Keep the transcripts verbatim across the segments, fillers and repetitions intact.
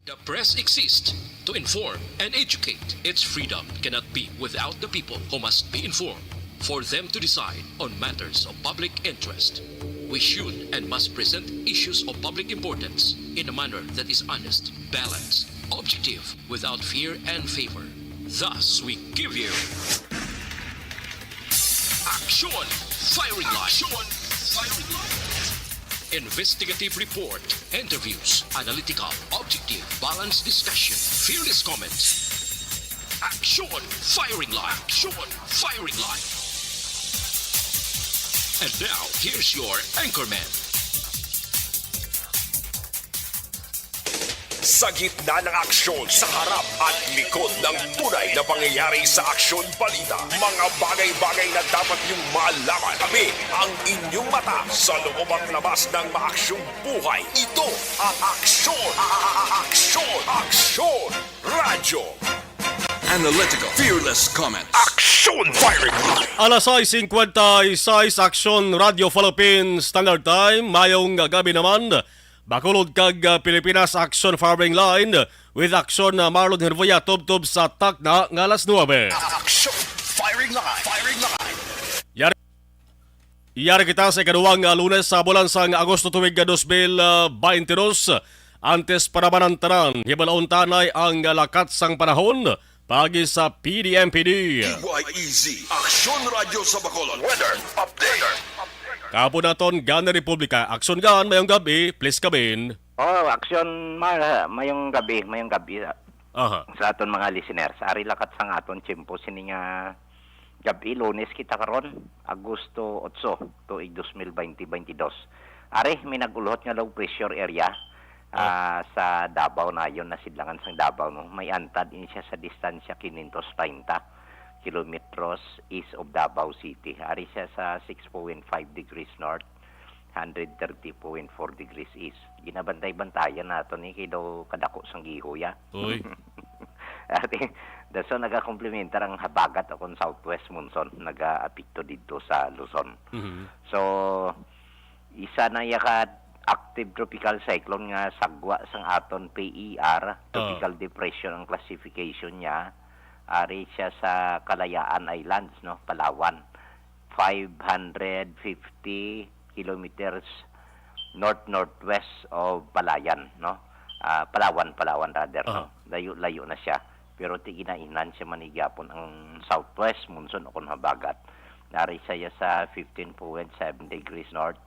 The press exists to inform and educate. Its freedom cannot be without the people, who must be informed for them to decide on matters of public interest. We should and must present issues of public importance in a manner that is honest, balanced, objective, without fear and favor. Thus, we give you Action Firing Line. Action Firing Line. Investigative report, interviews, analytical, objective, balanced discussion, fearless comments. Action Firing Line. Action Firing Line. And now, here's your anchorman. Sa gitna ng aksyon, sa harap at likod ng tunay na pangyayari sa aksyon balita, mga bagay-bagay na dapat niyong malaman. Kami ang inyong mata sa loob at labas ng maaksyong buhay. Ito ang Aksyon, Aksyon, Aksyon Radyo. Analytical, fearless comment. Action Firing Line. Alas sais singkwenta y seis, Aksyon Radyo Philippines Standard Time. Mayong gabi naman. Bacolod kag, ah, Pilipinas, Action Firing Line with Action, ah, Marlon Hervoya, tubtob sa takna nga alas nuebe. Action Firing Line. Firing Line. Yari, yari kita sa ikaduwang, ah, Lunes sa bulan sang Agosto tuig, ah, dos mil, ah, baynte dos. Antes pa naman ang tanan, hibalaon ta anay ang, ah, lakat sang panahon paagi sa P D M P D. D Y E Z, Aksyon Radyo sa Bacolod. Weather update. Kahapon naton gani Republika. Aksyon gan, mayong gabi, please come in. Oh, Aksyon Mar, mayong gabi, mayong gabi sa, Aha. sa aton mga listeners. Ari lakat sang aton tiyempo sini nga gabi, Lunes kita karon, Agosto otso, tuig dos mil baynte, baynte dos. Ari, may nag-ulhot nga low pressure area, Oh. ah, sa Davao, nayon na sidlangan sang Davao, no. May antad ini siya sa distansya quinientos treinta kilometros east of Davao City. Ari siya sa six point five degrees north, hundred thirty point four degrees east. Ginabantay-bantayan nato ni kay daw kadako sang gihoy, ah. Uy. Ate, dason nagakomplementar ang habagat o kon southwest monsoon, nagaapekto didto sa Luzon. Mhm. So, isa na iya ka active tropical cyclone nga sagwa sang aton P E R, Ah. tropical depression ang classification niya. Ari siya sa Kalayaan Islands, no, Palawan. Five hundred fifty kilometers north-northwest of Palayan, no? Ah, Palawan, Palawan rather, no? Aha. Layo-layo na siya. Pero ti ginainhan siya man ni gyapon ang southwest monsoon o kon habagat. Nari siya sa fifteen point seven degrees north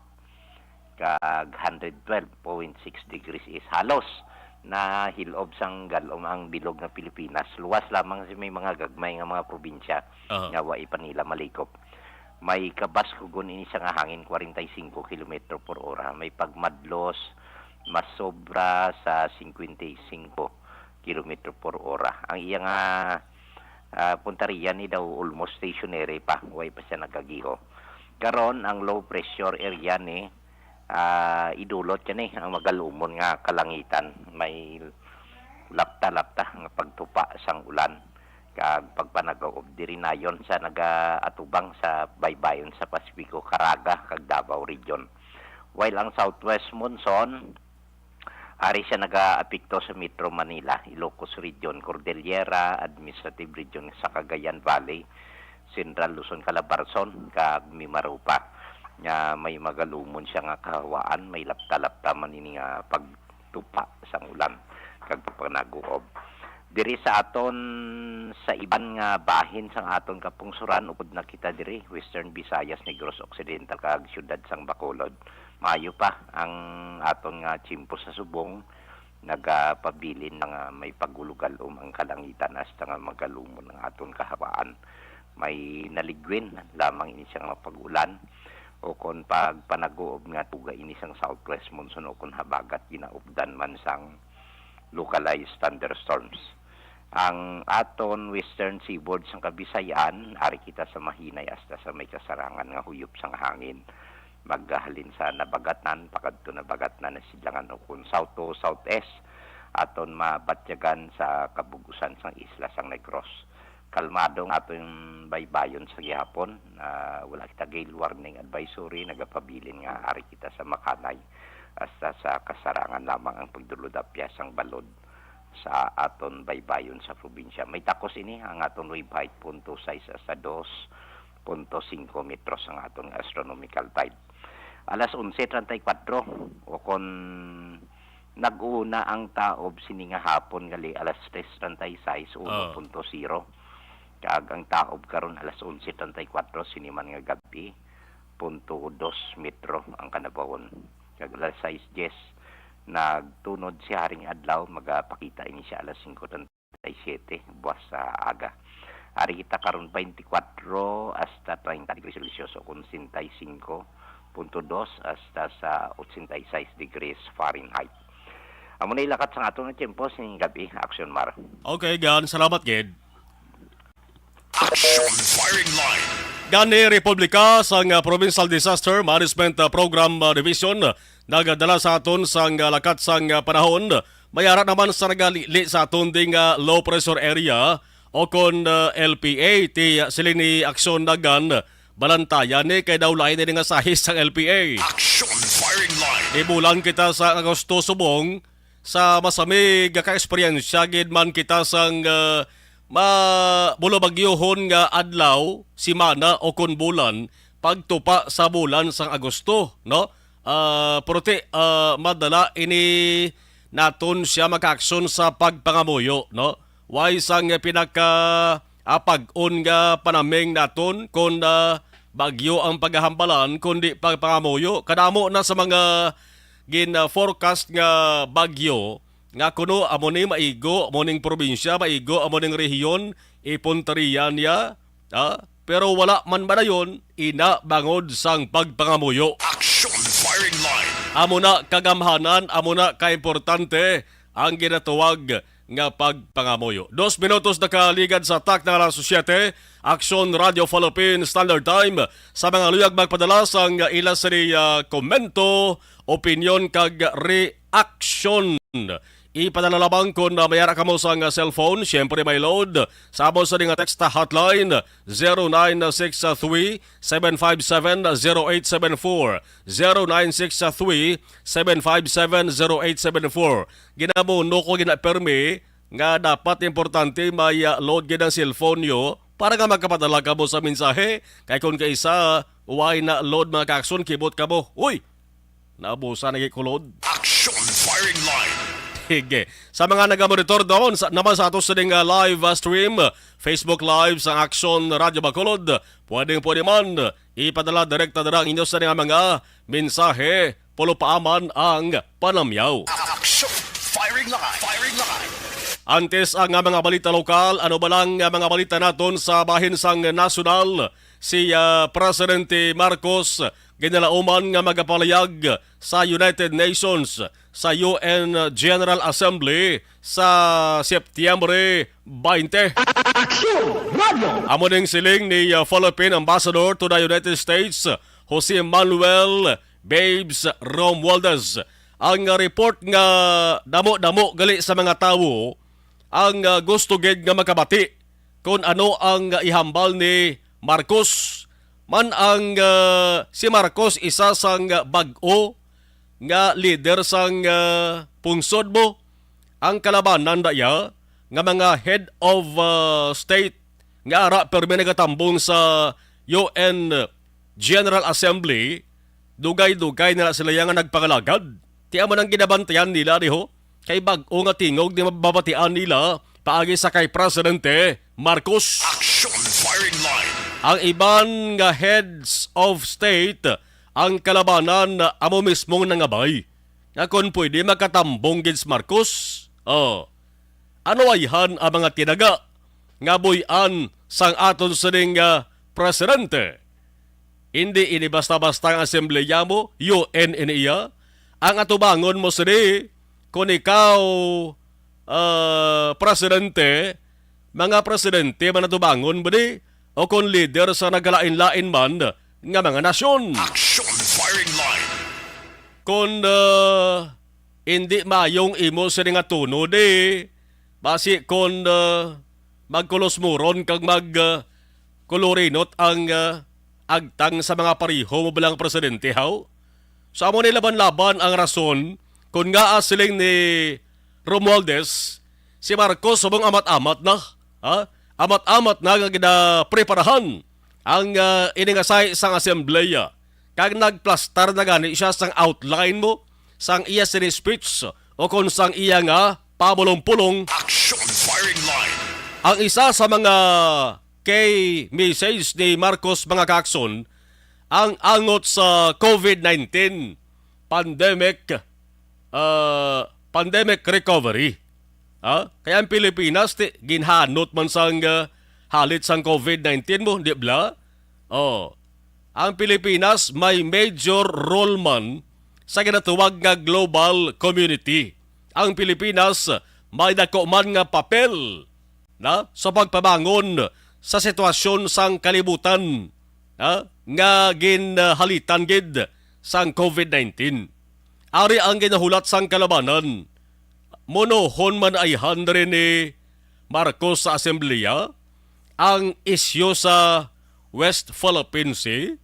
kag hundred twelve point six degrees east. Halos nahilob sang gal-om ang bilog nga Pilipinas. Luwas lamang si may mga gagmay nga mga probinsya Aha. nga wa pa nila malikop. May kabaskugon ini siya nga hangin, forty-five kilometro por hora. May pagmadlos, mas sobra sa fifty-five kilometro por hora. Ang iya nga, ah, puntaria ni daw almost stationary pa, way pa siya nagagiho. Karon, ang low pressure area ni, ah, idulot siya ni ang magalumon nga kalangitan. May lapta-lapta nga pagtupa sang ulan kag pagpanag-uob diri nayon sa nagaatubang sa baybayon sa Pasifiko, Caraga kag Davao Region. While ang southwest monsoon, ari siya nagaapekto sa Metro Manila, Ilocos Region, Cordillera Administrative Region sa Cagayan Valley, Central Luzon, Calabarzon kag Mimaropa, nga may magalumon siya nga kahawaan, may lapta-lapta man ini nga pag tupa sang ulan kag pagpanag-uob. Diri sa aton, sa iban nga bahin sang aton kapungsoran, upod na kita diri, Western Visayas, Negros Occidental, kag siyudad sang Bacolod. Maayo pa ang aton nga tiyempo sa subong, nagapabilin na nga may pagulugalom ang kalangitan hasta nga magalumon ang aton kahawaan. May naligwin lamang ini siya nga pag-ulan o kon pagpanag-uob nga tuga ini sang southwest monsoon o kon habagat ginaupdan man sang localized thunderstorms. Ang aton western seaboard sang Kabisayan, ari kita sa mahinay hasta sa may kasarangan nga huyop sang hangin. Maghalin sa Nabagatnan, pakadto Nabagatnan na sidlangan o kon south to southeast, aton mabatyagan sa kabug-usan sang isla sang Negros. Kalmado ang aton baybayon sa gihapon. Ah, wala kita gale warning advisory, nagapabilin nga ari kita sa makanay hasta sa kasarangan lamang ang pagdulod apya sang balod sa aton baybayon sa probinsya. May takos ini ang aton wave height, punto sais hasta dos punto singko metros ang aton astronomical tide. Alas onse treinta y cuatro, o kon nag-una ang taob sini nga hapon, gali alas tres treinta y seis, Ah. uno punto zero. Kag ang taob karon alas onse treinta y cuatro, sini man nga gabi, punto dos metro ang kanabawon. Kag alas sais dies, nagtunod si Haring Adlaw, magapakita ini siya alas singko treinta y siete buwas sa aga. Ari kita karon, twenty-four hasta thirty degrees Celsius, o kon sesenta y cinco punto dos hasta sa ochenta y seis degrees Fahrenheit. Amo na ilakat sa aton nga tiyempo sining gabi, Action Mar. Okay, gan. Salamat, gid. Action Firing Line. Gani, Republika sang, ah, Provincial Disaster Management, ah, Program, ah, Division, ah, nagadala sa aton sang, ah, lakat sang, ah, panahon. May ara naman sa nagalili sa aton ding, ah, low pressure area o kon, ah, L P A, ti, ah, siling ni Action Nagan, balantayan ni kay daw lain ini nga sahis sang L P A. Action Firing Line. Ibulan kita sa Agosto subong sa masamig nga ka-eksperyensya gid man kita sang, ah, ma-, bulobagyohon nga adlaw, semana, o kon bulan, pagtupa sa bulan sang Agosto, no? Ah, pero ti, ah, madala ini naton siya makaaksyon sa pagpangamuyo, no? Way sang pinaka, ah, pag-on nga panaming naton kon, ah, bagyo ang pagahambalan, kundi pagpangamuyo. Kadamo na sa mga gin-forecast nga bagyo nga kuno amo ni maigo amo ning probinsya, maigo amo ning rehiyon, ipunteriya niya, ah, pero wala man madayon ina bangod sang pagpangamuyo. Action Firing Line. Amo na kagamhanan, amo na kaimportante ang ginatuwag nga pagpangamuyo. Dos minutos nakaligad sa takna alas siyete, Action Radio Philippine Standard Time. Sa mga luyag magpadala sang ila sini, ah, komento, opinyon, kag reaction, ipadala lamang kon, ah, may ara kamo sang, ah, cellphone. Siyempre, may load sa amo sini nga text hotline, zero nine six three, seven five seven, zero eight seven four, zero nine six three, seven five seven, zero eight seven four. Ginamuno ko ginapermi nga dapat importante may, ah, load gid ang cellphone nyo para nga makapadala kamo sa mensahe. Kay kung kaisa, way na load, mga ka-action, kibot kamo, "Uy, naabusan na gid ko load." Action Firing Line. Sige. Sa mga nagamonitor doon sa, naman sa ato sining, ah, live, ah, stream, Facebook Live sa Action Radio Bacolod, pwedeng pwede man ipadala direkta dira ang inyo sa nga mga mensahe, pulo pa man ang panamyaw. Action Firing Line. Firing Line. Antes ang, ah, mga balita lokal, ano ba lang, ah, mga balita naton sa bahin sang nasyonal? Si, ah, Presidente Marcos ginalauman nga magapalayag sa United Nations sa U N General Assembly sa Setyembre twenty. Action Radio. Amo ning siling ni, uh, Philippine Ambassador to the United States, Jose Manuel Babes Romualdez. Ang report nga damo-damo gali sa mga tawo ang, uh, gusto gid nga makabati kon ano ang, uh, ihambal ni Marcos. Man ang, uh, si Marcos isa sang, uh, bag-o nga lider sang, ah, pungsod mo, ang kalabanan na iya nga mga head of, ah, state nga ara permi nagatambong sa U N General Assembly, dugay-dugay na sila iya nga nagpangalagad. Ti amo nang ginabantayan nila, di ho? Kay bag-o nga tingog di mababatian nila paagi sa kay Presidente Marcos. Action Firing Line. Ang iban nga heads of state, ang kalabanan amo mismong nangabay nga kon pwede makatambong gid si Marcos. Oh. Ano ayhan ang mga tinaga nga buy-an sang aton sining, ah, presidente? Indi ini basta-basta nga asembleya mo, U N ini iya. Ang atubangon mo sini, kon ikaw, ah, presidente, mga presidente man atubangon mo di, o kon lider sa nagkalain-lain man nga mga nasyon. Action Firing Line. Kon, ah, indi mayong imo sini nga tono di, basi kon, ah, magkulos muron kag mag, ah, kulurinot ang, ah, agtang sa mga pareho mo bilang presidente, haw? So, amo ni laban-laban ang rason kon ngaa siling ni Romualdez Si Marcos subong amat-amat na, ha? Amat-amat na nga ginapreparahan ang, ah, ini nga sahi sang asembleya. Kag nagplastar na gani siya sang outline mo sang iya sini speech o kon sang iya nga pabulong-pulong. Action firing line. Ang isa sa mga key message ni Marcos, mga kaakson, ang angot sa covid nineteen pandemic, ah, pandemic recovery. Ha? Kaya ang Pilipinas, ti, ginhanot man sang, ah, halit sang covid nineteen mo, di bala? Oh. Ang Pilipinas may major role man sa ginatawag nga global community. Ang Pilipinas may dako man nga papel na sa pagpabangon sa sitwasyon sang kalibutan, ha, nga ginhalitan gid sang covid nineteen. Ari ang ginahulat sang kalabanan. Monohon man ayhan diri ni Marcos sa Asembleya ang isyu sa West Philippine Sea?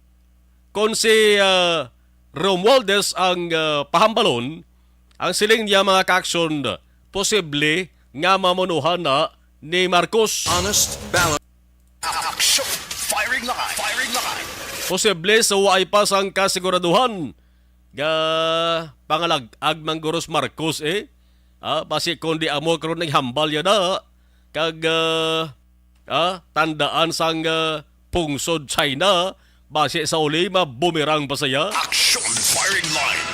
Kon si, ah, Romualdez ang, ah, pahambalon, ang siling niya, mga kaaksyon, posible nga mamonohan na ni Marcos. Honest, balanced. Action firing line. Firing line. Posible sa waay pa sang kasiguraduhan nga pangalag-ag man guro si Marcos, eh. Ah, basi kon di amo karon naghambal ya na. Kag, ah, ah, tandaan sang, ah, pungsod China, basi sa uli mabumerang pa saya. Action firing line.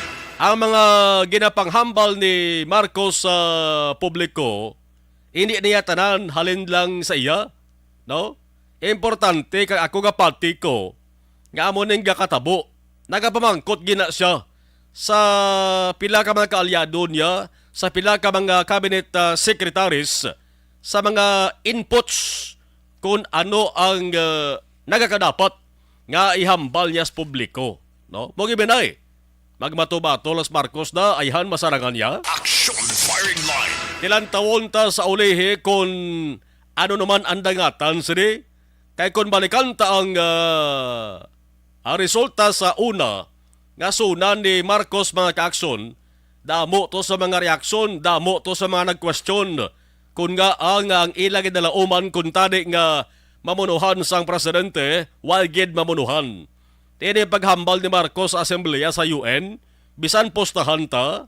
Ang mga ginapanghambal ni Marcos sa publiko, hindi niya tanan halin lang sa iya, no? Importante kag ako nga patiko nga amo ning gakatabo. Nagapamangkot gina siya sa pila ka mga kaalyado niya, sa pila ka mga cabinet, ah, secretaries, sa mga inputs kung ano ang, ah, nagakadapat nga ihambal niya sa publiko, no? Mo gibinay. Magmato-bato las Marcos na ayhan masarangan niya. Action firing line. Tilantawon ta sa ulihi kon ano naman ang dangatan sini. Kay kon balikan ta ang, ah, ang resulta sa una nga suna ni Marcos, mga kaakson, damo to sa mga reaksyon, damo to sa mga nagkwestiyon. Kun nga ang, ang ila ginalauman kun tani nga mamunuhan sang presidente, wala gid mamunuhan. Tini paghambal ni Marcos sa Asembleya sa U N, bisan postahan ta,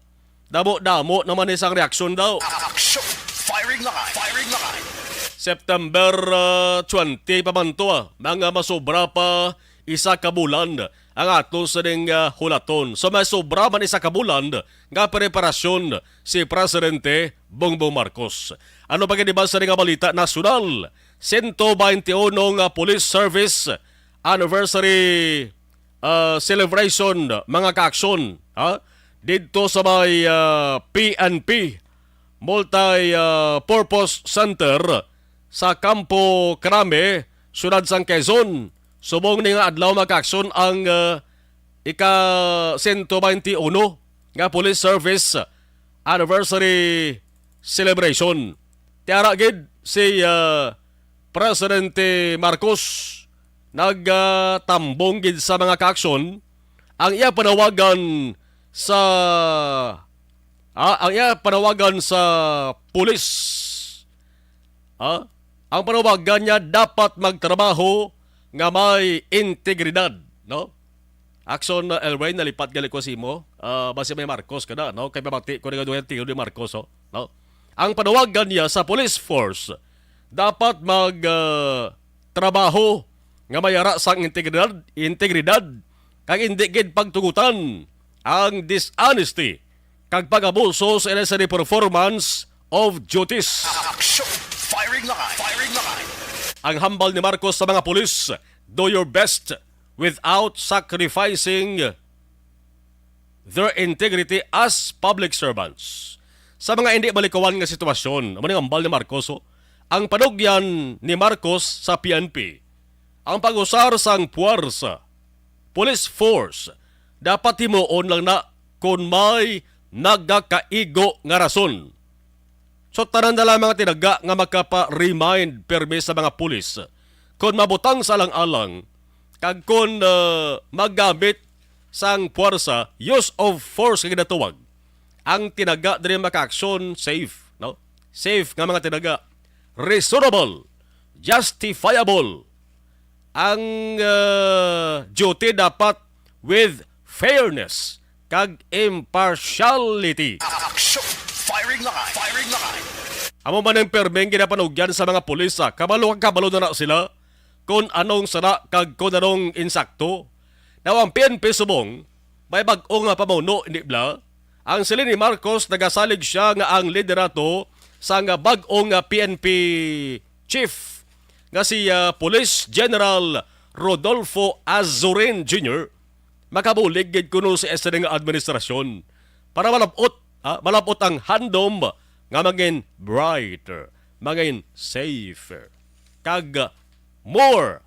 damo-damo naman ni sang reaksyon daw. Action! Firing line! Firing line! September, ah, twenty pa man to, ah. Mga masobra pa isa ka bulan ang ato sining, ah, hulaton. So, may sobra man isa ka bulan nga preparasyon si Presidente Bongbong Marcos. Ano pa gid ba sa nga balita nasyonal? Sento baynte uno nga Police Service Anniversary, ah, Celebration, mga kaaksyon, ha? Didto sa may, ah, P N P Multi, ah, Purpose Center sa Campo Crame, Siyudad sang Quezon. Subong ni nga adlaw, mga kaaksyon, ang, ah, ika sento baynte uno nga Police Service Anniversary Celebration. Tiara gid si, ah, Presidente Marcos nagtambong gid sa mga kaaksyon ang iya panawagan sa, ah, ang iya panawagan sa pulis. Ah, ang panawagan niya dapat magtrabaho nga may integridad, no? Action, uh, Elway, nalipat gali ko sa imo. Ah, basi may Marcos ka na, no? Kay pamati ko nga duha tiyo ni Marcos, oh, no? Ang panawagan niya sa police force, dapat mag, ah, trabaho nga may ara sang integridad, integridad, kag hindi gid pagtugutan ang dishonesty kag pag-abuso sa ila sa performance of duties. Action! Firing line! Firing line! Ang hambal ni Marcos sa mga pulis, do your best without sacrificing their integrity as public servants. Sa mga hindi malikawan nga sitwasyon, amo ni hambal ni Marcos, oh, ang panugyan ni Marcos sa P N P, ang pag-usar sang puwersa, police force, dapat himuon lang na kon may nagakaigo nga rason. So, tanan na lang mga tinaga nga makapa-remind permi sa mga pulis kon mabutang sa alang-alang kag kon, uh, maggamit sang puwersa, use of force nga ginatawag, ang tinaga diri makaaksyon safe, no? Safe nga mga tinaga. Reasonable, justifiable. Ang, ah, duty dapat with fairness kag impartiality. Action! Firing line! Firing line! Amo man ang permeng ginapanugyan sa mga pulis, ah. Kabalo kag kabalo na na sila kung anong sala kag kung anong insakto. Now, ang P N P subong, may bag-o nga pamuno, hindi bala? Ang siling ni Marcos, nagasalig siya nga ang liderato sa nga bag-o nga P N P chief nga si, ah, Police General Rodolfo Azurin Junior makabulig gid kuno sa isa nga administrasyon para malab-ot, ha, malab-ot ang handom nga mangin brighter, mangin safer, kag more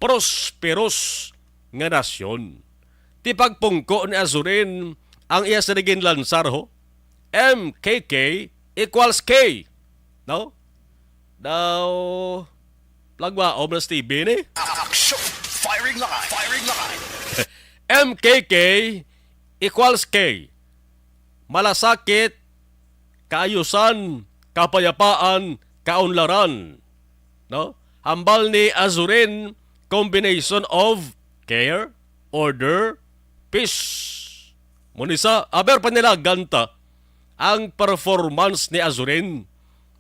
prosperous nga nasyon. Ti pagpungko ni Azurin ang iya sa naging lansar, ho? M K K equals K. No? Daw, plagwaom na Stevie ni. Action! Firing line! Firing line! M K K equals K. Malasakit, kaayusan, kapayapaan, kaunlaran. No? Hambal ni Azurin, combination of care, order, peace. Munisa, aber pa nila ganta ang performance ni Azurin.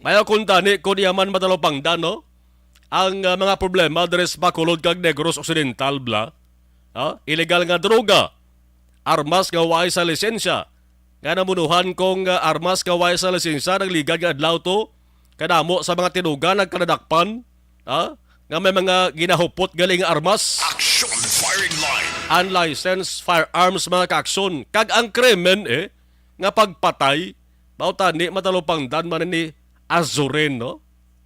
Mayo kung tani kung iya man matalupangdan, no? Ang, ah, mga problema diri sa Bacolod kag Negros Occidental, bala. Ha? Illegal nga droga, armas nga way sa lisensya. Nga namunuhan kong, ah, armas nga way sa lisensya, nagligad nga adlaw to, kadamo sa mga tinugan nagkaladakpan, ha? Nga may mga ginahupot gali nga armas. Action firing line. Unlicensed firearms, mga kaaksyon. Kag ang krimen, eh, nga pagpatay, mao tani matalupangdan man ni Azurin, no?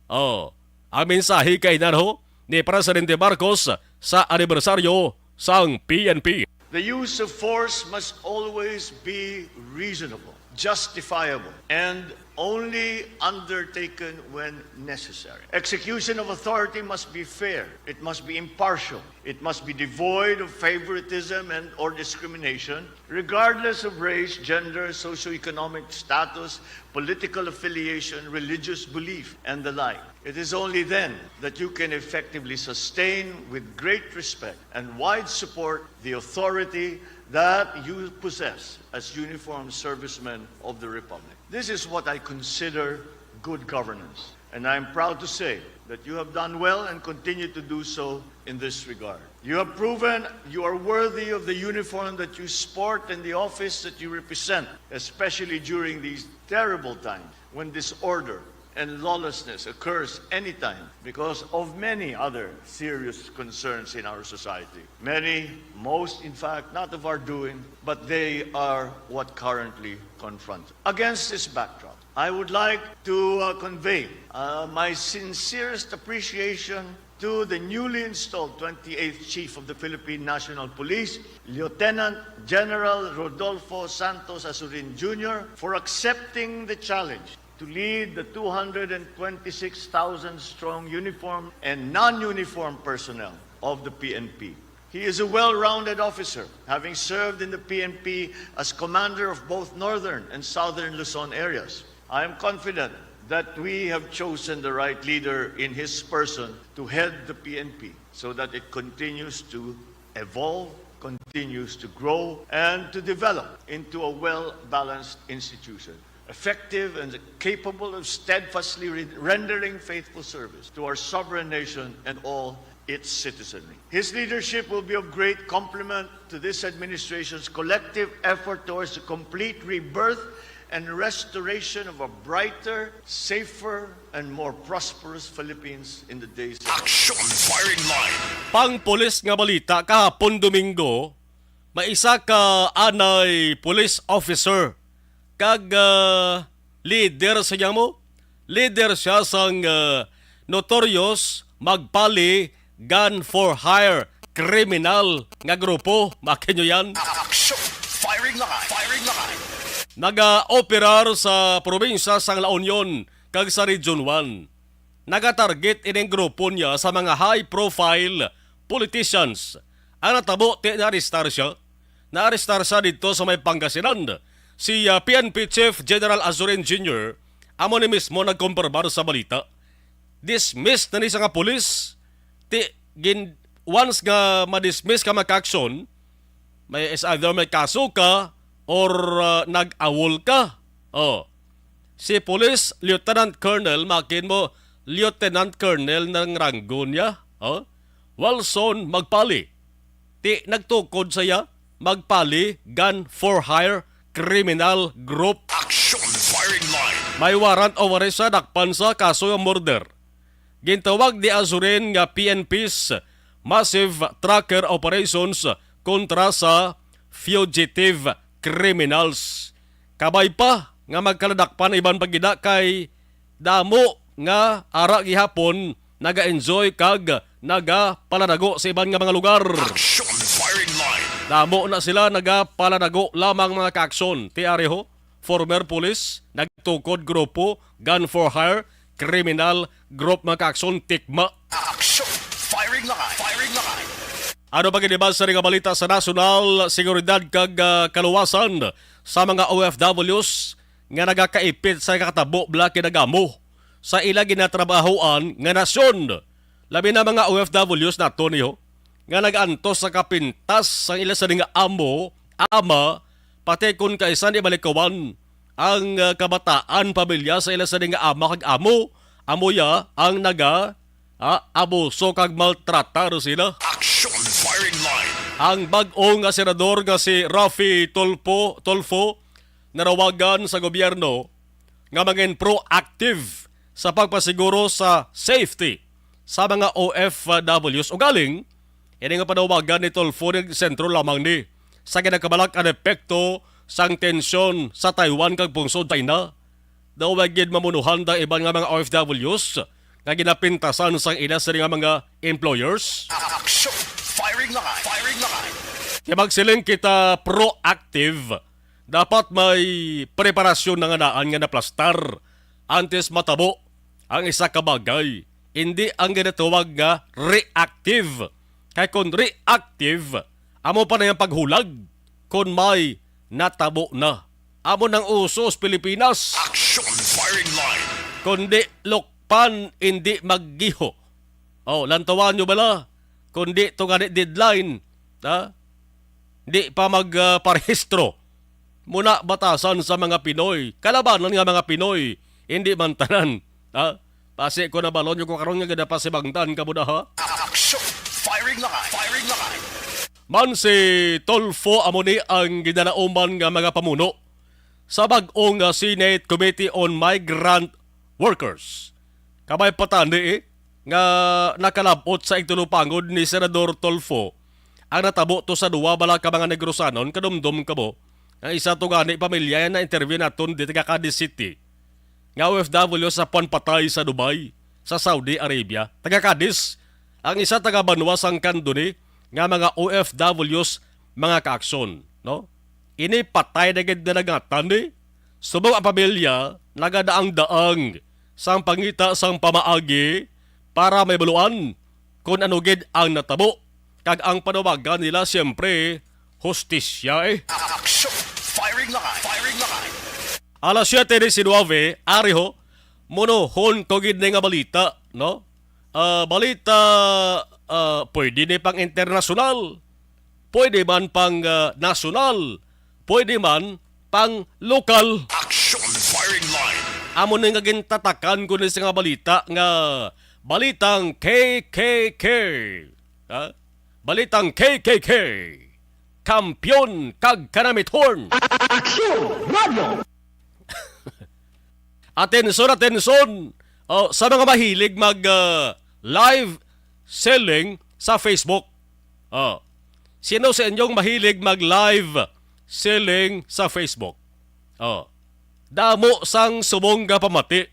Oh, ang mensahe kay nanho ni Presidente Marcos sa anibersaryo sang P N P. The use of force must always be reasonable, justifiable, and only undertaken when necessary. Execution of authority must be fair. It must be impartial. It must be devoid of favoritism and or discrimination, regardless of race, gender, socioeconomic status, political affiliation, religious belief, and the like. It is only then that you can effectively sustain with great respect and wide support the authority that you possess as uniformed servicemen of the Republic. This is what I consider good governance, and I am proud to say that you have done well and continue to do so in this regard. You have proven you are worthy of the uniform that you sport and the office that you represent, especially during these terrible times when disorder and lawlessness occurs anytime because of many other serious concerns in our society. Many, most, in fact, not of our doing, but they are what currently confront us. Against this backdrop, I would like to, uh, convey, uh, my sincerest appreciation to the newly installed twenty-eighth Chief of the Philippine National Police, Lieutenant General Rodolfo Santos Azurin Junior, for accepting the challenge to lead the two hundred and twenty-six thousand strong uniform and non-uniform personnel of the P N P. He is a well-rounded officer, having served in the P N P as commander of both northern and southern Luzon areas. I am confident that we have chosen the right leader in his person to head the P N P so that it continues to evolve, continues to grow, and to develop into a well-balanced institution, effective and capable of steadfastly re-, rendering faithful service to our sovereign nation and all its citizenry. His leadership will be of great complement to this administration's collective effort towards the complete rebirth and restoration of a brighter, safer, and more prosperous Philippines in the days ahead. Action firing line. Pang pulis nga balita, kahapon Domingo, may isa ka anay police officer kag, ah, leader sa niya mo. Leader siya sang, ah, notorious magpali gun for hire kriminal nga grupo. Makin nyo yan. Action! Firing line! Firing line! Nagaoperar sa probinsya sang La Union kag sa Region one. Nagatarget ining grupo niya sa mga high-profile politicians. Ang natabo, ti naarestar siya. Naarestar siya didto sa may Pangasinan. Si, ah, P N P Chief General Azurin Junior Amo ni mismo nagkumpirmar sa balita. Dismiss na ni sa nga pulis. Ti, gin, once nga ma-dismiss ka, mga ka-aksyon, may, is either may kaso ka or, ah, nag-awol ka. Oh. Si Police Lieutenant Colonel, makin mo, Lieutenant Colonel ng ranggo niya. Oh. Walson Magpali. Ti nagtukod sa iya, Magpali, gun for hire, criminal group. Action firing line. May warrant of arrest sa dakpan sa kaso nga murder. Gintawag ni Azurin nga P N P's massive tracker operations kontra sa fugitive criminals. Kabay pa nga magkaladakpan iban pagida kay damo nga ara gihapon naga-enjoy kag nagapaladago sa iban nga mga lugar. Action firing line. Damo na sila nagapaladago lamang, mga ka-aksyon. Ti ari ho, former police, nagtukod grupo, gun for hire, criminal group, mga ka-aksyon, tikma. Action firing line. Firing line. Ano pa gid ba sa nga balita sa nasyonal, seguridad kag, ah, kaluwasan sa mga O F Ws nga nagakaipit sa katabo bala kinagamo sa ila ginatrabahoan nga nasyon. Labi na mga O F Ws nato niyo nga nag-antos sa kapintas sang ila sini nga amo, ama, pati kon kaisan ibalikawan ang, ah, kabataan, pamilya sa ila sini nga ama kag amo, amo ya ang naga, ah, abuso kag maltratar sila. Action firing line. Ang bag-o nga senador nga si Raffy Tulfo, Tulfo nanawagan sa gobyerno nga mangin proactive sa pagpasiguro sa safety sa mga O F Ws. Ugaling, ini nga panawagan ni Tulfo nagsentro lamang ni sa ginakabalak-an epekto sang tensyon sa Taiwan kag pungsod China. Daw may gid mamunuhan ang iban nga mga O F Ws nga ginapintasan sang ila sini nga mga employers. Action! Firing line! Firing line! Kay magsiling kita proactive, dapat may preparasyon na nga daan nga naplastar antes matabo ang isa ka bagay, hindi ang ginatawag nga reactive. Kay kung reactive, amo pa na yung paghulag kung may natabo na. Amo nang uso sa Pilipinas. Action firing line. Kundi lukpan, hindi maggiho. Oh, lantawan nyo bala? Kundi to gani deadline, ha? Di pa mag, ah, parehistro. Muna batasan sa mga Pinoy. Kalabanan nga mga Pinoy, hindi man tanan, ha? Pasi ko na balon yung ko karon nga ginapasibangtan ka mo na, ha? Action! Firing line! Firing line! Man si Tulfo amo ni ang ginalauman nga mga pamuno sa bag-o nga Senate Committee on Migrant Workers. Kabay pa tani, eh, nga nakalabot sa igtulupangod ni Senador Tulfo ang natabo to sa duwa bala ka mga Negrosanon, kadumdom kamo. Ang isa to gani pamilya na interview naton di taga Cadiz City nga O F W sa panpatay sa Dubai, sa Saudi Arabia. Taga Cadiz, ang isa taga banwa sang Candoni nga mga O F Ws, mga kaakson, no? Ini patay na gid na nagatan ni. Subong ang pamilya nagadaang-daang sang pangita sang pamaagi para may baluan kon ano gid ang natabo. Kag ang panawagan nila, siyempre, hustisya, eh. Action! Firing line! Firing line! Alas siyete diecinuebe, ari ho, munuhon ko gid ni nga balita, no? Ah, balita, ah, pwede ni pang internasyonal, pwede man pang, ah, nasyonal, pwede man pang lokal. Action firing line. Amo ni nga gintatakan ko ni sa nga balita nga balitang K K K. Ha? Balitang K K K. Kampiyon kag kanamit horn. Action Radio. Atensyon, atensyon. Oh, sa mga mahilig mag, ah, live selling sa Facebook. Oh. Sino sa inyong mahilig mag live selling sa Facebook? Oh. Damo sang subong nga pamati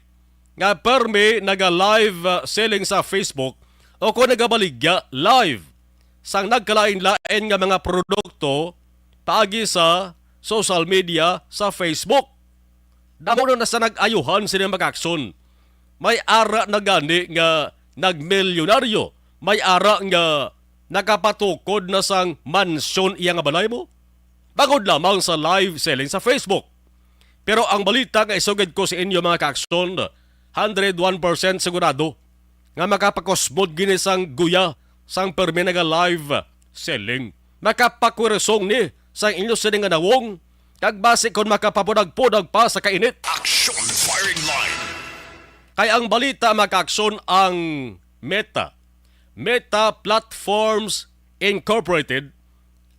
nga permi naga live, ah, selling sa Facebook o kung nagabaligya live sang nagkalain-lain nga mga produkto paagi sa social media sa Facebook. Damo na sa nag-ayuhan sini mag-action. May ara na gani nga nagmilyonaryo. May ara nga nakapatukod na sang mansyon iya nga balay mo. Bangod lamang sa live selling sa Facebook. Pero ang balita nga isugid ko sa inyo, mga ka-aksyon, hundred one percent sigurado nga makapakusbod gini sang guya sang permi nga live selling. Makapakwirsong ni sang inyo sini nga nawong, kag basi kon makapapudag-pudag pa sa kainit. Action Firing Line. Kay ang balita, mga ka-aksyon, ang Meta, Meta Platforms Incorporated,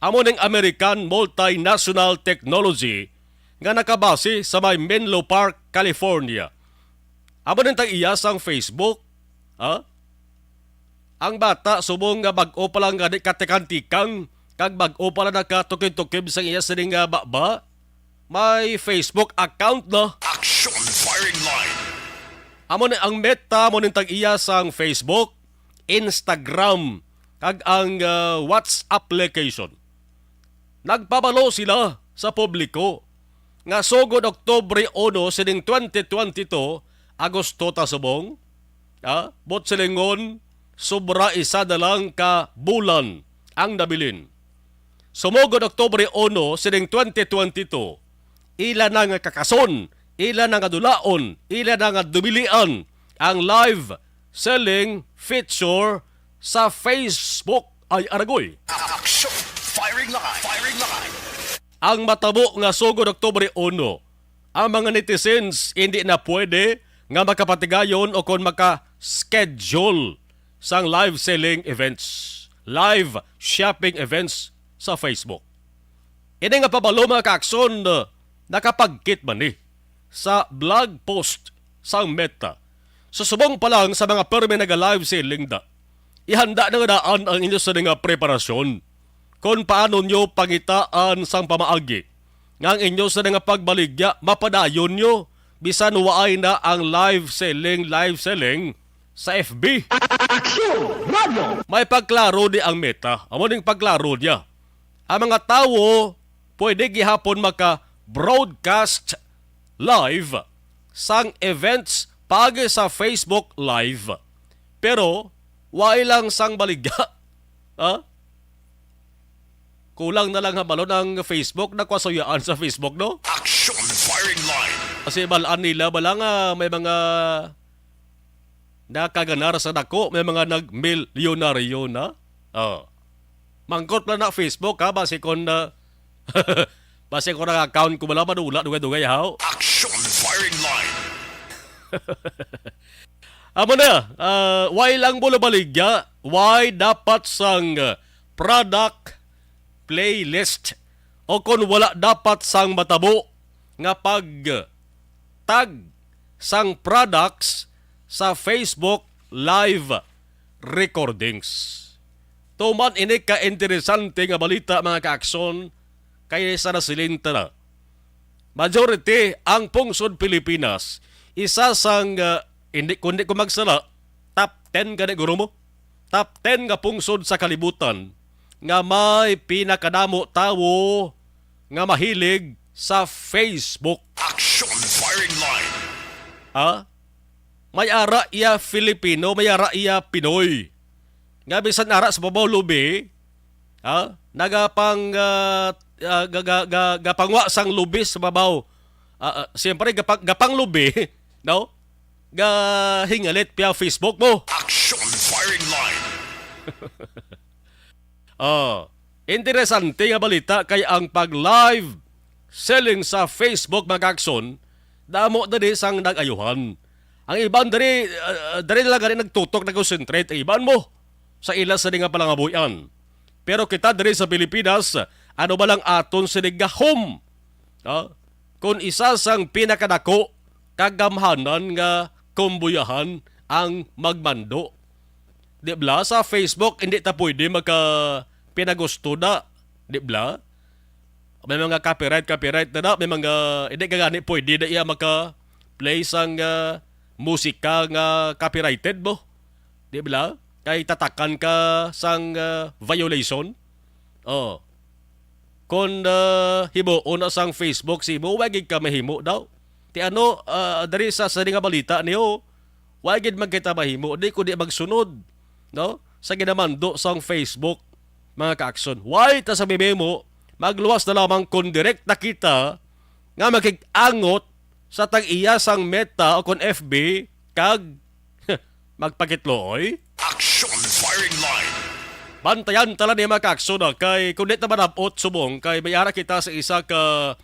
amo ning American multinational technology nga nakabase sa may Menlo Park, California. Amo ning tag-iya sang Facebook, ha? Ang bata, subong nga bag-o pa lang gani katikang-tikang, kag bag-o pa lang nakatukib-tukib sang iya sining nga baba, may Facebook account na. Action Firing Line. Amo ni ang Meta, amo ning tag-iya sang Facebook, Instagram, kag ang, ah, WhatsApp application. Nagpabalo sila sa publiko nga sugod Oktubre uno sining twenty twenty-two, Agosto ta subong, ah, buot silingon, sobra isa na lang ka bulan ang nabilin. Sumugod Oktubre uno sining twenty twenty-two, ila na nga kakason, ila na nga dulaon, ila na nga dumilian ang live selling feature sa Facebook. Ay, aragoy. Action! Firing line! Firing line! Ang matabo nga sugod Oktubre uno, ang mga netizens hindi na pwede nga makapatigayon o kon maka-schedule sang live selling events, live shopping events sa Facebook. Ini nga pabalo, mga ka-aksyon, nakapagkit man ni sa blog post sang Meta. Sa subong pa lang sa mga permi naga-live selling da, ihanda na nga daan ang inyo sa nga preparasyon kon paano nyo pangitaan sang pamaagi nga ang inyo sa nga pagbaligya mapadayon nyo bisan waay na ang live selling, live selling sa F B. Aksyon! Radyo! May pagklaro ni ang Meta. Amo ning pagklaro niya. Ang mga tawo pwede gihapon maka-broadcast live sang events paagi sa Facebook Live. Pero, waay lang sang baligya. Ha? Kulang na lang habalon ang Facebook, nakuha suyaan sa Facebook, no? Action Firing Line. Kasi balaan nila, bala nga may mga nakaganar sa dako, may mga nagmilyonaryo na. Oh. Mangkot lang na Facebook, ha, basi kon, ah, basi kon ang account ko wala madula dugay-dugay, haw. Action Firing Line. Amo na, ah, why lang mo baligya? Why dapat sang, ah, product playlist o kon wala dapat sang matabo nga pag-tag sang products sa Facebook Live recordings. Tuman ini ka interesante nga balita, mga ka-aksyon, kay sa nasiling ta na. Majority ang pungsod Pilipinas, isa sang, ah, hindi, kundi ko magsala, top ten gani guro mo. Top ten nga pungsod sa kalibutan nga may pinakadamo tawo nga mahilig sa Facebook. Action Firing Line. Ha? May ara iya Filipino, may ara iya Pinoy. Nga bisan ara sa babaw lubi, ha? Nagapang, ah, ah, ga-, ga-, ga-, gapangwa sang lubi sa babaw. Ah, ah, siyempre, gapang, gapang lubi, no? Gahingalit pa Facebook mo. Action Firing Line. Oh, interesante nga balita kay ang pag-live selling sa Facebook, mga ka-aksyon, damo diri sang nag-ayuhan. Ang iban diri, ah, diri na lang gani nagtutok, nag-concentrate. Ang iban mo sa ila sa nga palangabuhian. Pero kita diri sa Pilipinas, ano ba lang aton sini gahom? Ah, kung isa sang pinakadako kagamhanan nga kumbuyahan ang magmando. Di bala, sa Facebook, hindi ta pwede maka pinagusto na. Di bala? May mga copyright, copyright na na. May mga, hindi ka gani pwede na iya maka-play sang, ah, musika nga copyrighted mo. Di bala? Kay tatakan ka sang, ah, violation. Oh. Kon, ah, himuon na sang Facebook si imo, wa gid ka mahimo daw. Ti ano, ah, diri sa sini nga balita niyo, wa gid man kita mahimo, di kundi magsunod, no? Sa ginamando sang Facebook, mga ka-aksyon. Why ta sa bibimo, magluwas na lamang kon direkta kita nga makig-angot sa tag-iya sang Meta o kon F B kag magpakitluoy? Action Firing Line. Bantayan ta lang ni mga kaaksyon, ah, kay kung di ta manab-ot subong, kay may ara kita sa isa ka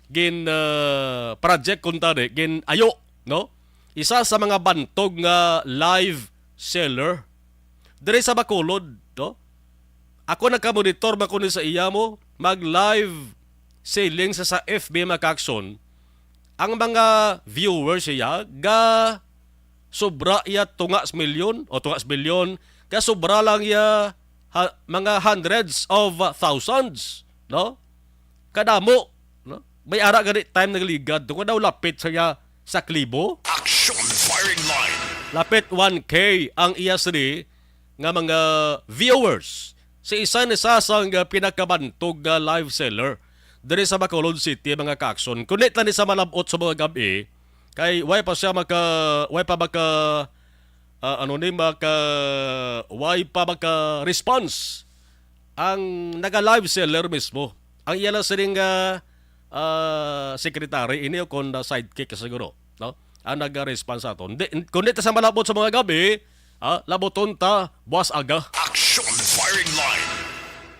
gin, ah, project kuntani, gin-ayo, no? Isa sa mga bantog nga live seller diri sa Bacolod, no? Ako nagka-monitor man kuno sa iya mo, mag-live selling sa, sa F B mga kaaksyon. Ang mga viewers siya ga sobra iya tunga sa milyon o tunga sa bilyon, ga sobra lang iya ha, mga hundreds of, uh, thousands, no? Kadamo, no? May ara gani time nagligad, tungod daw lapit sa iya sa klibo. Action Firing Line. Lapit one K ang iya sini nga mga viewers. Si isa ni sa sang, uh, pinakabantog nga live seller diri sa Bacolod City, mga kaaksyon. Kundi tani sa malab-ot sa mga gab-i, kay way pa siya maka, way pa maka, ah, ano ni, maka, way pa maka response ang naga live seller mismo. Ang iya lang sining, ah, ah, secretary ini o kon, ah, sidekick siguro, no? Ang naga-response sa aton. Di, kundi ta sa malab-ot sa mga gab-i, ah, labuton ta buas aga. Action Firing Line.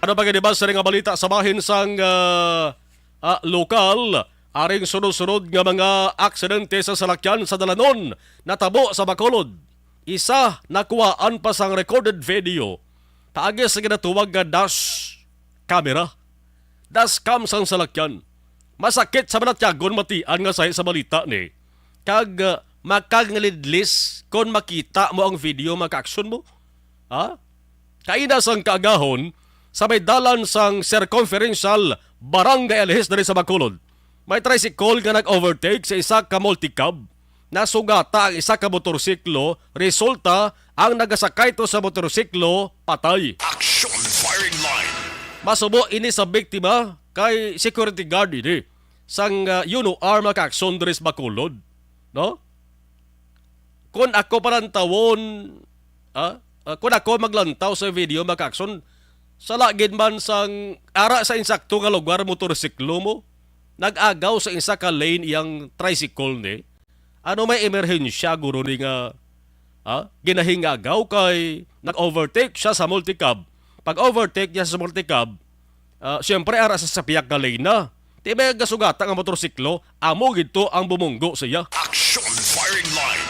Ano pa gani ba sa nga balita sa bahin sang, ah, ah, lokal? Aring sunod-sunod nga mga aksidente sa salakyan sa dalanon natabo sa Bacolod. Isa nakuhaan pa sang recorded video paagi sa ginatawag nga dash camera, dash cam sang salakyan. Masakit sa manatyagon matian nga sahi sa balita ni. Kag, uh, makanglidlis kon makita mo ang video, mga kaaksyon mo. Ha? Kaina sang kaagahon, sa may dalan sang Circumferential Barangay Alihis diri sa Bacolod, may tricycle nga nag-overtake sa isa ka multicab. Nasugata ang isa ka motorsiklo, resulta ang nagasakay to sa motorsiklo patay. Action Firing Line. Masubo ini sa biktima kay security guard ini sang, ah, Yuno Arma Kakson diri sa Bacolod, no? Kung ako palantawon, ah, ah, kung ako maglantaw sa video, mga kaakson, sa lagid man sang ara sa insakto nga lugar, motorsiklo mo, nag-agaw sa isa ka lane iyang tricycle ni. Ano may emerhensya, guro, ni nga, ah, ginahingagaw kay nag-overtake siya sa multicab. Pag-overtake niya sa multicab, ah, siyempre, ara sa, sa piyak nga lane na. Di ba gasugata nga motorsiklo, amo gid to ang bumunggo sa iya. Action Firing Line.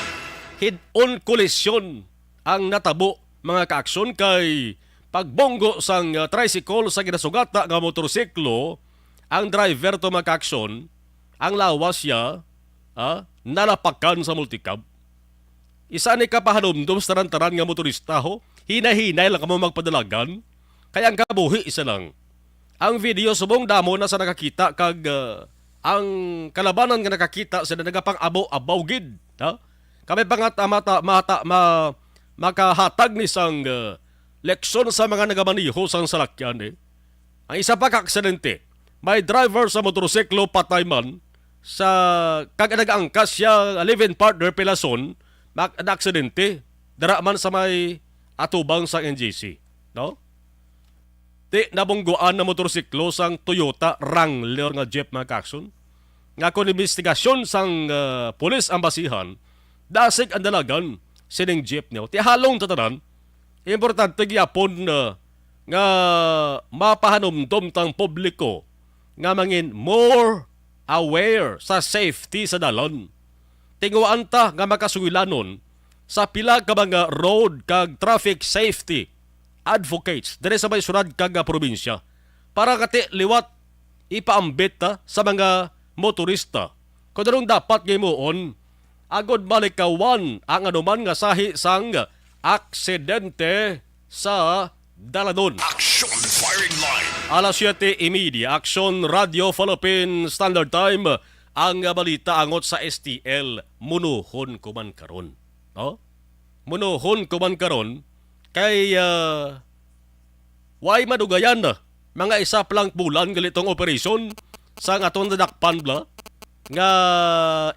Head-on collision ang natabo, mga kaaksyon, kay pagbunggo sang, ah, tricycle sa ginasugata nga motorsiklo, ang driver to, mga kaaksyon, ang lawas siya, ah, nalapakan sa multicab. Isa ni ka pahanumdom sa tanan-tanan nga motorista, ho. Hinay-hinay lang kamo magpadalagan, kay ang kabuhi isa lang. Ang video subong damo na sa nakakita kag, ah, ang kalabanan nga nakakita sila nagapang-abaw-abaw gid, ha? Kami pa nga ta-, mata-, mata-, ma-, makahatag ni sang, ah, leksyon sa mga nagamaneho sang salakyan, eh. Ang isa pa ka aksidente, may driver sa motorsiklo patay man sa kag nag-angkas siya live-in partner pilason, mak-, na aksidente dira man sa may atubang sa N G C, no? Ti nabungguan na motorsiklo sang Toyota Wrangler nga jeep, mga kaakson, nga kon imbestigasyon sang, ah, pulis ang basihan, dasig ang dalagan sining jeep niyo. Ti halong tatanan, importante gyapon, ah, nga mapahanumdom tang publiko nga mangin more aware sa safety sa dalan. Tinguhaan ta nga makasugilanon sa pila ka mga road kag traffic safety advocates diri sa may syudad kag, ah, probinsya para kati liwat ipaambit ta sa mga motorista kung anong dapat nga himuon agod malikawan ang anuman nga sahi sang aksidente sa dalanon. Action Firing Line. Alas siyete y media, Action Radio Philippine Standard Time, ang balita angot sa S T L. Munuhon ko man karon. No? Munuhon ko man karon kay, ah, way madugayan na mga isa pa lang bulan gali tong operasyon sa atong nadakpan bla nga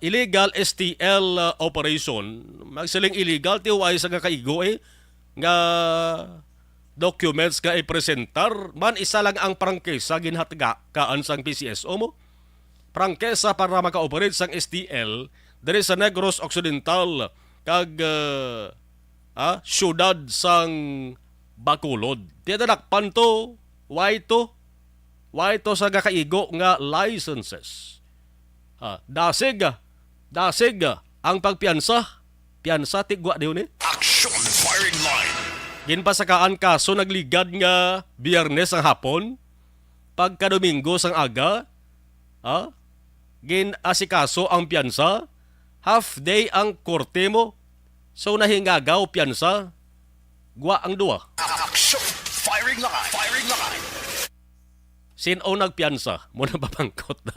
illegal S T L, ah, operation. Magsiling illegal, ti way sa nga kaigo, eh, nga documents nga ipresentar, man isa lang ang prangkisa ginhatgaan sang P C S O mo. prangkesa para maka-operate sang S T L diri sa Negros Occidental kag, ah, ah, siyudad sang Bacolod. Di nadakpan to, why to? Why to sa gakaigo nga licenses? Ah, dasig, ah, dasig, ah, ang pagpiyansa. Piyansa, tigwa diyon eh. Action firing line. Ginpasakaan kaso nagligad nga Biyernes ang hapon, pagka Domingo sang aga, ah, gin-asikaso ang piyansa, half day ang korte mo, so nahingagaw piyansa, gwa ang duwa. Action firing line. Firing line. Sin-o nagpiyansa? Mo na papangkot na.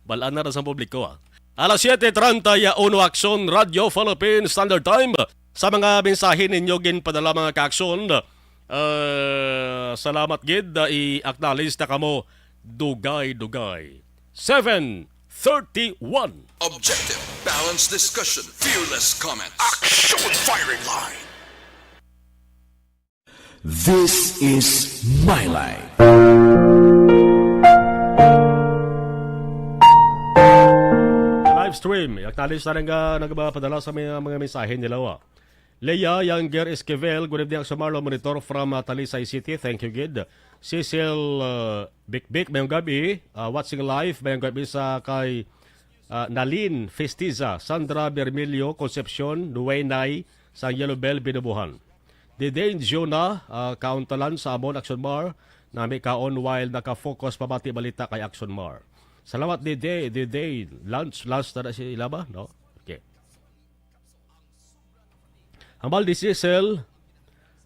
Balaan na ra sa publiko, ah. Alas siete treinta y uno, Aksyon, Radyo Philippine Standard Time. Sa mga mensahe ninyo ginpadala, mga kaaksyon, ah, salamat gid. Ah, i-acknowledge ta kamo dugay-dugay. Seven thirty-one. Objective, balanced discussion, fearless comments. Action firing line. This is My Life. Live stream. Acknowledge na nga nagpapadala sa mga, mga mensahe nila, wa. Leia Younger Esquivel, good evening, Aksyon Marlon, monitor from, uh, Talisay City. Thank you, gid. Cecil, uh, Bikbik, mayong gabi. Uh, watching live, mayong gabi sa kay, uh, Nalin Festiza, Sandra Bermilio Concepcion, Duwaynay, sang Yellow Bell, Binubuhan. Didane Jonah, ah, kauntalan sa amon, Action Mar. Nami kaon while naka-focus pamati balita kay Action Mar. Salamat, Dide, Dide. Lunch, lunch na, na sila ba? No? Okay. Hambal ni Cecil,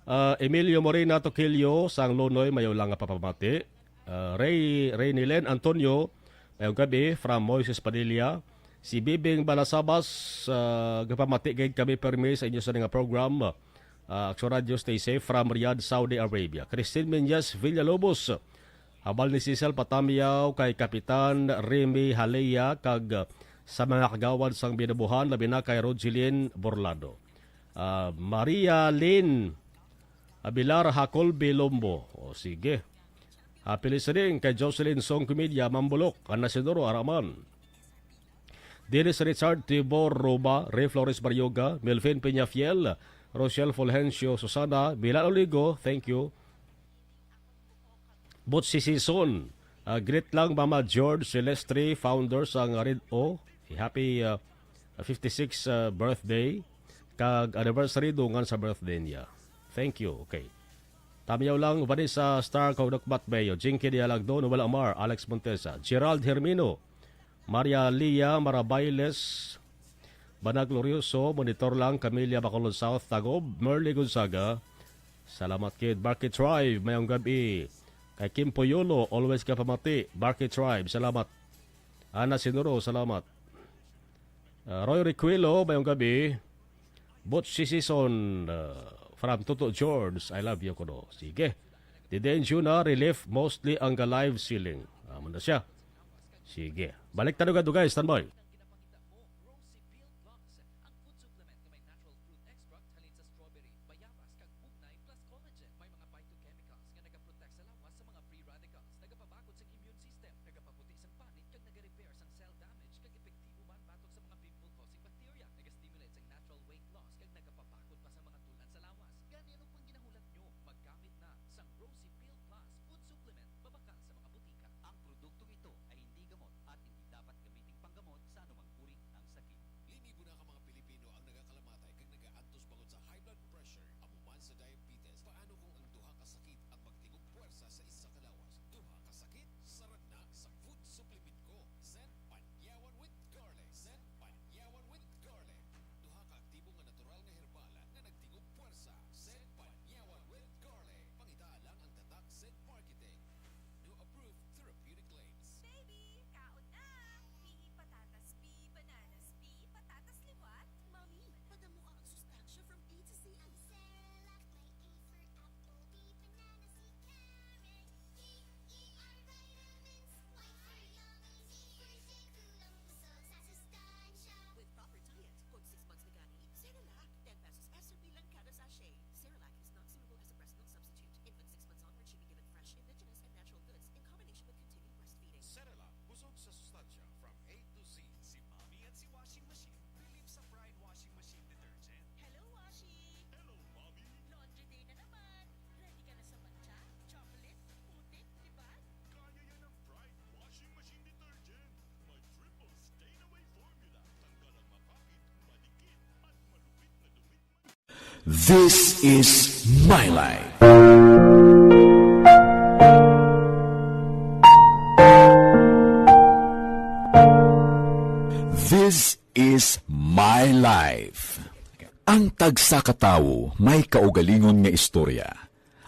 ah, Emilio Morena Toquillo, sang Lonoy, mayo lang nga papamati. Ah, Ray, Ray Nilen Antonio, mayong gabi, from Moises Padilla. Si Bibing Balasabas, ah, gapamati gid kami permi sa inyo sa nga program. Ah, Action Radio, stay safe from Riyadh, Saudi Arabia. Christine Menyes Villalobos, habal ni Cecil Patamyaw kay Kapitan Remy Halea kag, ah, sa mga kagawad sang Binubuhan, labi na kay Rogeline Borlado. Ah, Maria Lynn Abilar Hacolbe Lombo. O, sige. Happy listening kay Jocelyn Song Comedia, Mambulok, Ana Senoro, Araman. Dennis Richard Tibor Roba, Ray Flores Barioga, Melvin Peñafiel, Rochelle Fulgencio Susana, Milan Oligo, thank you. Butsi Sison, ah, greet lang Mama George Silestre, founder sang Red O. Happy, ah, fifty-six, ah, birthday kag anniversary dungan sa birthday niya. Thank you. Okay. Tamyaw lang, Vanessa Star Kaudakbat Mayo, Jinky Dialagdo, Noel Amar, Alex Montesa, Gerald Hermino, Maria Lia Marabailes, Bana Glorioso, monitor lang, Camilla Bacolod South, Tagob, Merly Gonzaga. Salamat kid Barky Tribe, mayong gabi. Kay Kim Poyolo, always ka pamati. Barky Tribe, salamat. Ana Sinuro, salamat. Ah, Roy Requilo, mayong gabi. Butch Sison, ah, from Toto George, I love you, kuno. Sige. Diden Juna, relief, mostly ang ga-live ceiling. Amo na siya. Sige. Balik ta dugay-dugay, standby. Ang Food Supplement nga may natural fruit extract halin sa strawberry, bayabas, kag bugnay, plus collagen. May mga phytochemicals nga nagaprotect sa lawas sa mga free radicals, nagapabakod sang immune system, nagapaputi sang panit, kag nagarepair sang cell damage, kag epektibo man batok sa mga pimple-causing bacteria. Nagastimulate sang natural weight loss, kag nagapabakod pa sa mga tul-an sa lawas. Gani, ano pang ginahulat nyo? Maggamit na sang Rosy Peel Plus Food Supplement, mabakal sa mga butika. Ang produktong ito ay hindi gamot at hindi dapat gamiting panggamot sa This is my life. This is my life. Ang tagsa ka tawo may kaugalingon nga istorya.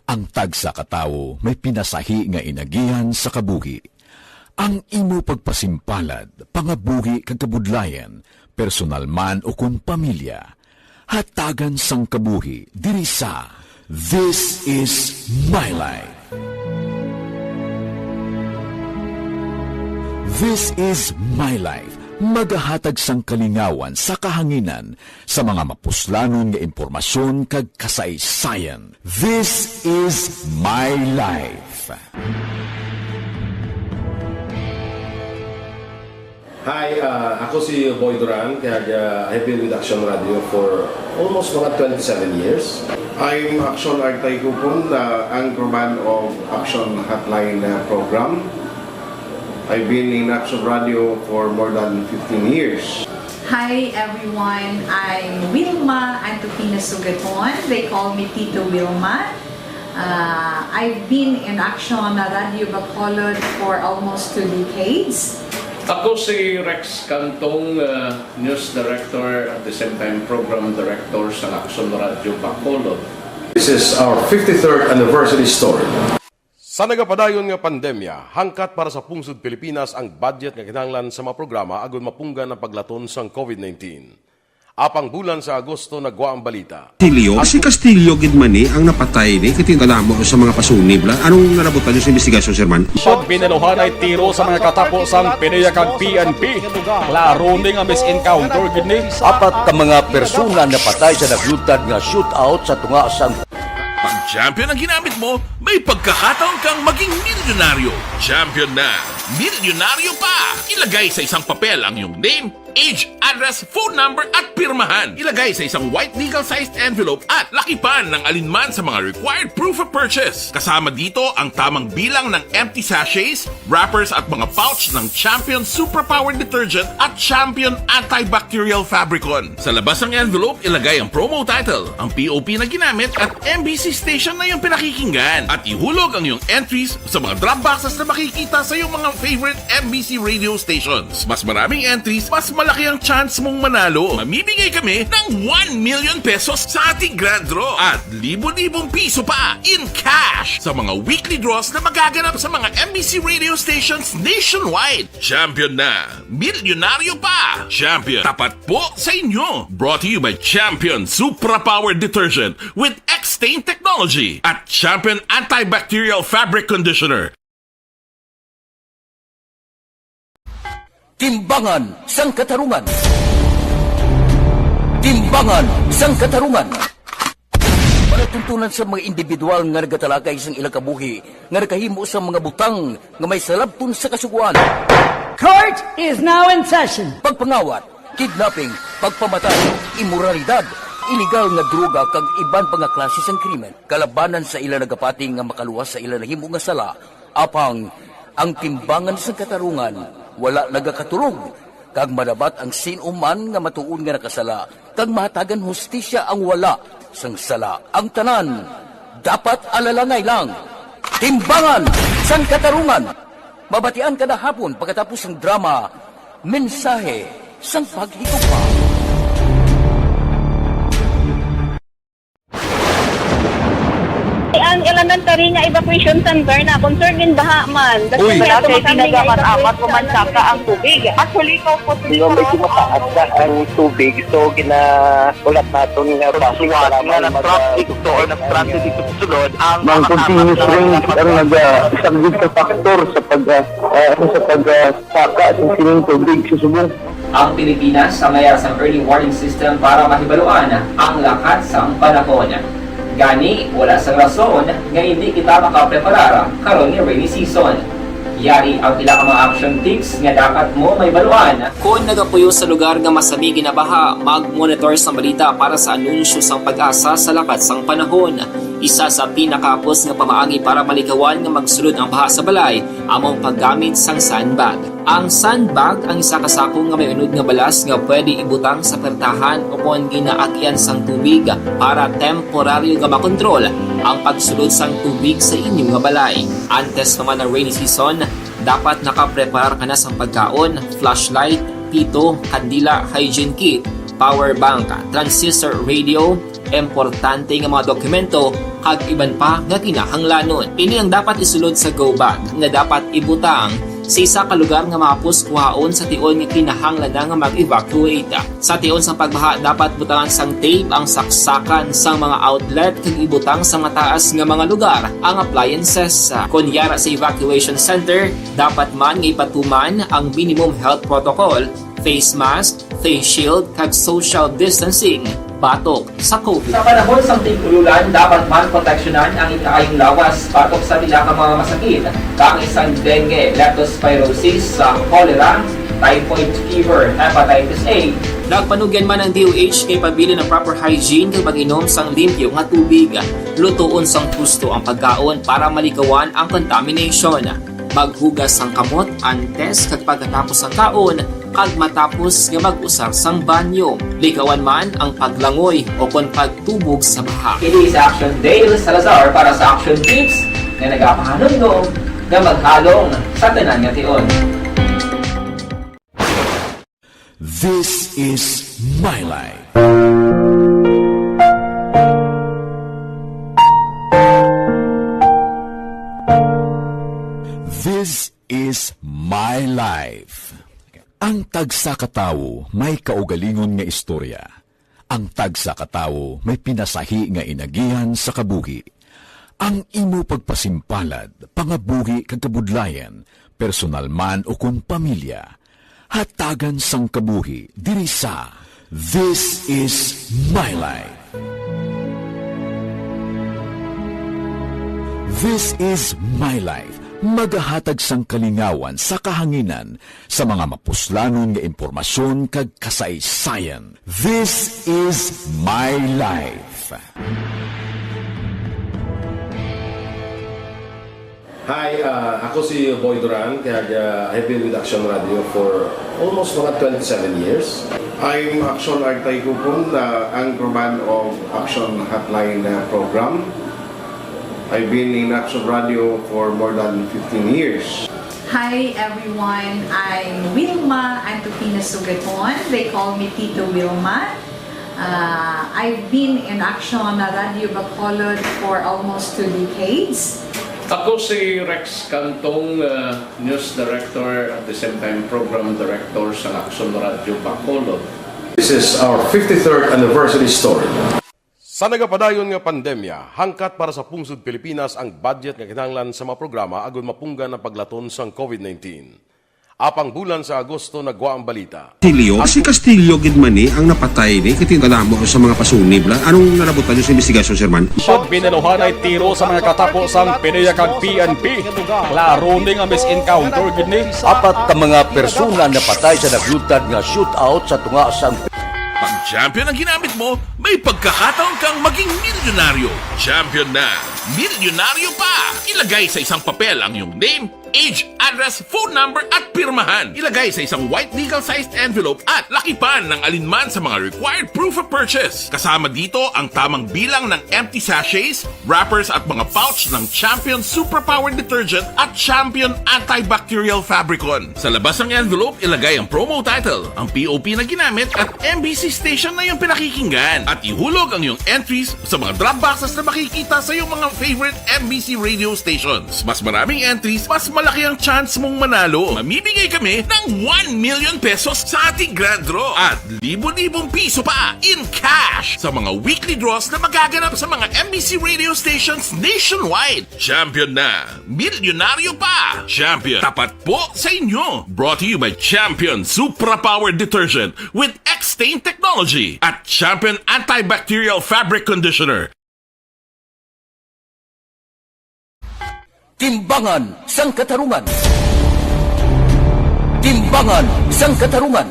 Ang tagsa ka tawo may pinasahi nga inagihan sa kabuhi. Ang imo pagpasimpalad, pangabuhi kag kabudlayan, personal man o kon pamilya, hatagan sang kabuhi diri sa This Is My Life. This Is My Life, magahatag sang kalingawan sa kahanginan sa mga mapuslanon nga impormasyon kag kasaysayan. This Is My Life. Hi, ah, ako si Boy Duran, kag, ah, I've been with Action Radio for almost mga twenty-seven years. I'm Action Artay Kupon, the anchorman of Action Hotline, uh, program. I've been in Action Radio for more than fifteen years. Hi everyone, I'm Wilma Antupina Sugaton. They call me Tito Wilma. Uh, I've been in Action Radio Bacolod for almost two decades. Ako si Rex Cantong, uh, news director, at the same time program director sa Action Radio Bacolod. This is our fifty-third anniversary story. Sa nagapadayon nga pandemya, hangkat para sa pungsod Pilipinas ang budget nga kinahanglan sa mga programa agud mapunggan ang paglaton sang covid nineteen. Apang bulan sa Agosto nagwa ang balita. Castillo? Si Castillo gid man ni ang napatay ni, kay tingala mo sa mga pasunib la. Anong nalabutan niyo sa investigasyon, Sir Man? Pag binaluhanay tiro sa mga katapo sang PDEA kag P N P. Klaro ni nga mis-encounter gid ni. Apat ka mga persona napatay sa nagluntad nga shootout sa tunga sang Pag champion ang ginamit mo, may pagkakataon kang maging milyonaryo. Champion na! Milyonaryo pa! Ilagay sa isang papel ang iyong name, age, address, phone number, at pirmahan. Ilagay sa isang white legal-sized envelope at lakipan ng alinman sa mga required proof of purchase. Kasama dito ang tamang bilang ng empty sachets, wrappers, at mga pouch ng Champion Superpower Detergent at Champion Antibacterial Fabricon. Sa labas ng envelope, ilagay ang promo title, ang P O P na ginamit, at M B C station na iyong pinakikinggan. At ihulog ang iyong entries sa mga drop boxes na makikita sa iyong mga favorite M B C radio stations. Mas maraming entries, mas malaki ang chance mong manalo. Mamimigay kami ng one million pesos sa ating grand draw at libo-libong piso pa in cash sa mga weekly draws na magaganap sa mga M B C radio stations nationwide. Champion na! Milyonaryo pa! Champion, tapat po sa inyo! Brought to you by Champion Supra Power Detergent with X-Stain Technology at Champion Antibacterial Fabric Conditioner. Timbangan sang Katarungan. Timbangan sang Katarungan. Palatuntunan sa mga individual nga nagatalakay sang ilang kabuhi nga nakahimo sang mga butang nga may salabton sa Kasugoan. Court is now in session. Pagpangawat, kidnapping, pagpamatay, imoralidad, iligal nga droga, kag iban pa nga klase sang krimen kalabanan sa ila nagapati nga makaluwas sa ila nahimo nga sala. Apang ang Timbangan sang Katarungan wala nagakatulog, kag madabat ang sin-o man nga matuod nga nakasala, kag mahatagan hustisya ang wala sang sala. Ang tanan dapat alalangay lang. Timbangan sang Katarungan, mabatian kada hapon pagkatapos sang drama, Mensahe sang Paghigugma. Ang elementary nga evacuation center na concerned in baha man. Uy. Malaki, tinaga man, amat ko man saka ang tubig. Actually, ikaw po, Di ba, medyo mataas na ang tubig, so ginaulat naton nga base sa lamang nga mag- nag-transit to or nag-transit dito sa sulod, ang Mang continuous rain ang nagasaglit sa factor sa pag, ah, ah, sa pag, ah, saka sa sining tubig sa subong. Ang Pilipinas ang mayara sang early warning system para mahibaluan ang lakat sang panahon. Gani, wala sang rason nga indi kita makapreparar karon nga rainy season. Yari ang pila ka mga action tips nga dapat mo mahibaluan. Kon nagapuyo sa lugar nga masami ginabaha, mag-monitor sang balita para sa anunsyo sang PAGASA sa lakat sang panahon. Isa sa pinakahapos nga pamaagi para malikawan nga magsulod ang baha sa balay amo ang paggamit sang sandbag. Ang sandbag ang isa ka sako nga may unod nga balas nga pwede ibutang sa pertahan o kon ginaagian sang tubig para temporaryo nga makontrol ang pagsulod sang tubig sa inyo nga balay. Antes pa man ang rainy season, dapat nakapreparar ka na sang pagkaon, flashlight, pito, kandila, hygiene kit, power bank, transistor radio, importante nga mga dokumento, kag iban pa nga kinahanglanon. Ini ang dapat isulod sa go bag nga dapat ibutang sa isa ka lugar nga mahapos kuhaon sa tion nga kinahanglan na nga mag-evacuate. Sa tion sang pagbaha, dapat butangan sang tape ang saksakan sang mga outlet kag ibutang sa mataas nga mga lugar ang appliances. Kon yara sa evacuation center, dapat man nga ipatuman ang minimum health protocol, face mask, face shield, kag social distancing batok sa COVID. Sa panahon sang tig-ululan, dapat man proteksyonan ang ikaayong lawas batok sa pila ka mga masakit, kaangay sang dengue, leptospirosis, sa cholera, typhoid fever, hepatitis A. Nagpanugyan man ang D O H kay pabilin ang proper hygiene kag pag-inom sang limpyo nga tubig. Lutoon sang husto ang pagkaon para malikawan ang contamination. Maghugas sang kamot antes kag pagkatapos sang kaon kag matapos nga mag-usar sang banyo. Likawan man ang paglangoy o kon pagtubog sa baha. Kini sa Action Dale Salazar para sa Action Tips nga nagapahanumdom nga maghalong sa tanan nga tion. This is my life. This is my life. Ang tagsa ka tawo may kaugalingon nga istorya. Ang tagsa ka tawo may pinasahi nga inagihan sa kabuhi. Ang imo pagpasimpalad, pangabuhi kag kabudlayan, personal man o kon pamilya, hatagan sang kabuhi diri sa This Is My Life. This Is My Life, magahatag sang kalingawan sa kahanginan sa mga mapuslanon nga impormasyon kag kasaysayan. This Is My Life. Hi, ah, ako si Boy Duran, kag, ah, I've been with Action Radio for almost mga twenty-seven years. I'm Action Artay Kupon, the anchorman of Action Hotline, ah, program. I've been in Action Radio for more than fifteen years. Hi everyone, I'm Wilma Antupina Sugaton. They call me Tito Wilma. Uh, I've been in Action Radio Bacolod for almost two decades. Ako si Rex Cantong, uh, news director at the same time program director sa Action Radio Bacolod. This is our fifty-third anniversary story. Sa nagapadayon nga pandemya, hangkat para sa pungsod Pilipinas ang budget nga kinahanglan sa mga programa agud mapunggan ang paglaton sang COVID nineteen. Apang bulan sa Agosto nagwa ang balita. Castillo? Si Castillo gid man ni ang napatay ni, kay kadamo sa mga pasunib la. Anong nalabutan niyo sa investigasyon, Sir Man? Pagbinaluhan ay tiro sa mga katapo sang PDEA kag P N P. Klaro ni nga mis-encounter gid ni. Apat ka mga persona napatay sa naglutad nga shootout sa tunga sang Pag champion ang ginamit mo, may pagkakataon kang maging milyonaryo. Champion na, milyonaryo pa! Ilagay sa isang papel ang iyong name, age, address, phone number, at pirmahan. Ilagay sa isang white legal-sized envelope at lakipan ng alinman sa mga required proof of purchase. Kasama dito ang tamang bilang ng empty sachets, wrappers at mga pouch ng Champion Superpower Detergent at Champion Antibacterial Fabricon. Sa labas ng envelope, ilagay ang promo title, ang P O P na ginamit at M B C station na iyong pinakikinggan. At ihulog ang iyong entries sa mga drop boxes na makikita sa iyong mga favorite M B C radio stations. Mas maraming entries, mas malaki ang chance mong manalo. Mamimigay kami ng one million pesos sa ating grand draw at libo-libong piso pa in cash sa mga weekly draws na magaganap sa mga M B C radio stations nationwide. Champion na! Milyonaryo pa! Champion, tapat po sa inyo! Brought to you by Champion Supra Power Detergent with X-Stain Technology at Champion Antibacterial Fabric Conditioner. Timbangan sang Katarungan. Timbangan sang Katarungan.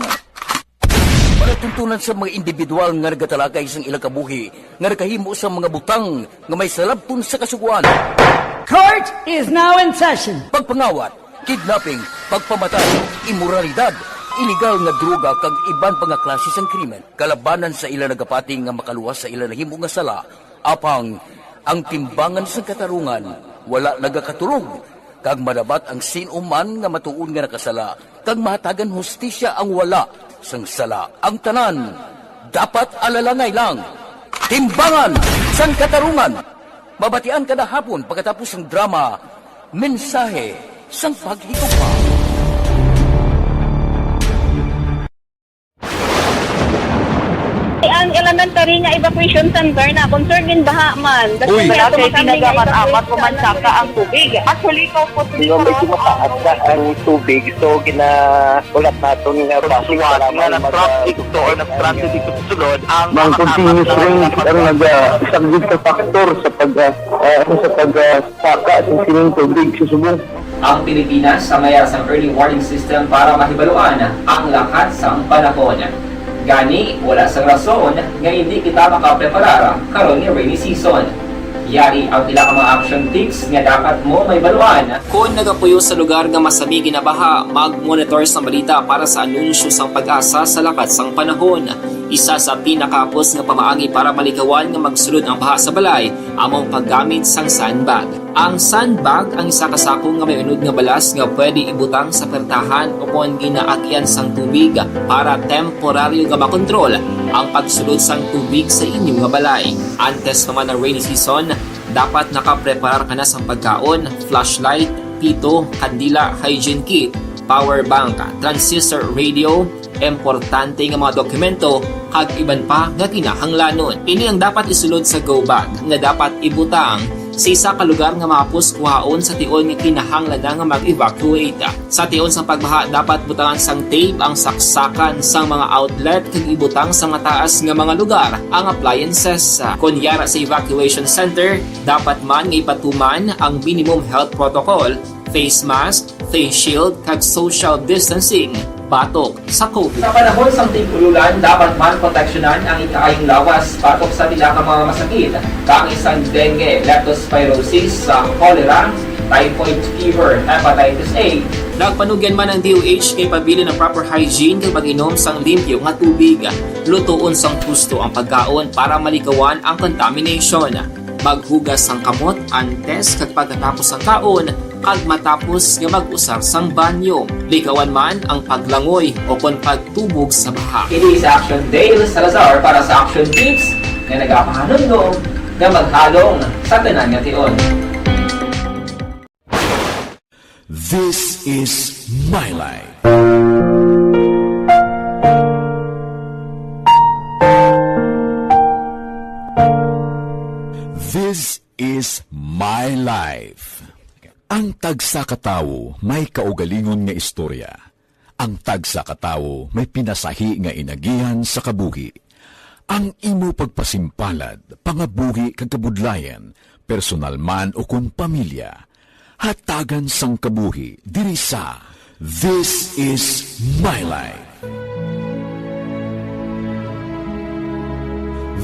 Panatun-, Tunan sa mga individual nga nagatalakay sang ilang kabuhi nga nakahimo sang mga butang nga may salabton sa Kasugoan. Court is now in session. Pagpangawat, kidnapping, pagpamatay, imoralidad, iligal nga droga kag iban pa nga klase sang krimen kalabanan sa ila nagapati nga makaluwas sa ila nahimo nga sala, apang ang timbangan sang katarungan wala nagakatulog, kag madapat ang sin-o man nga matuod nga nakasala, kag mahatagan hustisya ang wala sang sala. Ang tanan dapat alalangay lang. Timbangan sang Katarungan. Mabatian kada hapon pagkatapos sang drama, Mensahe sang Paghigugma. Ang elementary nga evacuation center na concerned in baha man. Uy, Kasi wala ato kay kami nga tinaga man amat evacuation man saka ang tubig. Actually, ikaw po, Di ba, medyo mataas na ang tubig, so ginaulat naton nga basi suwat nga nag-traffic to or nag-transit dito sa sulod ang Ang mga continuous kasama rain ang naga-, isa gid ka factor sa pag, ah, ah, sa pag, ah, saka sa sining tubig sa subong. Ang Pilipinas ang may sang early warning system para mahibaluan ang lakat sang panahon. Gani, wala sang rason nga hindi kita makapreparar karon nga rainy season. Yari ang pila ka mga action tips nga dapat mo mahibaluan. Kon nagapuyo sa lugar nga masami ginabaha, mag-monitor sang balita para sa anunsyo sang PAGASA sa lakat sang panahon. Isa sa pinakahapos nga pamaagi para malikawan nga magsulod ang baha sa balay amo ang paggamit sang sandbag. Ang sandbag ang isa ka sako nga may unod nga balas nga pwede ibutang sa pertahan ukon ginaagian sang tubig para temporaryo nga makontrol ang pagsulod sang tubig sa inyo nga balay. Antes pa man ang rainy season, dapat nakapreparar ka na sang pagkaon, flashlight, pito, kandila, hygiene kit, power bank, transistor radio, importante nga mga dokumento, kag iban pa nga kinahanglanon. Ini ang dapat isulod sa go bag nga dapat ibutang sa isa ka lugar nga mahapos kuhaon sa tion nga kinahanglan na nga mag-evacuate. Sa tion sang pagbaha, dapat butangan sang tape ang saksakan sang mga outlet kag ibutang sa mataas nga mga lugar ang appliances. Kon yara sa evacuation center, dapat man nga ipatuman ang minimum health protocol, face mask, face shield, kag social distancing batok sa COVID. Sa panahon sang tig-ululan, dapat man proteksyonan ang ikaayong lawas batok sa pila ka mga masakit, kaangay sang dengue, leptospirosis, sa cholera, typhoid fever, hepatitis A. Nagpanugyan man ang D O H kay pabilin ang proper hygiene kag pag-inom sang limpyo nga tubig. Lutoon sang husto ang pagkaon para malikawan ang contamination. Maghugas sang kamot antes kag pagkatapos sang kaon, kag matapos nga mag-usar sang banyo. Likawan man ang paglangoy o kon pagtubog sa baha. Ini sa Action Dale Salazar para sa Action Tips nga nagapahanumdom nga maghalong sa tanan nga tion. This is my life. This is my life. Ang tagsa ka tawo may kaugalingon nga istorya. Ang tagsa ka tawo may pinasahi nga inagihan sa kabuhi. Ang imo pagpasimpalad, pangabuhi kag kabudlayan, personal man ukon pamilya, hatagan sang kabuhi diri sa This Is My Life.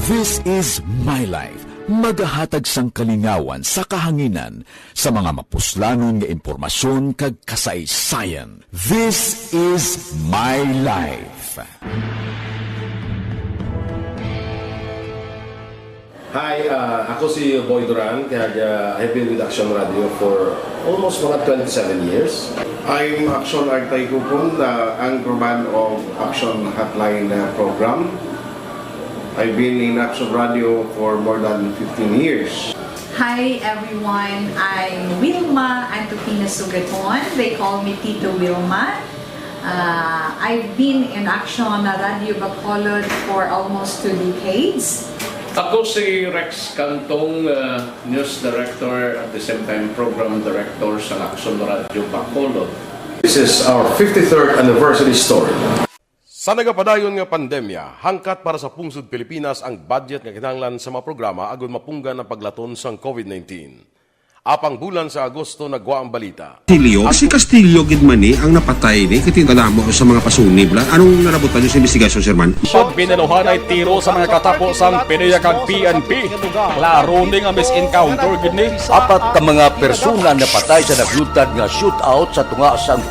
This Is My Life, magahatag sang kalingawan sa kahanginan sa mga mapuslanon nga impormasyon kag kasaysayan. This Is My Life. Hi, ah, ako si Boy Duran, kag, ah, I've been with Action Radio for almost mga twenty-seven years. I'm Action Artay Kupon, the anchorman of Action Hotline, ah, program. I've been in Action Radio for more than fifteen years. Hi everyone, I'm Wilma Antokina Sugaton. They call me Tito Wilma. Uh, I've been in Action Radio Bacolod for almost two decades. Ako si Rex Cantong, uh, news director at the same time program director sa Action Radio Bacolod. This is our fifty-third anniversary story. Sa nagapadayon nga pandemya, hangkat para sa pungsod Pilipinas ang budget nga kinahanglan sa mga programa agud mapunggan ang paglaton sang COVID nineteen. Apang bulan sa Agosto nagwa ang balita. Castillo? Si Castillo gid man ni ang napatay ni, kay kadamo sa mga pasunib la. Anong nalabutan niyo sa investigasyon, Sir Man? Pagbinaluhan ay tiro sa mga katapo sang PDEA kag P N P. Klaro ni nga mis-encounter gid ni. Apat ka mga persona napatay sa naglutad nga shootout sa tunga sang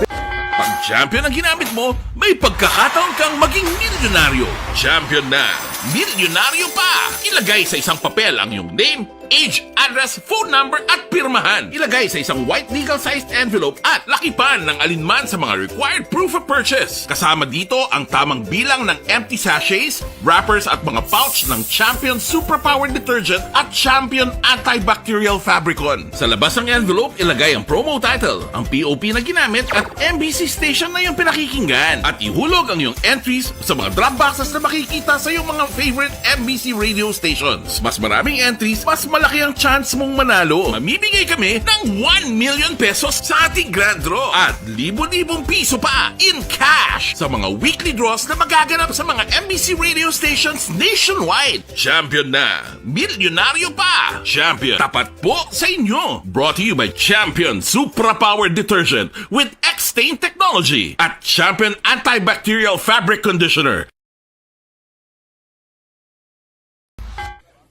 Pag champion ang ginamit mo, may pagkakataon kang maging milyonaryo. Champion na, milyonaryo pa! Ilagay sa isang papel ang iyong name, age, address, phone number, at pirmahan. Ilagay sa isang white legal-sized envelope at lakipan ng alinman sa mga required proof of purchase. Kasama dito ang tamang bilang ng empty sachets, wrappers, at mga pouch ng Champion Superpower Detergent at Champion Antibacterial Fabricon. Sa labas ng envelope, ilagay ang promo title, ang P O P na ginamit, at M B C station na iyong pinakikinggan. At ihulog ang iyong entries sa mga drop boxes na makikita sa iyong mga favorite M B C radio stations. Mas maraming entries, mas malaki ang chance mong manalo. Mamimigay kami ng one million pesos sa ating grand draw at libo-libong piso pa in cash sa mga weekly draws na magaganap sa mga M B C radio stations nationwide. Champion na! Milyonaryo pa! Champion, tapat po sa inyo! Brought to you by Champion Supra Power Detergent with X-Stain Technology at Champion Antibacterial Fabric Conditioner.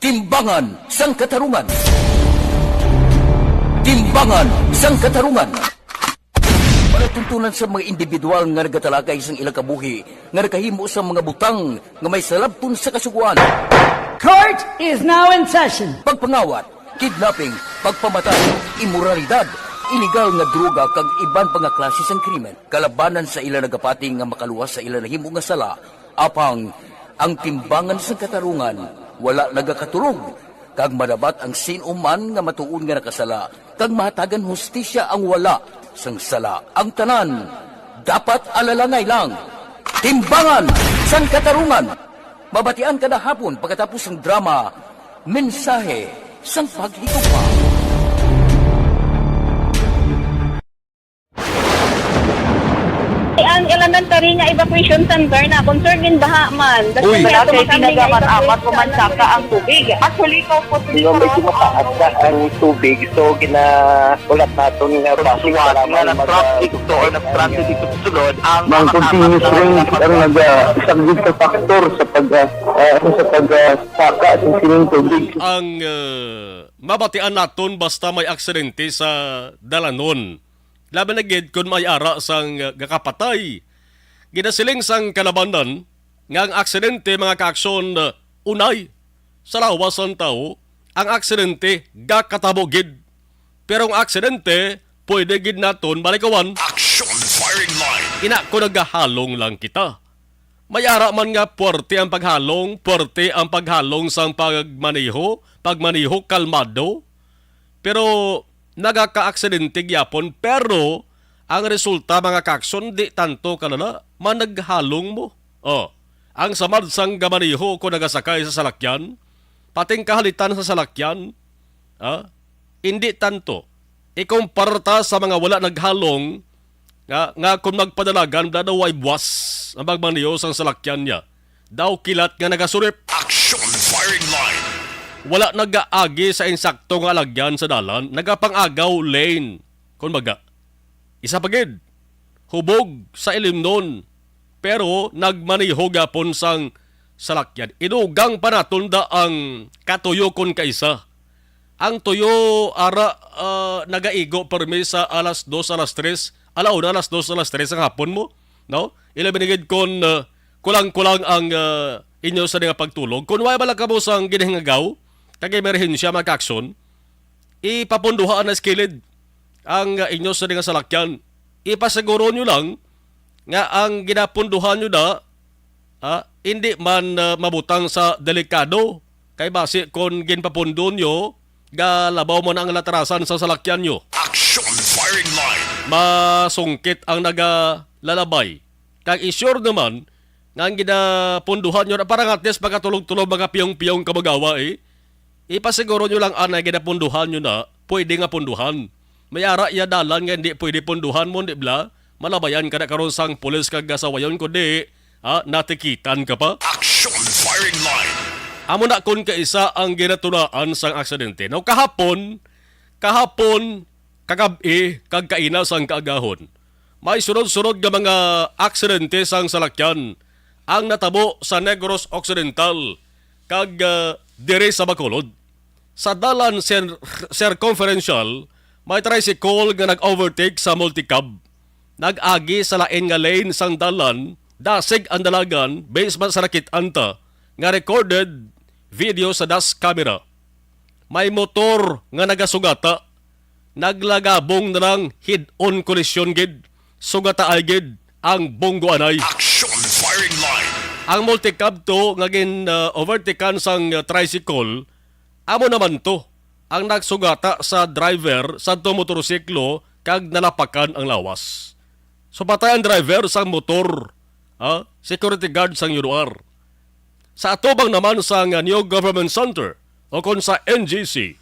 Timbangan sang Katarungan. Timbangan sang Katarungan. Palatuntunan sa mga individual nga nagatalakay sang ilang kabuhi nga nakahimo sang mga butang nga may salabton sa Kasugoan. Court is now in session. Pagpangawat, kidnapping, pagpamatay, imoralidad, iligal nga droga kag iban pa nga klase sang krimen kalabanan sa ila nagapati nga makaluwas sa ila nahimo nga sala. Apang ang timbangan sang katarungan wala nagakatulog, kag madabat ang sin-o man nga matuod nga nakasala, kag mahatagan hustisya ang wala sang sala. Ang tanan dapat alalangay lang. Timbangan sang Katarungan, mabatian kada hapon pagkatapos sang drama Mensahe sang Paghigugma. Ang elementary nga evacuation center na concerned in baha man. Uy. Malaki, tinaga man amat o mansaka ang tubig. Actually, ikaw po, Di ba, medyo mataas na ang tubig, so ginaulat naton nga basi nga para nag-traffic to or nag-transit dito sa sulod ang mga continuous rain ang nag-, ah, isang big factor sa pag, ah, ah, sa pag, ah, saka sa sining tubig. Ang, ah, mabatian naton basta may aksidente sa dalanon. Labi na gid kon may ara sang, ah, gakapatay. Ginasiling sang kalabanan nga ang aksidente, mga kaaksyon, ah, unay sa lawas sang tawo, ang aksidente gakatabo gid. Pero ang aksidente, pwede gid naton malikawan. Action firing line. Ina, kung nagahalong lang kita. May ara man nga puwerte ang paghalong, puwerte ang paghalong sang pagmaneho, pagmaneho kalmado. Pero nagakaaksidente gyapon, pero ang resulta, mga kaaksyon, di tanto kalala, managhalong mo. Oh, ang samad sang gamaneho ko nagasakay sa salakyan, pating kahalitan sa salakyan, ah, hindi tanto. Ikumpara ta sa mga wala naghalong, nga, nga kon magpadalagan, wala daw way buwas ang pagmaneho sang salakyan niya. Daw kilat nga nagasurip. Action firing line. Wala nagaagi sa insakto nga alagyan sa dalan, nagapang-agaw lane. Kon baga, isa pa gid, hubog sa ilimnon, pero nagmaneho gapon sang salakyan. Inugang pa naton da ang katuyo kon kaisa. Ang tuyo, ara, ah, nagaigo permi sa alas dos, alas tres, ala una, alas dos, alas tres ang hapon mo, no? Ilabi na gid kon, ah, kulang-kulang ang, ah, inyo sa nga pagtulog. Kon wala bala kamo sang ginahingagaw, kag emerhensya, mga kaaksyon, ipapunduha na sa kilid ang, ah, inyo sa nga salakyan. Ipasiguro nyo lang nga ang ginapunduhan nyo na, ah, hindi man, ah, mabutang sa delikado. Kay basi kon ginpapundo nyo, galabaw man ang latarasan sa salakyan nyo. Action firing line. Masungkit ang nagalalabay. Kag i-sure naman nga ang ginapunduhan nyo na parang at least pagkatulog-tulog mga piyong-piyong kamagawa, eh. Ipasiguro nyo lang anay ginapunduhan nyo na pwede nga punduhan. May ara iya dalan nga hindi pwede punduhan mo, di bala? Malabayan ka na karon sang pulis kag gasawayon, kundi, ha, natikitan ka pa. Action firing line. Amo na kon kaisa ang ginatunaan sang aksidente. Now, kahapon, Kahapon, kagab-i, kag kaina sang kaagahon, may sunod-sunod nga mga aksidente sang salakyan ang natabo sa Negros Occidental kag, ah, diri sa Bacolod. Sa dalan cir-, circumferential, may tricycle nga nag-overtake sa multicab. Nag-agi sa lain nga lane sang dalan, dasig ang dalagan, base man sa nakit-an ta nga recorded video sa dash camera. May motor nga nagasugata, naglagabong na lang, head-on collision gid. Sugataay gid ang bunggoanay. Action firing line. Ang multicab to nga gin, uh, overtakan sang, uh, tricycle, amo naman to ang nagsugata sa driver sa to motorsiklo kag nalapakan ang lawas. So, patay ang driver sang motor, ha? Security guard sang U R. Sa atubang naman sang New Government Center o kon sa N G C,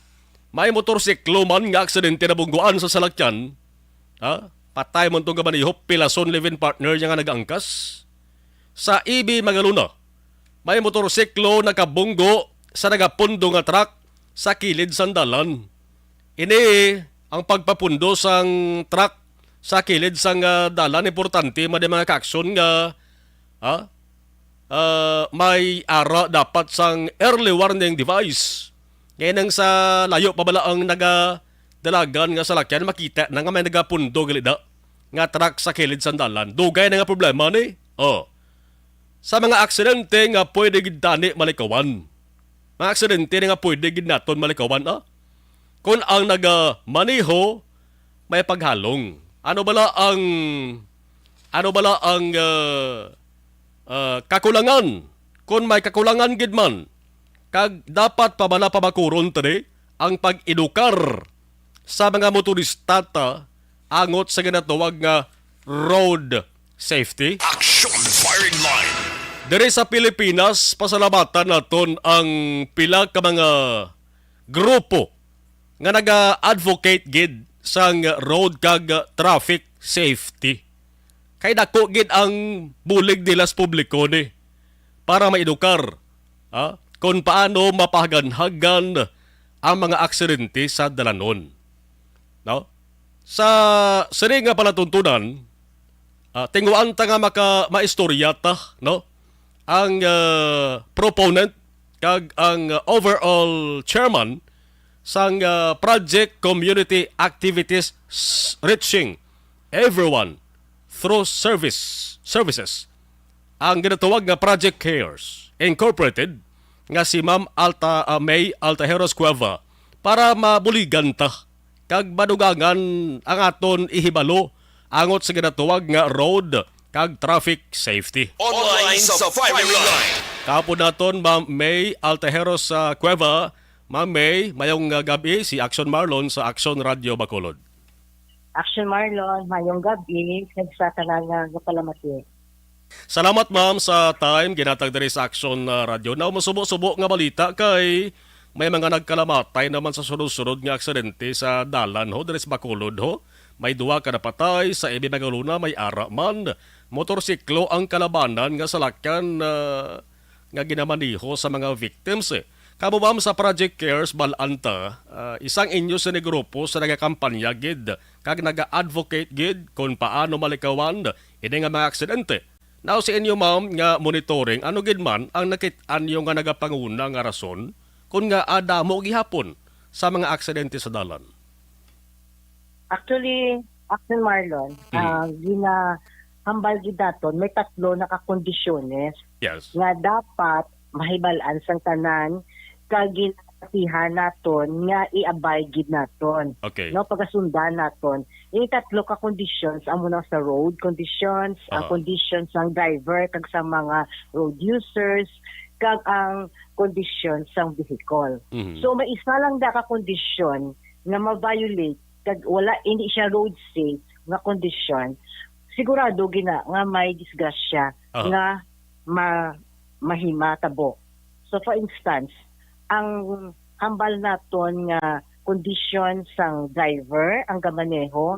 may motorsiklo man nga aksidente nabungguan sa salakyan, ha? Patay man tong gamaneho, pilason live-in partner niya nga nag-angkas. Sa E B Magalona, may motorsiklo nakabunggo sa nagapundo nga truck sa kilid sang dalan. Ini ang pagpapundo sang truck sa kilid sang, ah, dalan, importante man ang mga kaaksyon nga, ah, ah, may ara dapat sang early warning device. Kay nang sa layo pa bala ang nagadalagan nga salakyan, makita na nga may nagapundo gali da nga truck sa kilid sang dalan. Dugay na nga problema ni. Oh. Sa mga aksidente nga pwede gid tani malikawan. Mga aksidente nga pwede gid naton malikawan, ah. Kung ang nagamaneho may paghalong, ano bala ang, ano bala ang, ah, ah, kakulangan? Kung may kakulangan gid man, kag dapat pa bala pabakuron tani ang pag-edukar sa mga motorista ta angot sa ginatawag nga road safety? Action firing line. Diri sa Pilipinas, pasalamatan naton ang pila ka mga grupo nga naga-advocate gid sang road kag traffic safety. Kay dako gid ang bulig nila sa publiko ni para maedukar, ha, kung paano mapahaganhagan ang mga aksidente sa dalanon. No? Sa sini nga palatuntunan, ah, tinguan ta nga maka-, maistorya ta, no? Ang, ah, proponent kag ang, ah, overall chairman sang, ah, Project Community Activities s-, Reaching Everyone Through Service, Services, ang ginatawag nga Project Cares Incorporated, nga si Ma'am Alta, ah, May Altajeros Cueva, para mabuligan ta kag madugangan ang aton ihibalo angot sa ginatawag nga road kag traffic safety. Online sa firing line. Kahapon naton, Ma'am May Altajeros, ah, Cueva. Ma'am May, mayong, ah, gab-i, si Action Marlon sa Action Radio Bacolod. Action Marlon, mayong gab-i, kag sa tanan nga nagpalamati. Salamat, ma'am, sa time ginhatag diri sa Action, ah, Radio. Now, masubo-subo nga balita kay may mga nagkalamatay naman sa sunod-sunod nga aksidente sa dalan, ho, diri sa Bacolod, ho. May duha ka napatay, sa E B Magalona may ara man. Motorsiklo ang kalabanan nga salakyan, ah, nga ginamaneho sa mga victims, eh. Kamo, ma'am, sa Project Cares, bal-an ta, ah, isang inyo sini grupo sa nagakampanya gid kag naga-advocate gid kon paano malikawan ini nga mga aksidente. Now, sa inyo, ma'am, nga monitoring, ano gid man ang nakit-an nyo nga nagapanguna nga rason kon ngaa damo gihapon sa mga aksidente sa dalan? Actually, Action Marlon, Hmm. ah, ginahambal gid naton, may tatlo na ka kondisyones Yes. nga dapat mahibal-an sang tanan kag ginapatihan naton nga i-abide gid naton, Okay. no, pagasundan naton. Ini tatlo ka conditions, amo na sa road conditions, ang Aha. conditions sang driver kag sa mga road users, kag ang conditions sang vehicle. Mhm. So, may isa lang da ka kondisyon nga ma-violate kag wala, hindi siya road safe nga kondisyon, sigurado gina nga may disgrasya Aha. nga ma-, mahimatabo. So, for instance, ang hambal naton nga kondisyon sang driver, ang gamaneho,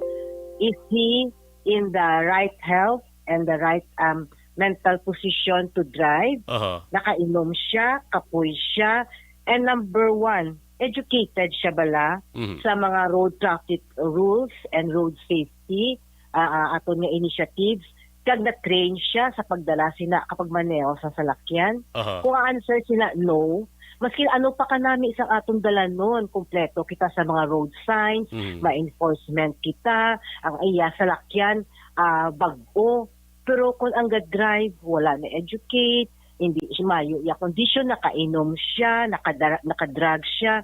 is he in the right health and the right, um, mental position to drive? Aha. Nakainom siya, kapoy siya, and number one, educated siya bala Mhm. sa mga road traffic rules and road safety, ah, ah, aton nga initiatives, kag na-train siya sa pagdala sina kapag maneho sa salakyan. Aha. Kung ang answer sila no, maski ano pa kanami sa aton dalanon, kompleto kita sa mga road signs, Mhm. ma-enforcement kita, ang iya salakyan, ah, bag-o. Pero kung ang ga-drive, wala na educate, hindi siya mayo iya kondisyon, nakainom siya, nakadra-, nakadrug siya,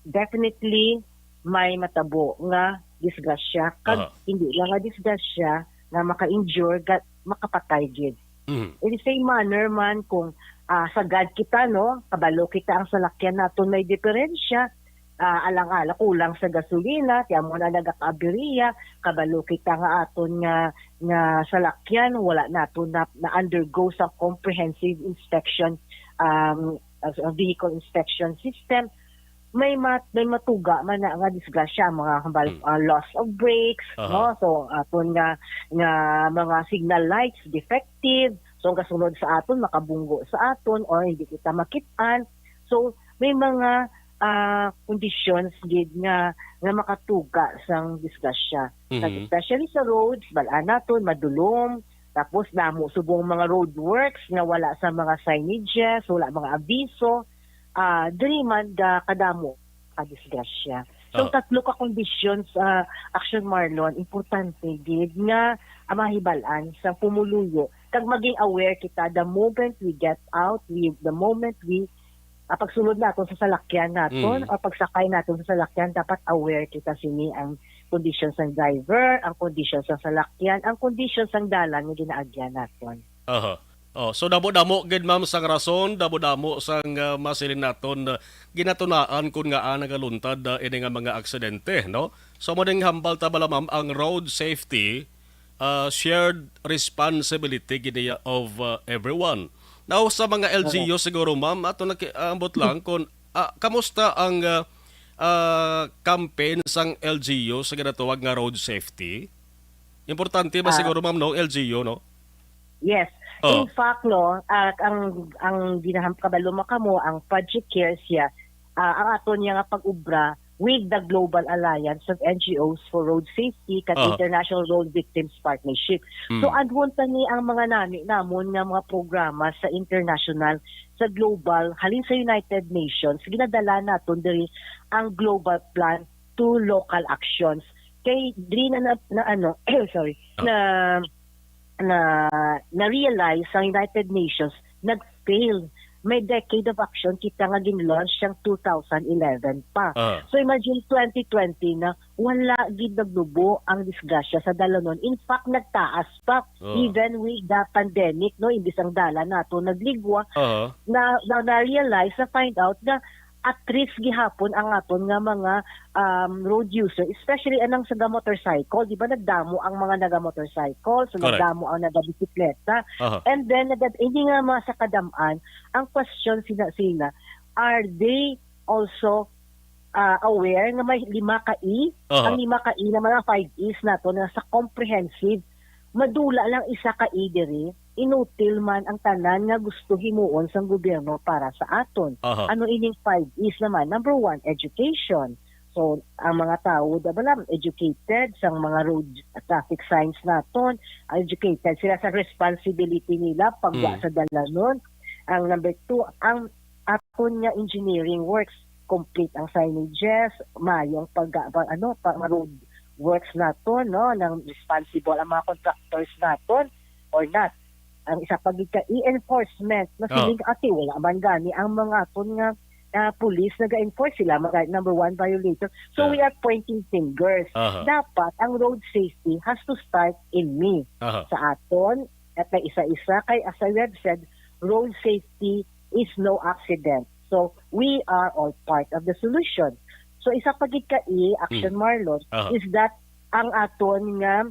definitely may matabo nga disgrasya. Kag Aha. hindi lang nga disgrasya nga maka-injure, ga-, makapatay gid. Mhm. In the same manner man, kung, ah, sagad kita, no, kabalo kita ang salakyan naton may diferensya, ah, alang-alang kulang sa gasolina, kaya mo na nagakaaberya, kabalo kita nga aton nga, nga salakyan, wala nato na, na-undergo sa comprehensive inspection, um, as a vehicle inspection system. May mat-, may matuga man na nga disgrasya, mga hambal, Hmm. ah, loss of brakes, Aha. no? So, aton nga, nga mga signal lights, defective. So, ang kasunod sa aton, makabunggo sa aton, or hindi kita makit-an. So, may mga, ah, conditions gid nga, nga makatuga sang disgrasya. Kag Mhm. especially sa roads, bal-an naton, madulom, tapos damo subong mga road works nga wala sa mga signages, wala mga abiso, ah, diri man ga kadamo ka disgrasya. So, Oh. tatlo ka conditions, ah, Action Marlon, importante gid nga, ah, mahibal-an sa pumuluyo. Kag maging aware kita the moment we get out, we, the moment we, ah, pagsulod naton sa salakyan naton, Mm. o pagsakay naton sa salakyan, dapat aware kita sini ang kondisyon sang driver, ang kondisyon sang salakyan, ang kondisyon sang dalan nga ginaagyan naton. Aha. Oh, so damo-damo gid, ma'am, sang rason, damo-damo sang, ah, masiling naton, ah, ginatunaan kun ngaa nagaluntad, ah, ini nga mga aksidente, no? So, mo ding hambal ta bala, ma'am, ang road safety, ah, shared responsibility gid iya of, ah, everyone. Now, sa mga L G U Correct. siguro, ma'am, ato na ki-, ambot lang kung, ah, kamusta ang, ah, ah, campaign sang L G U sa ginatawag nga road safety? Importante ba Ah. siguro, ma'am, no, L G U, no? Yes. Oh. In fact, no, ah, ang, ang ginaham-, kabalo mo kamo, ang Project Care siya, ah, ang aton niya nga pag-ubra with the Global Alliance of N G Os for Road Safety kag Aha. International Road Victims Partnership. Mm. So, adhon pa ni ang mga nami namon nga mga programa sa international, sa global, halin sa United Nations, ginadala naton diri ang global plan to local actions. Kay diri na, na, na ano, sorry, Ah. na, na, na-realize ang United Nations nag-fail. May Decade of Action kita nga gin-launch siyang two thousand eleven pa. Ah. So imagine twenty twenty na wala gid nagnubo ang disgrasya sa dalanon. In fact, nagtaas pa Ah. even with the pandemic, no, imbis ang dalan nato nagligwa, Ah. na, na, na-realize, na find out na at risk gihapon ang aton nga mga, um, road user, especially anang sa ga-motorcycle. Di ba nagdamo ang mga naga-motorcycle, so Correct. nagdamo ang naga-bisikleta. Aha. And then, nagad-, hindi nga mga sa kadam-an, ang question sila, sila, are they also, ah, aware nga may lima ka E? Aha. Ang lima ka E na mga five E's nato na sa comprehensive, madula lang isa ka E diri, inutil man ang tanan nga gusto himuon sang gobyerno para sa aton. Aha. Ano ining five E's naman? Number one, education. So, ang mga tawo, da bala, educated sang mga road traffic signs naton, educated sila sa responsibility nila pagwa Mm. sa dalanon. Ang number two, ang aton nga engineering works, complete ang signages, mayo ang pag, pag, ano, pag road works naton, no, nang responsible ang mga contractors naton or not. Ang isa pa gid ka, enforcement, na Ah. siling ati, wala man gani ang mga aton nga, ah, police naga-enforce, sila mga number one violator. So, Ah. we are pointing fingers. Aha. Dapat ang road safety has to start in me. Aha. Sa aton, at na isa-isa, kay as I have said, road safety is no accident. So, we are all part of the solution. So, isa pa gid ka i-action, Hmm. Marlon, Aha. is that ang aton nga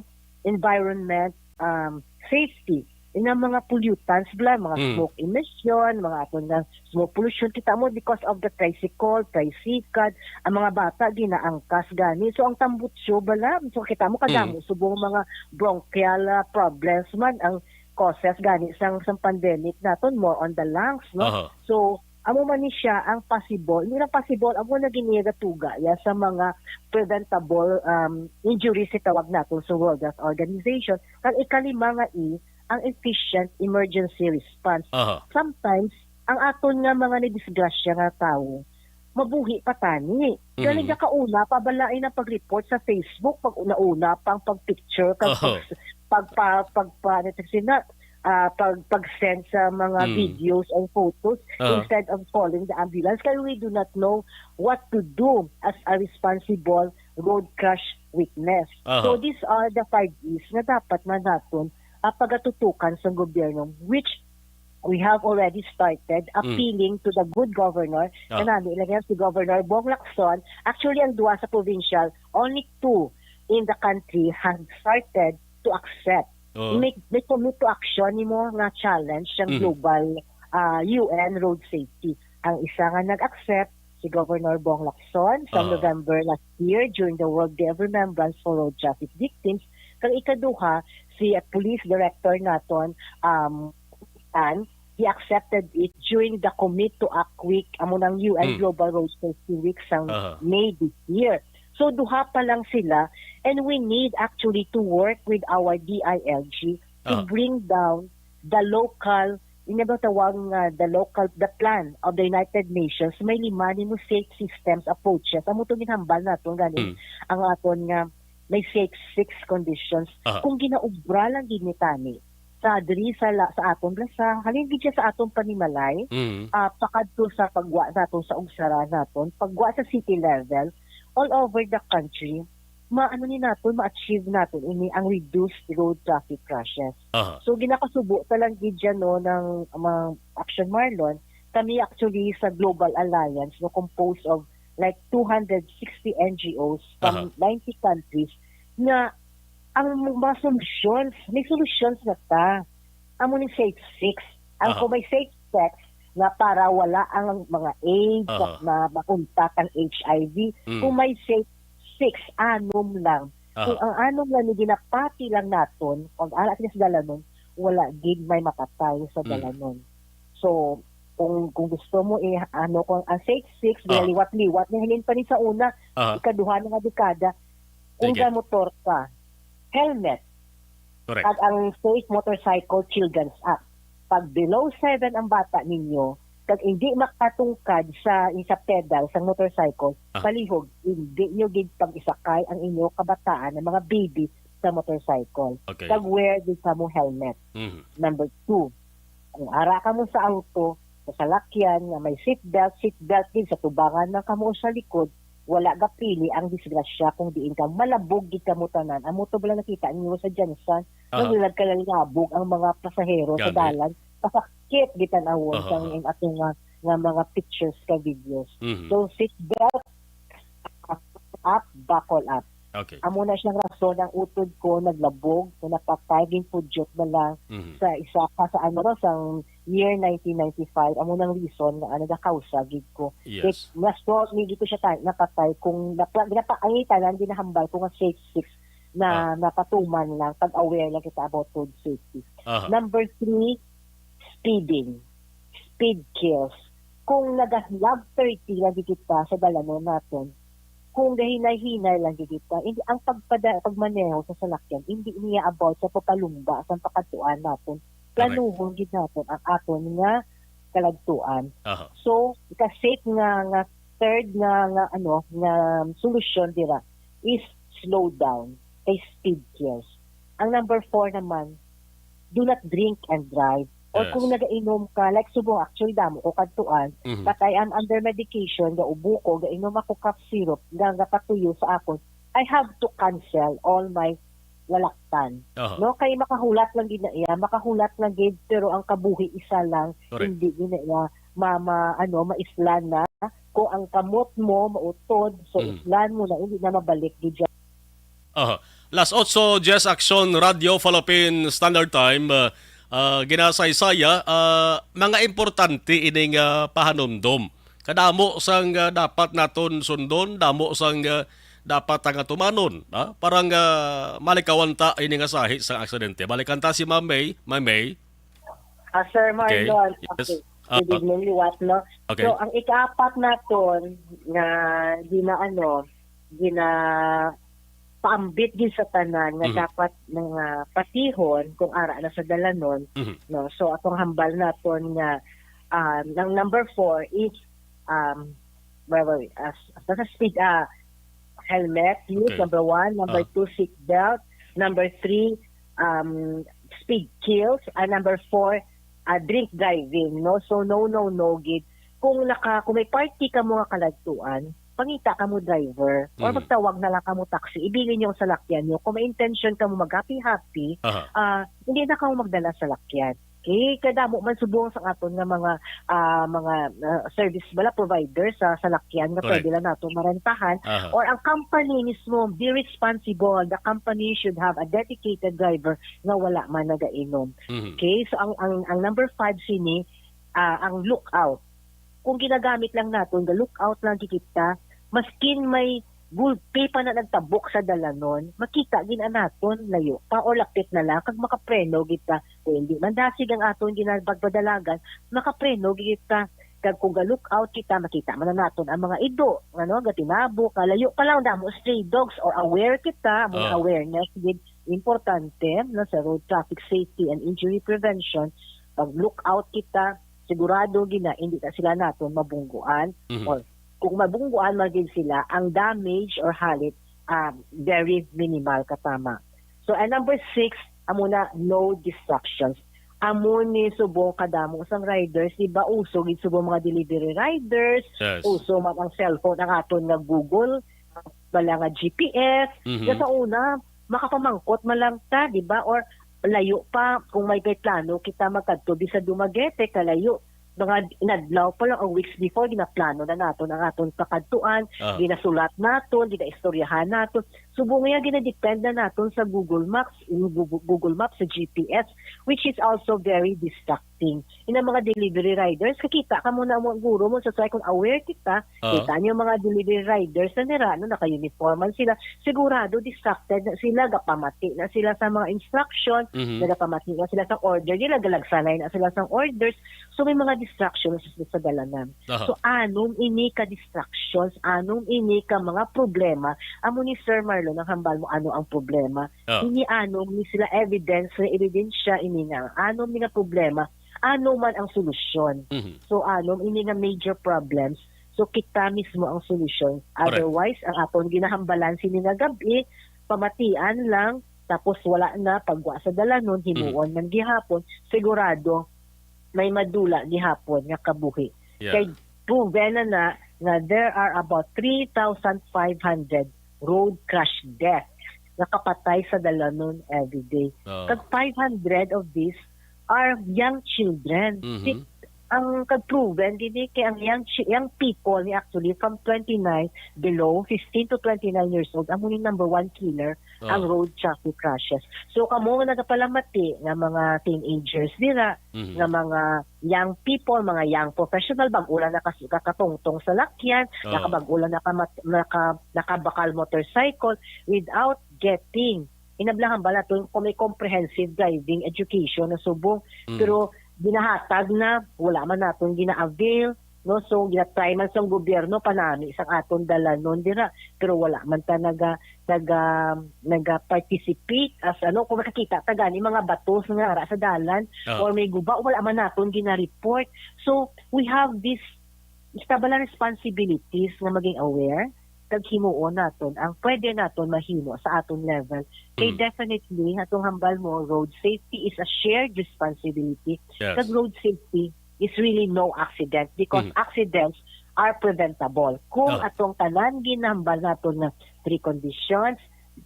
environment, um, safety, nga mga pollutants bala, mga Hmm. smoke emission, mga aton nga smoke pollution, kita mo because of the tricycle, tricycle, ang mga bata ginaangkas gani. So, ang tambutso bala, so kita mo kadamo Hmm. subong mga bronchial, ah, problems man ang causes gani sang, sang pandemic naton, more on the lungs, no? Aha. So, Amo man ni siya ang possible, hindi lang possible, amo na gini gatuga ya sa mga preventable, um, injuries, itawag naton sa World Health Organization. Ang ikalima nga E, ang efficient emergency response. Aha. Sometimes, ang aton nga mga nadisgrasya nga tawo, mabuhi pa tani. Kaya Mhm. nagkakauna pa, balain ang pag-report sa Facebook, pag una-una pang pag-picture, kag Aha. pag, pag, pag, pag, ano to sila, ah, pag, pag-send sa mga Mm. videos and photos, Aha. instead of calling the ambulance. Kaya we do not know what to do as a responsible road crash witness. Aha. So these are the five E's nga dapat man naton, ah, pagatutukan sa gobyerno, which we have already started Mm. appealing to the good governor. Ah. Kanami lang yan, si Governor Bong Lacson. Actually, ang duha sa provincial, only two in the country have started to accept. Oh. May, may commit to action nimo nga challenge sang Mhm. global, ah, U N road safety. Ang isa nga nag-accept, si Governor Bong Lacson sa Oh. November last year during the World Day of Remembrance for Road Traffic Victims. Kag ikaduha, si, ah, Police Director naton, um, Tan, he accepted it during the Commit to Act Week, amo nang U N Mm. Global Road Safety Week sang Aha. May this year. So, duha pa lang sila, and we need actually to work with our D I L G to Ah. bring down the local, ini ba tawag nga, the local, the plan of the United Nations, may lima nimo safe systems approaches. Amo to ginhambal naton gani, Mm. ang aton nga may safe six conditions. Aha. Kung ginaubra lang gid ni tani, sa diri sa la-, sa aton bala sa, halin gid siya sa aton panimalay, Mm. ah, pakadto sa pagwa naton sa ugsara naton, pagwa sa city level, all over the country, maano ni naton, ma-achieve naton ini ang reduced road traffic crashes. Aha. So, ginakasubo ta lang gid siya, no, ng mga Action Marlon. Kami actually sa Global Alliance, no, composed of like two hundred sixty N G Os from Aha. ninety countries, nga ang mga solutions, may solutions na ta. Amo ni safe six. Ang Aha. Kung may safe sex, nga para wala ang mga AIDS, Aha. na makontak ang H I V. Mm. Kung may safe six, anom lang. Aha. Kung ang anom lang ni ginapati lang naton, pag ala kita sa dalanon, wala gid may mapatay sa Mm. dalanon. So, kung, kung gusto mo, eh, ano, kung ang safe six, Ah. ginaliwat-liwat, na hinin pa ni sa una, Aha. ikaduha na nga dekada, kung Sige. gamotor ka, helmet. Correct. Kag ang Safe Motorcycle Children's Act. Pag below seven ang bata ninyo, kag hindi makatungkad sa, sa pedal sa motorcycle, Ah. palihog, hindi nyo gid pag-isakay ang inyo kabataan, ang mga baby sa motorcycle. Okay. Kag wear din sa mo helmet. Mhm. Number two, kung ara ka mo sa auto, sa salakyan nga may seatbelt, seatbelt din sa tubangan man kamo o sa likod, wala gapili ang disgrasya kung diin ka. Malabog gid kamo tanan. Amo to bala nakita ninyo sa Gensan. Aha. Nang nagkalalabog ang mga pasahero sa Grabe. dalan. Pasakit gid tan-awon Aha, sang aha. in ato nga, nga mga pictures ka videos. Mhm. So, seatbelt, up, buckle up. Okay. Amo na siyang rason ang utod ko naglabog, nga napatay, ginpudyot na lang Mhm. sa isa ka sa ano ba, sang year nineteen ninety-five. Amo nang reason nga, ah, nagakausa gid ko. Yes. Kay na-stroke ni gid ko siya ta-, napatay kung napa-, napa-, ang tanan ginahambal ko nga safe six na Ah. napatuman lang, pag-aware lang kita about road safety. Aha. Number three, speeding. Speed kills. Kung nagalag thirty lagi kita sa dalanon naton, kung gahinay-hinay lang gid kita, hindi, ang pagpada-, pagmaneho sa salakyan, hindi niya about sa papalumba sa pakadtuan naton. Correct. Planuhon gid naton ang aton nga kalagtuan. Aha. So, ika-safe nga, nga third nga, nga, ano, nga solusyon dira is slow down, kay speed kills. Ang number four naman, do not drink and drive. Or Yes. kung nagainom ka, like subong, actually, damo ko kadtuan, Mhm. but I am under medication, gaubo ko, gainom ako cough syrup, nga gapatuyo sa akon, I have to cancel all my lalaktan. Aha. No, kay makahulat lang gid na iya, makahulat lang gid, pero ang kabuhi isa lang, Correct. hindi gid na iya ma-, ma-, ano, maislan na. Kung ang kamot mo mautod, so Mm. islan mo na, hindi na mabalik gid siya. Aha. Las otso, Jess Action, Radyo Falapin Standard Time, ah, ah, ginasaysayan, ah, mga importante ining, ah, pahanumdom. Kadamo sang, ah, dapat naton sundon, damo sang, ah, dapat nga tumanon, ha? Para nga malikawan ta ini nga sahi sang aksidente. Balikan ta si Ma'am May. Ma'am May? Ah, Sir Okay. Marlon, Yes. okay. Ah, Good evening, liwat, no? Okay. So, ang ikaapat naton nga gina-, ano, gina-, paambit gyud sa tanan nga Mhm. dapat nga patihon kung ara na sa dalanon, Mhm. no? So, atong hambal naton nga, um, ang number four is, um, wait, wait, wait, as, as, as speed, ah, helmet, use Okay. number one, number Ah. two, seat belt, number three, um, speed kills, and number four, ah, drink driving, no? So, no, no, no, gid. Kung naka-, kung may party kamo nga kaladtuan, pangita kamo driver, or Mhm. magtawag na lang kamo taxi, ibilin niyo ang salakyan niyo. Kung may intention kamo mag-happy-happy, Aha. ah, hindi na kamo magdala salakyan. Okay, kadamo man subong sa aton nga mga, ah, mga, ah, service bala provider sa salakyan nga Correct. pwede lang nato marentahan. Aha. Or ang company mismo, be responsible. The company should have a dedicated driver nga wala man nagainom. Mhm. Okay, so ang, ang, ang number five sini, ah, ang lookout. Kung ginagamit lang naton, ga-lookout lang kita, maskin may gulpi pa na nagtabok sa dalanon, makita gid naton, layo pa or lapit na lang, kag makapreno gid ta. Kung hindi man dasig ang aton ginapagpadalagan, makapreno gid ta. Kag kung ga-lookout kita, makita man na naton ang mga ido, ano, gatinabok, kalayo pa lang, damo stray dogs, or aware kita, mga Ah. awareness gid, importante, no, sa road traffic safety and injury prevention. Pag lookout kita, sigurado gid na hindi na sila naton mabungguan, Mhm. or kung mabungguan man gid sila, ang damage or halit, ah, very minimal katama. So, and number six, amo na, no distractions. Amo ni subong kadamo sang riders, di ba? Uso gid subong mga delivery riders, Yes. uso man ang cellphone, ang aton nga Google, bala nga G P S, Mhm. nga sa una, makapamangkot man lang ta, di ba? Or layo pa, kung may, may plano kita magkadto di sa Dumaguete, kalayo, mga inadlaw pa lang o weeks before, ginaplano na naton ang aton pakadtuan, Ah. ginasulat naton, ginaistoryahan naton. Subong nga, ginadepend na naton sa Google Maps. Yung Google, Google Maps sa G P S, which is also very distracting. Yung mga delivery riders, kakita ka mo na mo, guro mo, sa kung aware kita, Ah. kita niyo mga delivery riders na nira, no, naka-uniform man sila, sigurado distracted na sila, gapamati na sila sa mga instruction, Mhm. nagapamati na sila sa order nila, galagsanay na sila sa orders. So, may mga distractions sa, sa dalanan. Aha. So, anom ini ka distractions, anom ini ka mga problema. Amo ni Sir Marlon ang hambal mo, ano ang problema? Ah. Ini anom ni sila evidence, nga ebidensya ini nga anom ni nga problema, ano man ang solusyon. Mhm. So, anom ini nga major problems. So, kita mismo ang solusyon. Correct. Otherwise, ang aton ginahambalan sini nga gab-i, pamatian lang, tapos wala na, pagwa sa dalanon, himuon Mhm. man gihapon, sigurado may madula gihapon nga kabuhi. Yeah. Kay proven na na nga there are about three thousand five hundred road crash death nakapatay sa dalanon every day. Oh. Kag five hundred of these are young children. Mhm. Si, ang kag proven gini kay ang young chi-, young people ni actually from twenty-nine below, fifteen to twenty-nine years old, amo ni number one killer ang Oh. road traffic crashes. So, kamo nga nagapalamati nga mga teenagers dira, Mhm. nga mga young people, mga young professional, bag-o lang nakas-, nakatungtong sa lakyan, Oh. nakabag-o lang nakamat-, naka-, nakabakal motorcycle without getting, inablahan ba naton kung may comprehensive driving education na subong? Mm. Pero ginahatag na, wala man naton gina-avail, no? So, gina-try man sang gobyerno, panami sang aton dalanon dira, pero wala man ta naga-, naga-, naga-participate as, ano, kung makakita ta gani mga batos nga ara sa dalan Oo. or may guba, wala man naton gina-report. So, we have this, bala, responsibilities nga maging aware kag himuon naton ang pwede naton mahimo sa aton level. Kay Mm. definitely, atong hambal mo, road safety is a shared responsibility. Yes. Kag road safety is really no accident because Mm. accidents are preventable. Kung Ah. atong tanan ginahambal naton nga preconditions,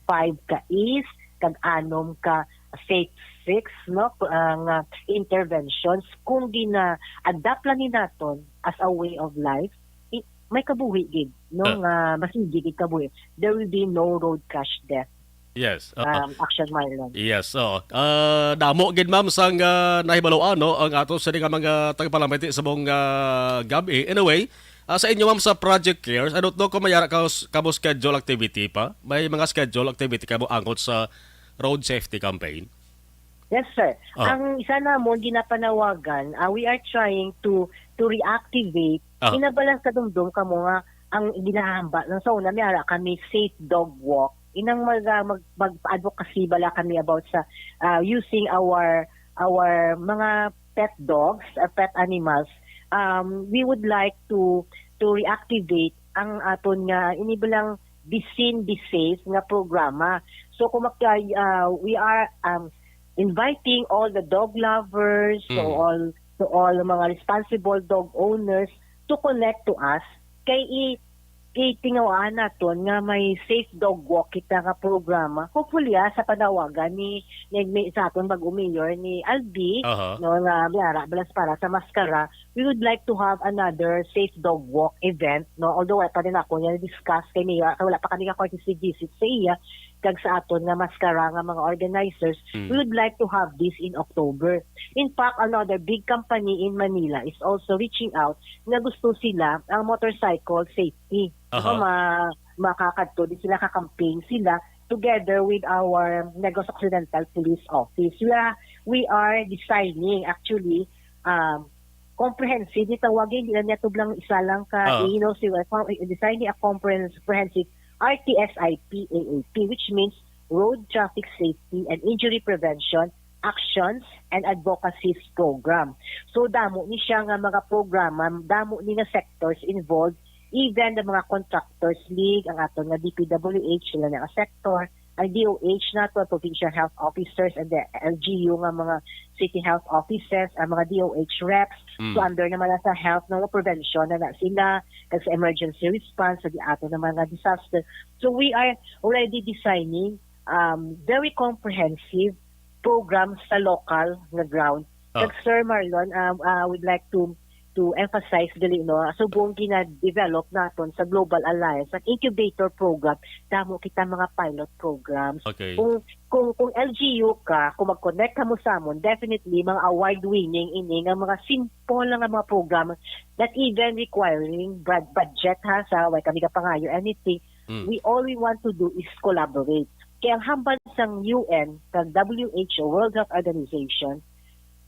five ka E's, kag anom ka safe six, no, ang, ah, interventions, kung gina-adapt lang ni naton as a way of life, i-, may kabuhi gid, no, Ah. nga masigi gid kabuhi. There will be no road crash death. Yes, oo. Um, Action Marlon. Yes, oo. Ah, damo gid, ma'am, sang, ah, nahibaluan, no, ang ato sa nga mga tagapalamati sa buong, ah, gab-i. Anyway, ah, sa inyo, ma'am, sa Project Cares, I don't know kung may ara ka, kamo schedule activity pa. May mga schedule activity kamo angot sa road safety campaign? Yes, sir. Oh. Ang isa namon ginapanawagan, ah, we are trying to to reactivate. Ah. Inabalang sa dumdum kamo nga ang ginahamba lang sa una, may ara kami safe dog walk. Inang mag, mag, mag-advocacy bala kami about sa ah, using our our mga pet dogs or pet animals. Um, we would like to to reactivate ang aton nga inibalang Be Seen, Be Safe nga programa. So kung mag, ah, we are um, inviting all the dog lovers, to Mm. all to all mga responsible dog owners to connect to us kay i itingawaan naton nga may safe dog walk kita nga programa. Hopefully ah, sa panawagan ni, ni, ni sa aton bag-o mayor ni Albi, Aha. no, nga may ara balas para sa maskara, we would like to have another safe dog walk event, no? Although wala pa rin ako niya discuss kay Mayor, kay wala pa kami ka courtesy visit sa iya kag sa aton nga maskara nga mga organizers. Mm. We would like to have this in October. In fact, another big company in Manila is also reaching out nga gusto sila ang motorcycle safety. Aha. So, ma makakadto din sila, ka-campaign sila together with our Negros Occidental Police Office. We are, we are designing actually um, comprehensive, ni tawag, hindi na niya tublang isa lang ka, Ah. you know, si designing a comprehensive R T S I P A A P, which means Road Traffic Safety and Injury Prevention Actions and Advocacies Program. So damo ni siya nga mga programa, damo ni nga sectors involved, even the mga contractors league, ang aton nga D P W H, sila na nga sector, ang D O H nato, provincial health officers, and the L G U nga mga city health offices, ang mga D O H reps. Mm. So under naman na sa health, no, prevention na na sila, kag sa emergency response, sa di ato naman nga disaster. So we are already designing um, very comprehensive programs sa local nga ground. Oh. Kag Sir Marlon, um, I would like to to emphasize gali, no, subong gina-develop naton sa Global Alliance ang incubator program, damo kita mga pilot programs. Okay. Kung kung kung L G U ka, kung mag-connect ka mo sa amon, definitely mga award-winning ini nga mga simple lang nga mga programa, not even requiring bud- budget ha, sa way kami kapangayo anything. Mm. We all we want to do is collaborate. Kaya ang hambal sang U N kag W H O, World Health Organization,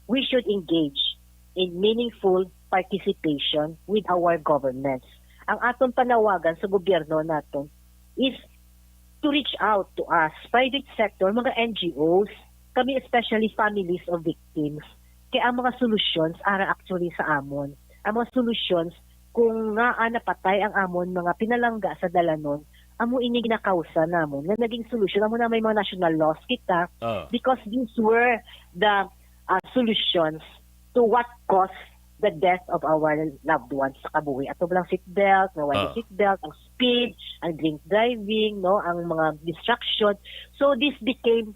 we should engage in meaningful participation with our governments. Ang aton panawagan sa gobyerno naton is to reach out to us, private sector, mga N G Os, kami especially families of victims. Kay ang mga solutions ara actually sa amon. Ang mga solutions kung nga ah, napatay ang amon mga pinalangga sa dalanon, amo ini ginakausa namon nga naging solusyon. Amo na may mga national laws kita Ah. because these were the uh, solutions to what caused the death of our loved ones sa kabuhi. Ato lang seatbelt, nga wala Ah. seatbelt, ang speed, ang drink driving, no, ang mga distraction. So this became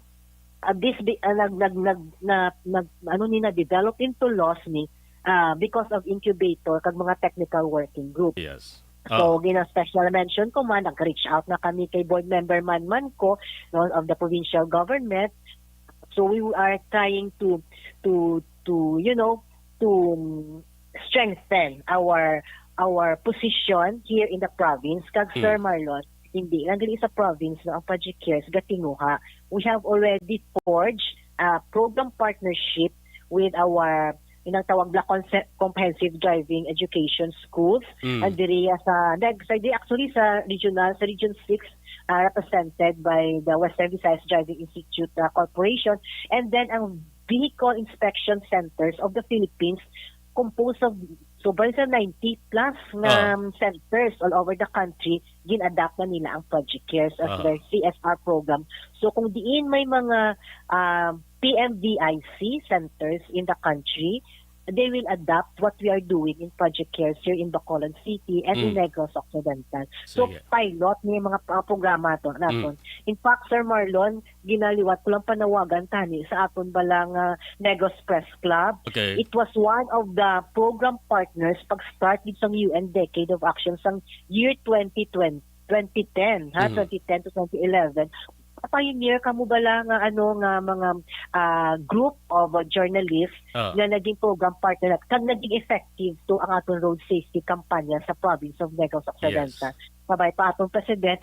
uh, this be, uh, nag nag nag na, nag ano ni na develop into laws ni uh, because of incubator kag mga technical working group. Yes. So, Ah. gina special mention ko man, nag-reach out na kami kay board member man man ko no, of the provincial government. So we are trying to to to you know to um, strengthen our our position here in the province. Kag Hmm. Sir Marlon, hindi lang gali sa province no ang Project Cares gatinguha. We have already forged a program partnership with our inang tawag na conse- comprehensive driving education schools Mm. and diri sa nag sa di actually sa regional sa Region six uh, represented by the Western Visayas Driving Institute uh, Corporation and then ang vehicle inspection centers of the Philippines composed of sobra sa ninety plus nga Ah. um, centers all over the country gin-adapt na nila ang Project Cares as Ah. their C S R program. So kung diin may mga um, P M V I C centers in the country, they will adapt what we are doing in Project Cares here in Bacolod City and in Mm. Negros Occidental. So, Sige. Pilot ni mga pa- programa to naton. In fact, Sir Marlon, ginaliwat ko lang panawagan tani sa aton bala nga Negros Press Club. Okay. It was one of the program partners pag-start gid sang U N Decade of Action sang year twenty twenty, twenty ten, ha, Mhm. twenty ten to twenty eleven. Pioneer kamo bala nga ano nga mga ah, group of uh, journalists Ah. nga naging program partner nat- kag naging effective to ang aton road safety kampanya sa province of Negros Occidental. Yes. Kabay pa atong president,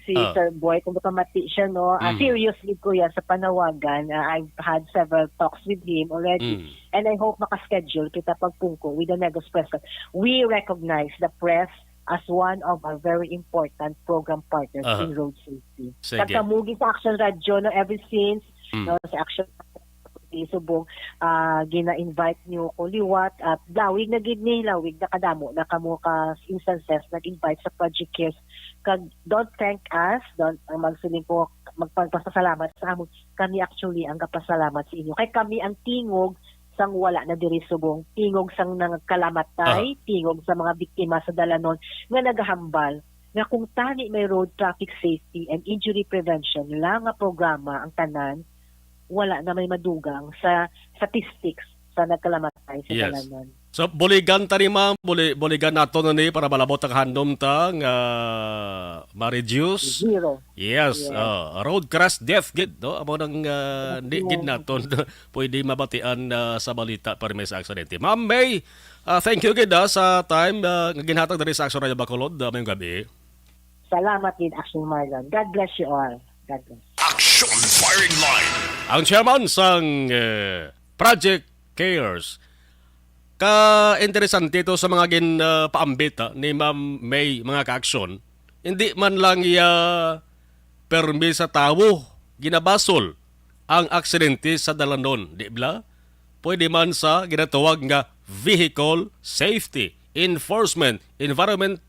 si Ah. Sir Boy, kung gapamati siya, no? Ah, Mhm. Serious gid ko yan sa panawagan. Ah, I've had several talks with him already. Mm. And I hope makaschedule kita pagpungko with the Negros Press Club. We recognize the press as one of our very important program partners Aha. in road safety. Sige. Kag kamo gid sa Action Radio, no, ever since, Mm. no, sa Action Radio, subong, ah, gina-invite nyo ko liwat at lawig na gid ni, lawig na kadamo na kamo ka instances nag-invite sa Project Cares. Kag don't thank us, don't, ang magsiling ko, magpagpasalamat sa amon. Kami actually ang kapasalamat sa inyo. Kay kami ang tingog sang wala na diri subong, tingog sang nagkalamatay, Aha. tingog sa mga biktima sa dalanon nga nagahambal nga kung tani may road traffic safety and injury prevention lang nga programa ang tanan, wala na may madugang sa statistics sa nagkalamatay sa Yes. dalanon. So, buligan ta ni, ma'am, buli-, buligan nato na ni para malabot ang handom ta nga ma-reduce. Zero. Yes, Yes. ah, road crash death gid, no? Amo nang, ah, di gid Yes. naton pwede mabatian, ah, sa balita permi sa aksidente. Ma'am May, ah, thank you gid, ah, sa time, ah, nga ginhatag diri sa Action Radio Bacolod, ah, mayong gabi. Salamat gid, Action Marlon. God bless you all. God bless. Action Firing Line. Ang chairman sang, eh, Project Cares. Ka-interesante to sa mga gin, ah, paambit, ah, ni Ma'am May, mga ka-action. Hindi man lang iya permi sa tawo ginabasol ang aksidente sa dalanon, di bala? Pwede man sa ginatawag nga vehicle safety, enforcement, environment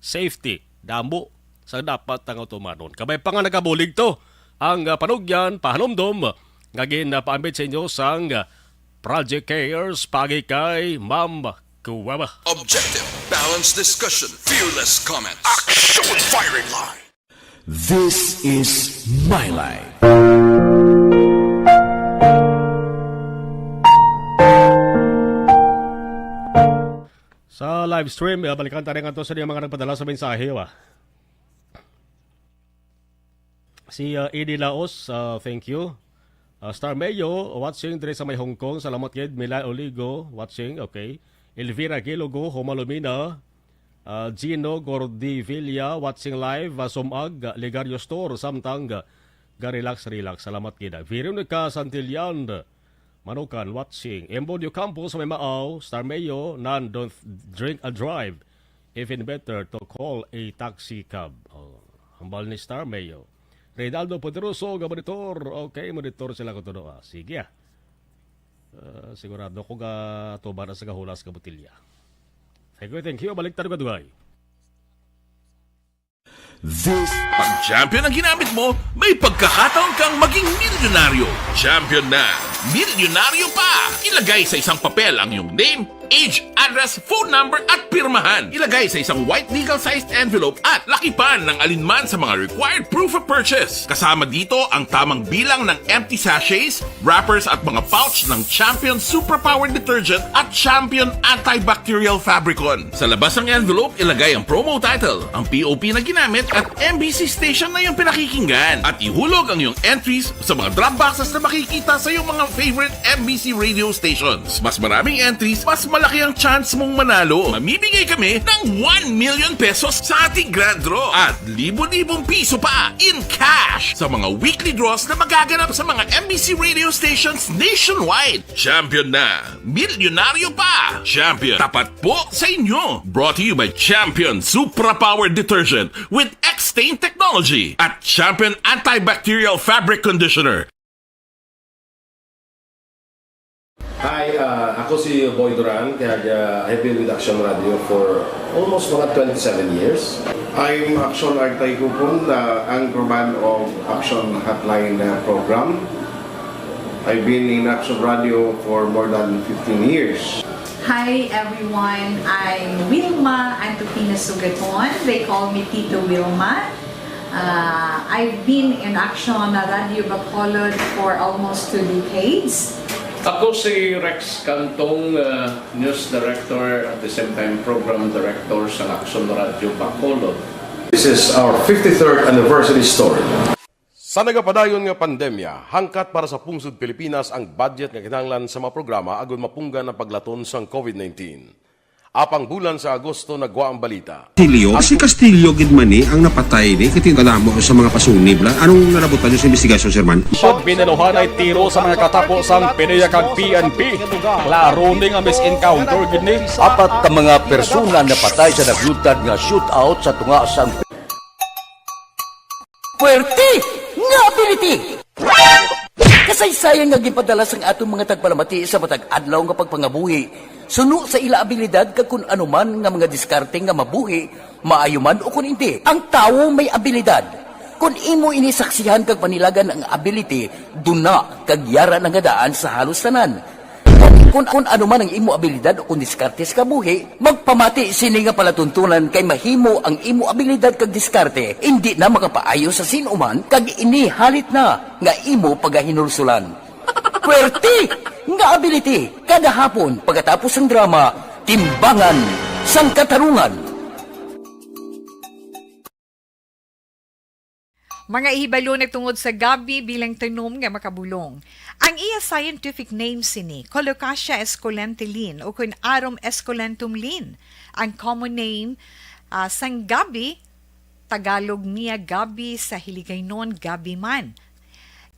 safety. Damo sa dapat nga tumanon. Kabay pa nga nakabulig to ang, ah, panugyan, pahanumdom nga ginapaambit sa inyo sang, ah, Project Cares pagi kay Ma'am Kuwaba. Objective, balanced discussion, fearless comments. Action Firing Line. This is My Life. Sa live stream, ah, balikan tayo nga to sa mga nagpadala sa mensahe, wa? Si, ah, Eddie Laos, ah, thank you. Ah, Star Mayo, watching diri sa may Hong Kong. Salamat gid. Milay Oligo, watching. Okay. Elvira Gilogo, Homalumina. Ah, Gino Gordivilla, watching live. Ah, Sumag, ah, Ligario Store, samtang, ah, ga-relax, relax. Salamat gid. Veronica Santillan, Manukan, watching. Embo Diocampo sa may Maaw, Star Mayo, Nan, don't drink and drive. Even better to call a taxi cab. Oh, hambal ni Star Mayo. Reynaldo Poderoso, nga monitor. Okay, monitor sila ko todo. Ah, sige, ah. Ah, sigurado ko ga tuba na sa gahulas ka botilya. Thank you, thank you. Balik tayo kadugay. This Pag champion ang ginamit mo, may pagkakataon kang maging milyonaryo. Champion na, milyonaryo pa! Ilagay sa isang papel ang iyong name, age, address, phone number, at pirmahan. Ilagay sa isang white legal-sized envelope at lakipan ng alinman sa mga required proof of purchase. Kasama dito ang tamang bilang ng empty sachets, wrappers, at mga pouch ng Champion Superpower Detergent at Champion Antibacterial Fabricon. Sa labas ng envelope, ilagay ang promo title, ang P O P na ginamit, at M B C station na iyong pinakikinggan. At ihulog ang iyong entries sa mga drop boxes na makikita sa iyong mga favorite M B C radio stations. Mas maraming entries, mas malaki ang chance mong manalo. Mamimigay kami ng one million pesos sa ating grand draw at libo-libong piso pa in cash sa mga weekly draws na magaganap sa mga M B C radio stations nationwide. Champion na! Milyonaryo pa! Champion, tapat po sa inyo! Brought to you by Champion Supra Power Detergent with X-Stain Technology at Champion Antibacterial Fabric Conditioner. Hi, uh, ako si Boy Duran, kaya uh, I've been with Action Radio for almost mga twenty-seven years. I'm Action Artay Kupon, the anchorman of Action Hotline uh, program. I've been in Action Radio for more than fifteen years. Hi everyone, I'm Wilma Antupina Sugaton. They call me Tito Wilma. Uh, I've been in Action Radio Bacolod for almost two decades. Ako si Rex Cantong, uh, News Director at the same time Program Director sa Action Radio Bacolod. This is our fifty-third anniversary story. Sa nagapadayon nga pandemya, hangkat para sa pungsod Pilipinas ang budget nga kinahanglan sa mga programa agud mapunggan ang paglaton sang COVID nineteen. Apang bulan sa Agosto nagwa ang balita. Castillo? Si Castillo gid man ni ang napatay ni, kay kadamo sa mga pasunib la. Anong nalabutan niyo sa investigasyon, Sir Man? Pagbinaluhanay tiro sa mga katapo sang PDEA kag P N P. Klaro ni nga misencounter gid ni. Apat ka mga persona napatay sa naglutad nga shootout sa tunga sang Puwerte nga ability! Kasaysayan nga ginpadala sang aton mga tagpalamati sa matag adlaw nga pagpangabuhi, suno sa ila abilidad kag kun ano man nga mga diskarte nga mabuhi, maayo man o kun indi. Ang tawo may abilidad. Kun imo ini saksihan kag panilagan ang ability, duna kag yara na nga daan sa halos tanan. Kun, kun ano man ang imo abilidad o kun diskarte sa kabuhi, magpamati sini nga palatuntunan kay mahimo ang imo abilidad kag diskarte indi na makapaayo sa sin-o man kag ini halit na nga imo pagahinulsulan. Puwerte nga ability kada hapon pagkatapos sang drama, Timbangan sang Katarungan. Mga hibalo nagtungod sa gabi bilang tanom nga makabulong. Ang iya scientific name sini, Colocasia esculenta Linn, o kun Arum esculentum Linn. Ang common name, ah, sang gabi, Tagalog niya gabi, sa Hiligaynon gabi man.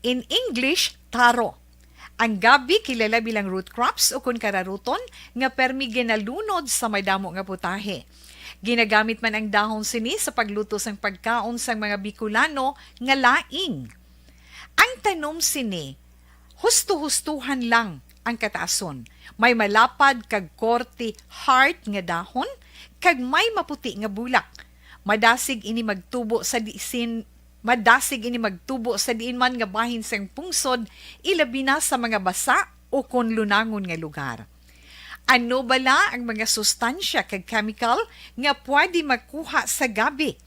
In English, taro. Ang gabi kilala bilang root crops o kun kararuton nga permi ginalunod sa madamo nga putahe. Ginagamit man ang dahon sini sa pagluto sang pagkaon sang mga Bicolano nga laing. Ang tanom sini, husto-hustohan lang ang kataason. May malapad kag korte heart nga dahon, kag may maputi nga bulak. Madasig ini magtubo sa disin, madasig ini magtubo sa diin man nga bahin sang pungsod, ilabi na sa mga basa o kon lunangon nga lugar. Ano bala ang mga sustansya kag chemical nga pwede makuha sa gabi?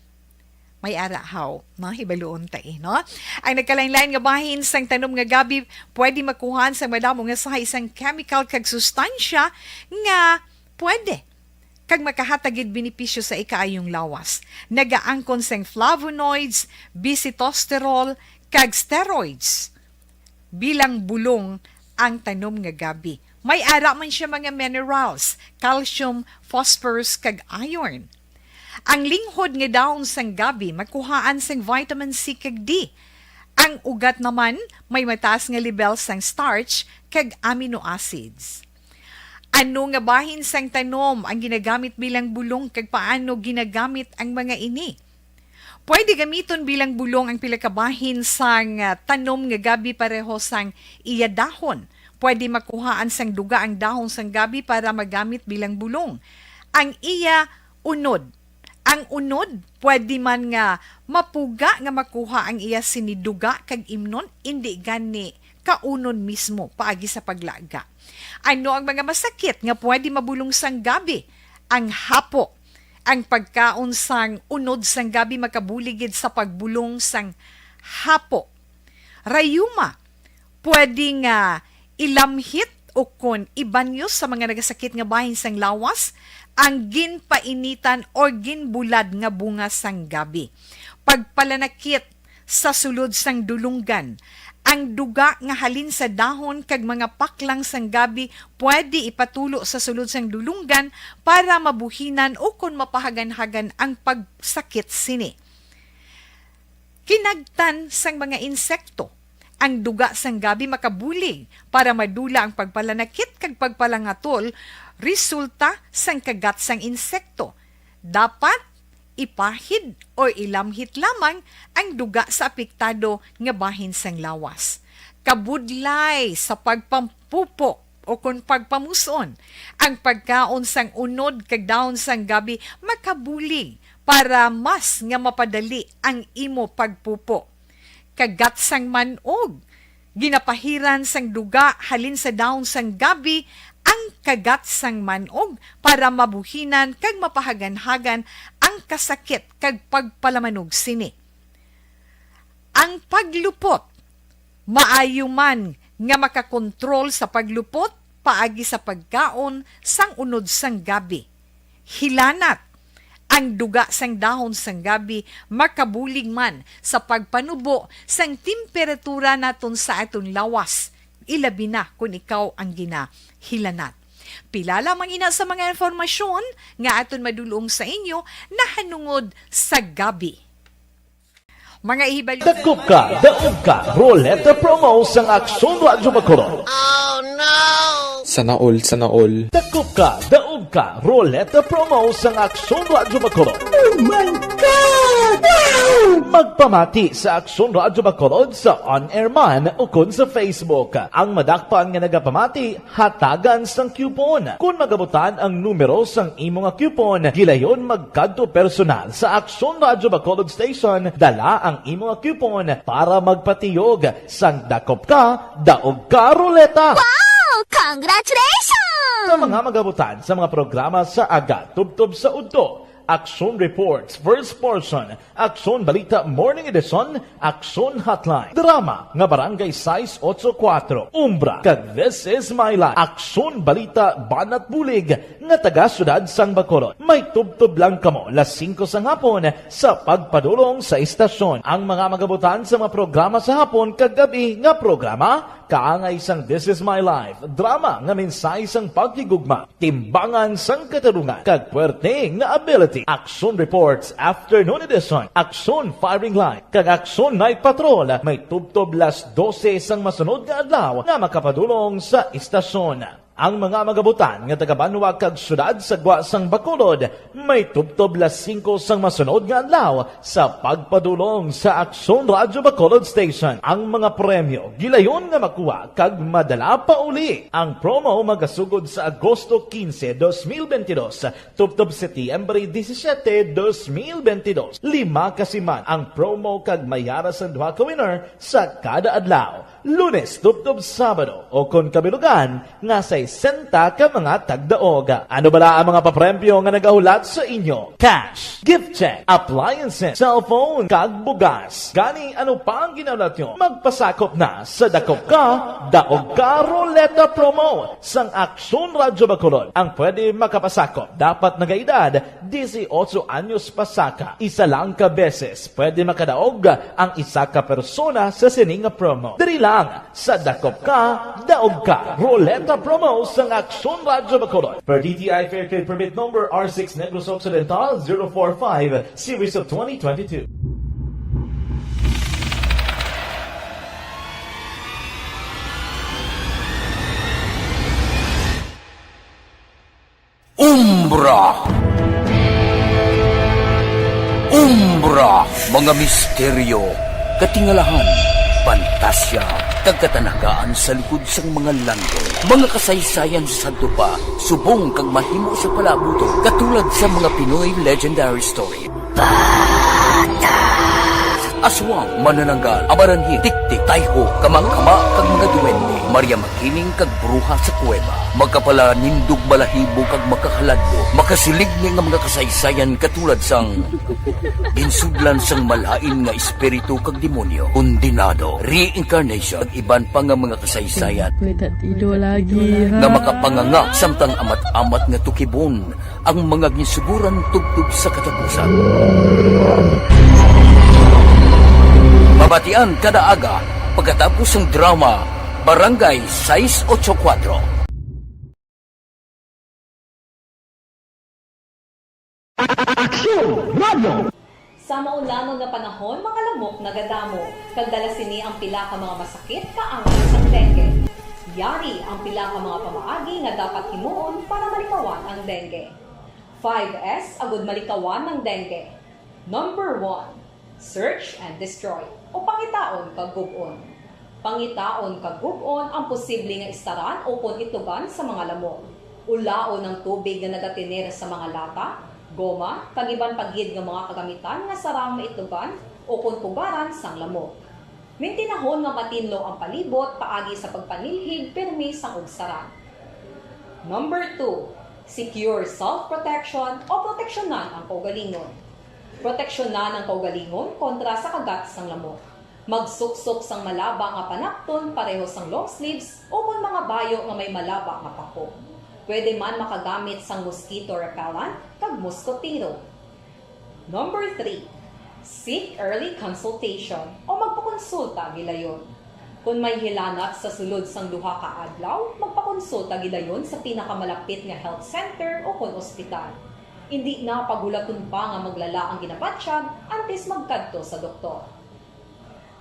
May ara haw, no? Hibaluon ta, eh, no? Ang nagkalain-lain nga bahin sang tanom nga gabi pwede makuhaan sa madamo nga sahi sang chemical kag sustansya nga pwede kag makahatag gid benepisyo sa ikaayong lawas. Nagaangkon sang flavonoids, bisitosterol, kag steroids. Bilang bulong ang tanom nga gabi. May ara man siya mga minerals, calcium, phosphorus, kag iron. Ang linghod nga dahon sang gabi makuhaan sang vitamin C kag D. Ang ugat naman may mataas nga level sang starch kag amino acids. Ano nga bahin sang tanom ang ginagamit bilang bulong kag paano ginagamit ang mga ini? Pwede gamiton bilang bulong ang pila ka bahin sang, ah, tanom nga gabi pareho sang iya dahon. Pwede makuhaan sang duga ang dahon sang gabi para magamit bilang bulong. Ang iya unod. Ang unod, pwede man nga mapuga nga makuha ang iya sini duga kag imnon, indi gani kaunon mismo paagi sa paglaga. Ano ang mga masakit nga pwede mabulong sang gabi? Ang hapo. Ang pagkaon sang unod sang gabi makabulig gid sa pagbulong sang hapo. Rayuma, pwede nga ilamhit o kon ibanyos sa mga nagasakit nga bahin sang lawas ang ginpainitan or ginbulad nga bunga sang gabi. Pagpalanakit sa sulod sang dulunggan. Ang duga nga halin sa dahon kag mga paklang sang gabi pwede ipatulo sa sulod sang dulunggan para mabuhinan o kon mapahaganhagan ang pagsakit sini. Kinagtan sang mga insekto. Ang duga sang gabi makabulig para madula ang pagpalanakit kag pagpalangatol resulta sang kagat sang insekto. Dapat ipahid o ilamhit lamang ang duga sa apektado nga bahin sang lawas. Kabudlay sa pagpampupo o kon pagpamus-on, ang pagkaon sang unod kag dahon sang gabi makabulig para mas nga mapadali ang imo pagpupo. Kagat sang man-og. Ginapahiran sang duga halin sa dahon sang gabi ang kagat sang man-og para mabuhinan kag mapahaganhagan ang kasakit kag pagpalamanog sini. Ang paglupot. Maayo man nga makakontrol sa paglupot paagi sa pagkaon sang unod sang gabi. Hilanat. Ang duga sang dahon sang gabi makabulig man sa pagpanubo sang temperatura naton sa aton lawas, ilabi na kon ikaw ang ginahilanat. Pila lamang ina sa mga impormasyon nga aton madulong sa inyo nahanungod sa gabi. Mga ihibalo. Dakop ka, daog ka, Roleta Promo sang Aksyon Radyo Bacolod. Sana all, sana all. Dakop ka, daog ka, Roleta Promo sang Aksyon Radyo Bacolod. Oh my God! Wow! Magpamati sa Aksyon Radyo Bacolod sa on-air man ukon sa Facebook. Ang madakpan nga nagapamati, hatagan sang coupon. Kon magabutan ang numero sang imo nga coupon, gilayon magkadto personal sa Aksyon Radyo Bacolod Station, dala ang imo nga coupon para magpatiyog sang Dakop Ka, Daog Ka Roleta. Wow! Congratulations! Sa mga magabutan sa mga programa sa aga tubtob sa udto, Aksyon Reports, First Portion, Aksyon Balita Morning Edition, Aksyon Hotline, drama nga Barangay sais ocho kuwatro, Umbra, kag This Is My Life, Aksyon Balita Banat Bulig, nga taga Siyudad sang Bacolod. May tubtob lang kamo las singko sang hapon sa pagpadulong sa istasyon. Ang mga magabutan sa mga programa sa hapon kag gabi nga programa, kaangay sang This Is My Life, drama nga mensahe sang paghigugma, timbangan sang katarungan, kag puwerte nga ability. Action Reports Afternoon Edition, Action Firing Line, kag Action Night Patrol may tubtob las dose sang masunod nga adlaw nga makapadulong sa istasyon. Ang mga magabutan nga taga-banwa kag siyudad sa gwa sang Bacolod may tubtob las singko sang masunod nga adlaw sa pagpadulong sa Aksyon Radyo Bacolod Station. Ang mga premyo gilayon nga makuha kag madala pa uli. Ang promo magasugod sa Agosto quince, dos mil veintidós, tubtob Setyembre disisiete, dos mil veintidós. Lima ka siman ang promo kag may ara sang duha ka winner sa kada adlaw. Lunes tubtob Sabado, o kon kabilugan nga sesenta ka mga tagdaog. Ano bala ang mga papremyo nga nagahulat sa inyo? Cash, gift check, appliances, cellphone, kag bugas. Gani, ano pa ang ginahulat nyo? Magpasakop na sa Dakop Ka, Daog Ka Roleta Promo sang Aksyon Radyo Bacolod. Ang pwede makapasakop dapat nagaedad disiotso anyos pasaka. Isa lang ka beses pwede makadaog ang isa ka persona sa sini nga promo. Diri lang sa Dakop Ka, Daog Ka Roleta Promo sang Aksyon Radyo Bacolod. Per D T I Fair Trade Permit Number R six Negros Occidental zero four five, Series of twenty twenty-two. Umbra. Umbra, mga misteryo, katingalahan, pantasya, kag katanagaan sa likod sang mga landong. Mga kasaysayan sa sadto pa, subong kag mahimo sa palaabuton, katulad sa mga Pinoy legendary story. Aswang, manananggal, amaranhit, tiktik, tayho, kamangkama, kag mga duwende, Maria Makiling, kag bruha sa kuweba. Makapalanindog balahibo kag makahaladlo, makasiligni nga mga kasaysayan katulad sang ginsudlan sang malain nga espiritu kag demonyo, kondenado, reincarnation, kag iban pa nga mga kasaysayan May tatido lagi, ha? nga makapanganga samtang amat-amat nga tukibon ang mga ginsuguran tubtob sa katapusan. Mabatian kada aga pagkatapos sang drama Barangay sais ocho kuwatro. Aksyon Radio! Sa maulanon nga panahon, mga lamok nagadamo, kag dala sini ang pila ka mga masakit kaangay sang dengue. Yari ang pila ka mga pamaagi nga dapat himuon para malikawan ang dengue. Five S agud malikawan ang dengue. Number one, search and destroy, o pangitaon kag gub-on. Pangitaon kag gub-on ang posible nga istaran ukon itugan sa mga lamok. Ulaon ang tubig nga nagatener sa mga lata, goma, kag iban pa gid nga mga kagamitan nga sarang maitugan ukon pugaran sang lamok. Mintinahon nga matinlo ang palibot paagi sa pagpanilhig pirmi sang ugsaran. Number two, secure self-protection o proteksyonan ang kaugalingon. Proteksyonan ang kaugalingon kontra sa kagat sang lamok. Magsuksok sang malaba nga panakton pareho sang long sleeves ukon mga bayo nga may malaba nga pako. Pwede man makagamit sang mosquito repellent kag moskotero. Number three, seek early consultation o magpakonsulta gilayon. Kon may hilanat sa sulod sang duha ka adlaw, magpakonsulta Konsulta gidayon sa pinakamalapit nga health center o kon ospital. Indi na paghulaton pa nga maglala ang ginabatyag antes magkadto sa doktor.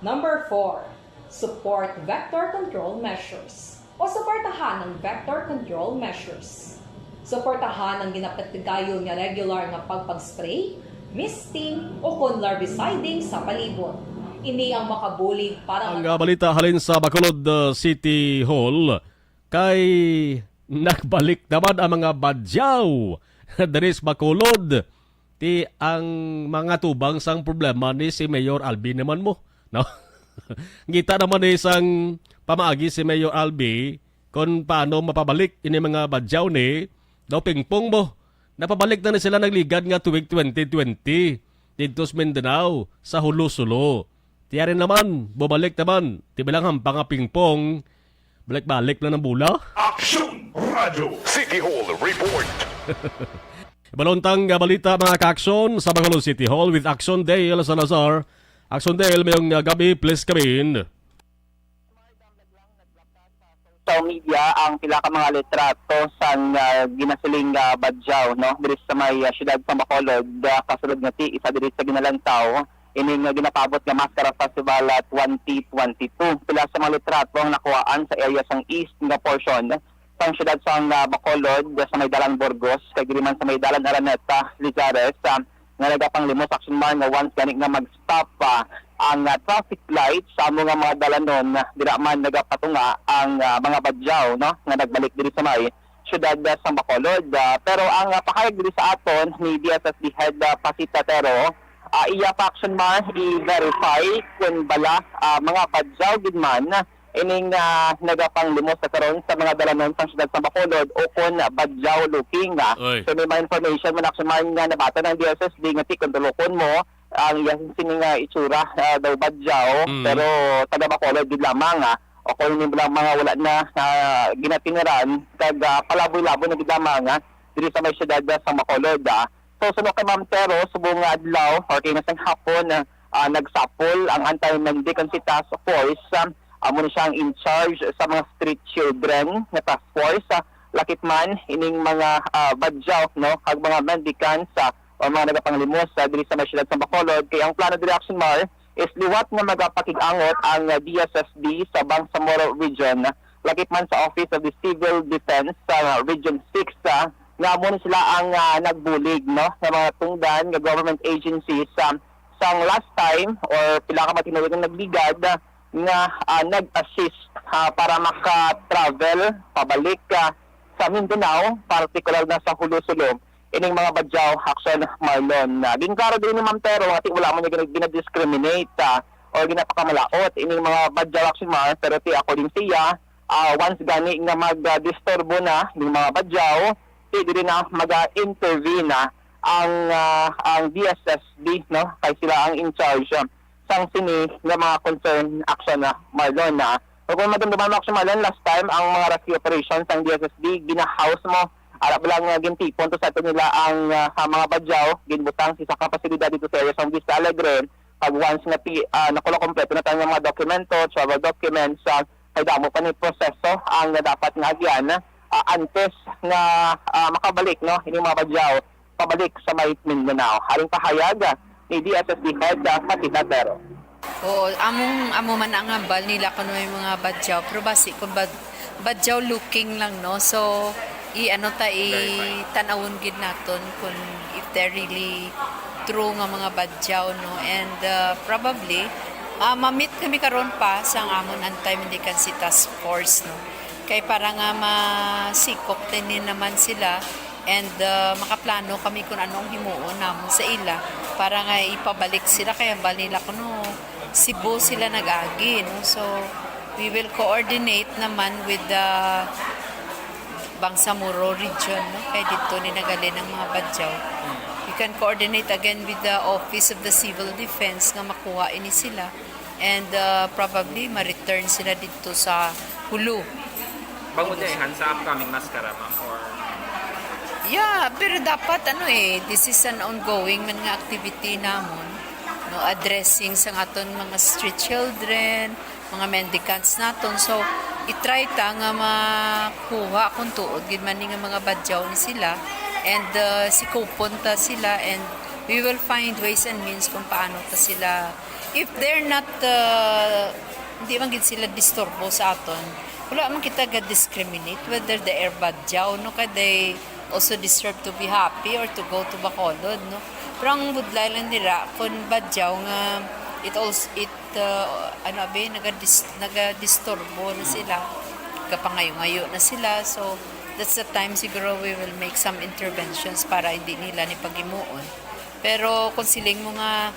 Number four, support vector control measures o suportahan ang vector control measures. Suportahan ang ginapatigayon nga regular nga pagpag-spray, misting, o kon larviciding sa palibot. Ini ang makabulig para Ang, ah, balita halin sa Bacolod, ah, City Hall, kay nagbalik naman ang mga badyaw diri sa Bacolod. Ti ang mga tubang sang problema ni si Mayor Albi naman mo, no? Kita naman ni sang pamaagi si Mayor Albi kon paano mapabalik ini mga badyaw ni daw pingpong mo. Napabalik na ni sila nagligad nga tuig twenty twenty didto sa Mindanao, sa Hulo-Sulo. Tiyari naman, bumalik naman. Ti bilang hampa nga pingpong, balik-balik lang ang bola. Aksyon! Radyo City Hall Report. Ibaluntang nga balita, mga ka-aksyon, sa Bacolod City Hall with Action Dale Salazar. Action Dale, mayong, ah, gabi, please come in. Social media ang pila ka mga litrato sang, ah, ginasiling nga badyaw, no, diri sa may, ah, siyudad sa Bacolod, ah, kasulod nga ti isa diri sa ginalantaw ining, ah, ginapabot nga Mascara Festival, ah, twenty twenty-two. Pila sa mga litrato ang nakuhaan sa area sang east nga portion sang siyudad sang, ah, Bacolod, ah, sa may Dalan Burgos, kag diri man sa may Dalan Araneta, Lizares, ah, nga nagapanglimos, Action Mar, nga once gani nga mag-stop pa ang, ah, traffic light sa amo nga mga dalanon, ah, dira man nagapatunga ang, ah, mga badyaw, no, nga nagbalik diri sa may siyudad, ah, sa Bacolod. Ah, pero ang, ah, pahayag diri sa aton ni D S S D Head, ah, Pasita Tero, ah, iya pa, Action Mar, i-verify kung bala, ah, mga badyaw gid man ining, ah, nagapanglimos sa karon sa mga dalanon sang siyudad sa Bacolod o kon badyaw looking, ah. Oy. So, may mga information man, Action Mar, nga nabatan ang D S S D nga ti kon tulokon mo ang iya sini nga itsura, ah, daw badyaw, Mm. pero taga Bacolod gid lamang, ah. O kon may lang mga wala na, ah, ginatingiran, kag, ah, palaboy-laboy na gid lamang, ah, diri sa may siyudad, ah, sa Bacolod, ah. So, suno kay Ma'am Tero, subong nga adlaw or kay nasang hapon, ah, nagsapol ang Anti-Mendicity Task Force. Ah, amo ni siya ang in charge sa mga street children nga task force. Ah, lakip man ining mga, ah, badyaw, no, kag mga mendicants, ah, o mga nagapanglimos, ah, diri sa may siyudad sa Bacolod. Kay ang plano diri, Action Mar, is liwat nga magapakig-angot ang, ah, D S S D sa Bangsamoro Region, lakip man sa Office of the Civil Defense sa Region six, ah, nga amo ni sila ang, ah, nagbulig, no, nga mga tungdan nga government agencies, ah, sang last time or pila ka mga tinuig nga nagligad, ah, nga, ah, nag-assist, ah, para maka-travel pabalik, ah, sa Mindanao, partikular na sa Hulo-Sulo, ining mga badyaw, Action Marlon. Ah, ginklaro din ni Ma'am Tero nga ti wala man niya gina-, gina-discriminate, ah, or ginapakamalaot ining mga badyaw, Action Mar, pero ti according siya, ah, once gani nga mag-disturbo na ning mga badyaw, ti diri na maga-intervene na ang, ah, ang D S S D, no? Kay sila ang in charge, ah, sang sini nga mga concern, Action Marlon, na. Ug kung madumduman mo, Action Marlon, last time ang mga rescue operations sang D S S D gina-house mo. Ara ba lang nga gintipon to sa ato nila ang, ah, ang mga badyaw, ginbutang sa isa ka pasilidad dito sa area sang Vista Alegre. Pag once nga ti, ah, nakuha kompleto na tayo nga mga dokumento, travel documents, ah, kay damo pa ni proseso ang dapat nga agyan, ah, antes nga, ah, makabalik, no, ini mga badyaw pabalik sa may Mindanao. Haring pahayag, ah, ni D S S D Head, ah, Patita Tero. Oo, among, amo man ang hambal nila kung may mga badyaw. Pero basi kung bad-, badyaw looking lang, no? So, i-ano ta, i-tanawon gid naton kung if they're really true nga mga badyaw, no? And, uh, probably, ah, ma-meet kami karon pa sa amon Anti-Mendicancy Task Force, no? Kay para nga masikop din naman sila and, uh, makaplano kami kung anong himuon namon sa ila para nga ipabalik sila. Kay hambal nila kuno Cebu sila nag-agi, no? So, we will coordinate naman with the Bangsamoro region, no? Kay dito ni nagalin ang mga badyaw. We can coordinate again with the Office of the Civil Defense nga makuha ini sila. And, uh, probably ma-return sila dito sa Hulo. Bangod na ihan sa upcoming Mascara, ma'am, or? Yeah, pero dapat ano eh, this is an ongoing man nga activity namon, no, addressing sa aton mga street children, mga mendicants naton. So, I-try ta nga makuha kung tuod gid man ni nga mga badyaw ni sila, and, uh, sikupon ta sila, and we will find ways and means kung paano ta sila, if they're not, uh, hindi man gid sila disturbo sa aton, wala man kita ga-discriminate whether they are badyaw, no, kay they also deserve to be happy or to go to Bacolod, no. Pero ang budlay lang nila kung badyaw nga it also, it, uh, ano abi, nagadis-, nagadisturbo na sila, kapangayo-ngayo na sila. So that's the time siguro we will make some interventions para hindi nila ni paghimuon. Pero kung siling mo nga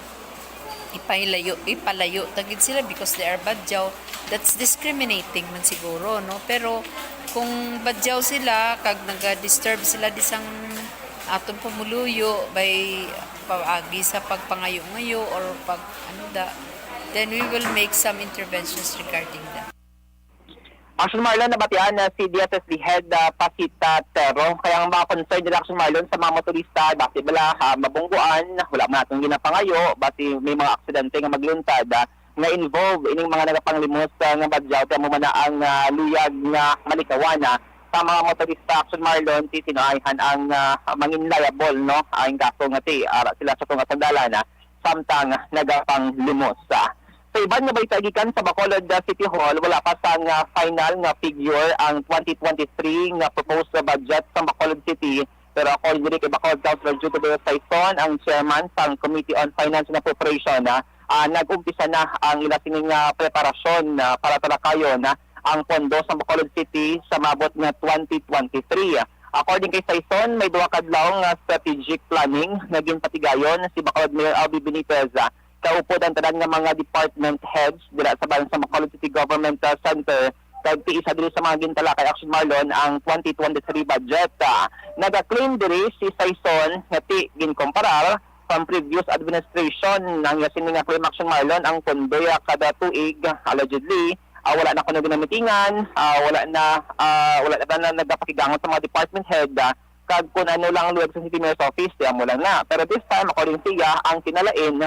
ipailayo, ipalayo ta gid sila because they are badyaw, that's discriminating man siguro, no? Pero kung badyaw sila, kag naga-disturb sila di sang aton pumuluyo by paagi sa pagpangayo-ngayo or pag ano da, then we will make some interventions regarding that. Action Marlon, nabatian na si D S S D Head, ah, Pasita Tero. Kaya ang mga concern nila, Action Marlon, sa mga motorista, basi bala, ah, mabungguan, wala man atong ginapangayo, basi may mga aksidente nga magluntad, ah, nga involve ining mga nagapanglimus, ah, nga badyaw, kaya mo man na ang, ah, luyag nga malikawan, ah, sa mga motorista, Action Marlon, si sinuayhan ang, ah, mangin liable, no? Ang kaso nga ti, ara sila sa tunga sandalan, ah, samtang nagapanglimus, ah. Sa iban nga balita gikan sa Bacolod, ah, City Hall, wala pa sang, ah, final nga figure ang twenty twenty-three nga proposed budget sa Bacolod City. Pero according diri kay Bacolod Councilor Jude Tadeo Saison, ang chairman sang Committee on Finance and Appropriation, ah, ah, nag-umpisa na ang ila sini nga preparasyon, ah, para talakayon, ah, ang pondo sa Bacolod City sa maabot nga twenty twenty-three. According kay Saison, may duha ka adlaw nga strategic planning nga ginpatigayon si Bacolod Mayor Albee Benitez, ah, kaupod ang tanan nga mga department heads dira sa Bansang Bacolod City Government, ah, Center, kag ti isa diri sa mga gintalakay, Action Marlon, ang twenty twenty-three budget. Ah, naga-claim diri si Saison nga ti ginkomparar sang previous administration ang iya sini nga claim, Action Marlon, ang pondo ya kada tuig, allegedly, ah, wala na kuno ginamitingan, ah, wala na, ah, wala na, na nagapakigangon sa mga department head, ah, kag kun ano lang luyag sa City Mayor's Office, ti amo lang na. Pero this time, according siya, ang kinalain,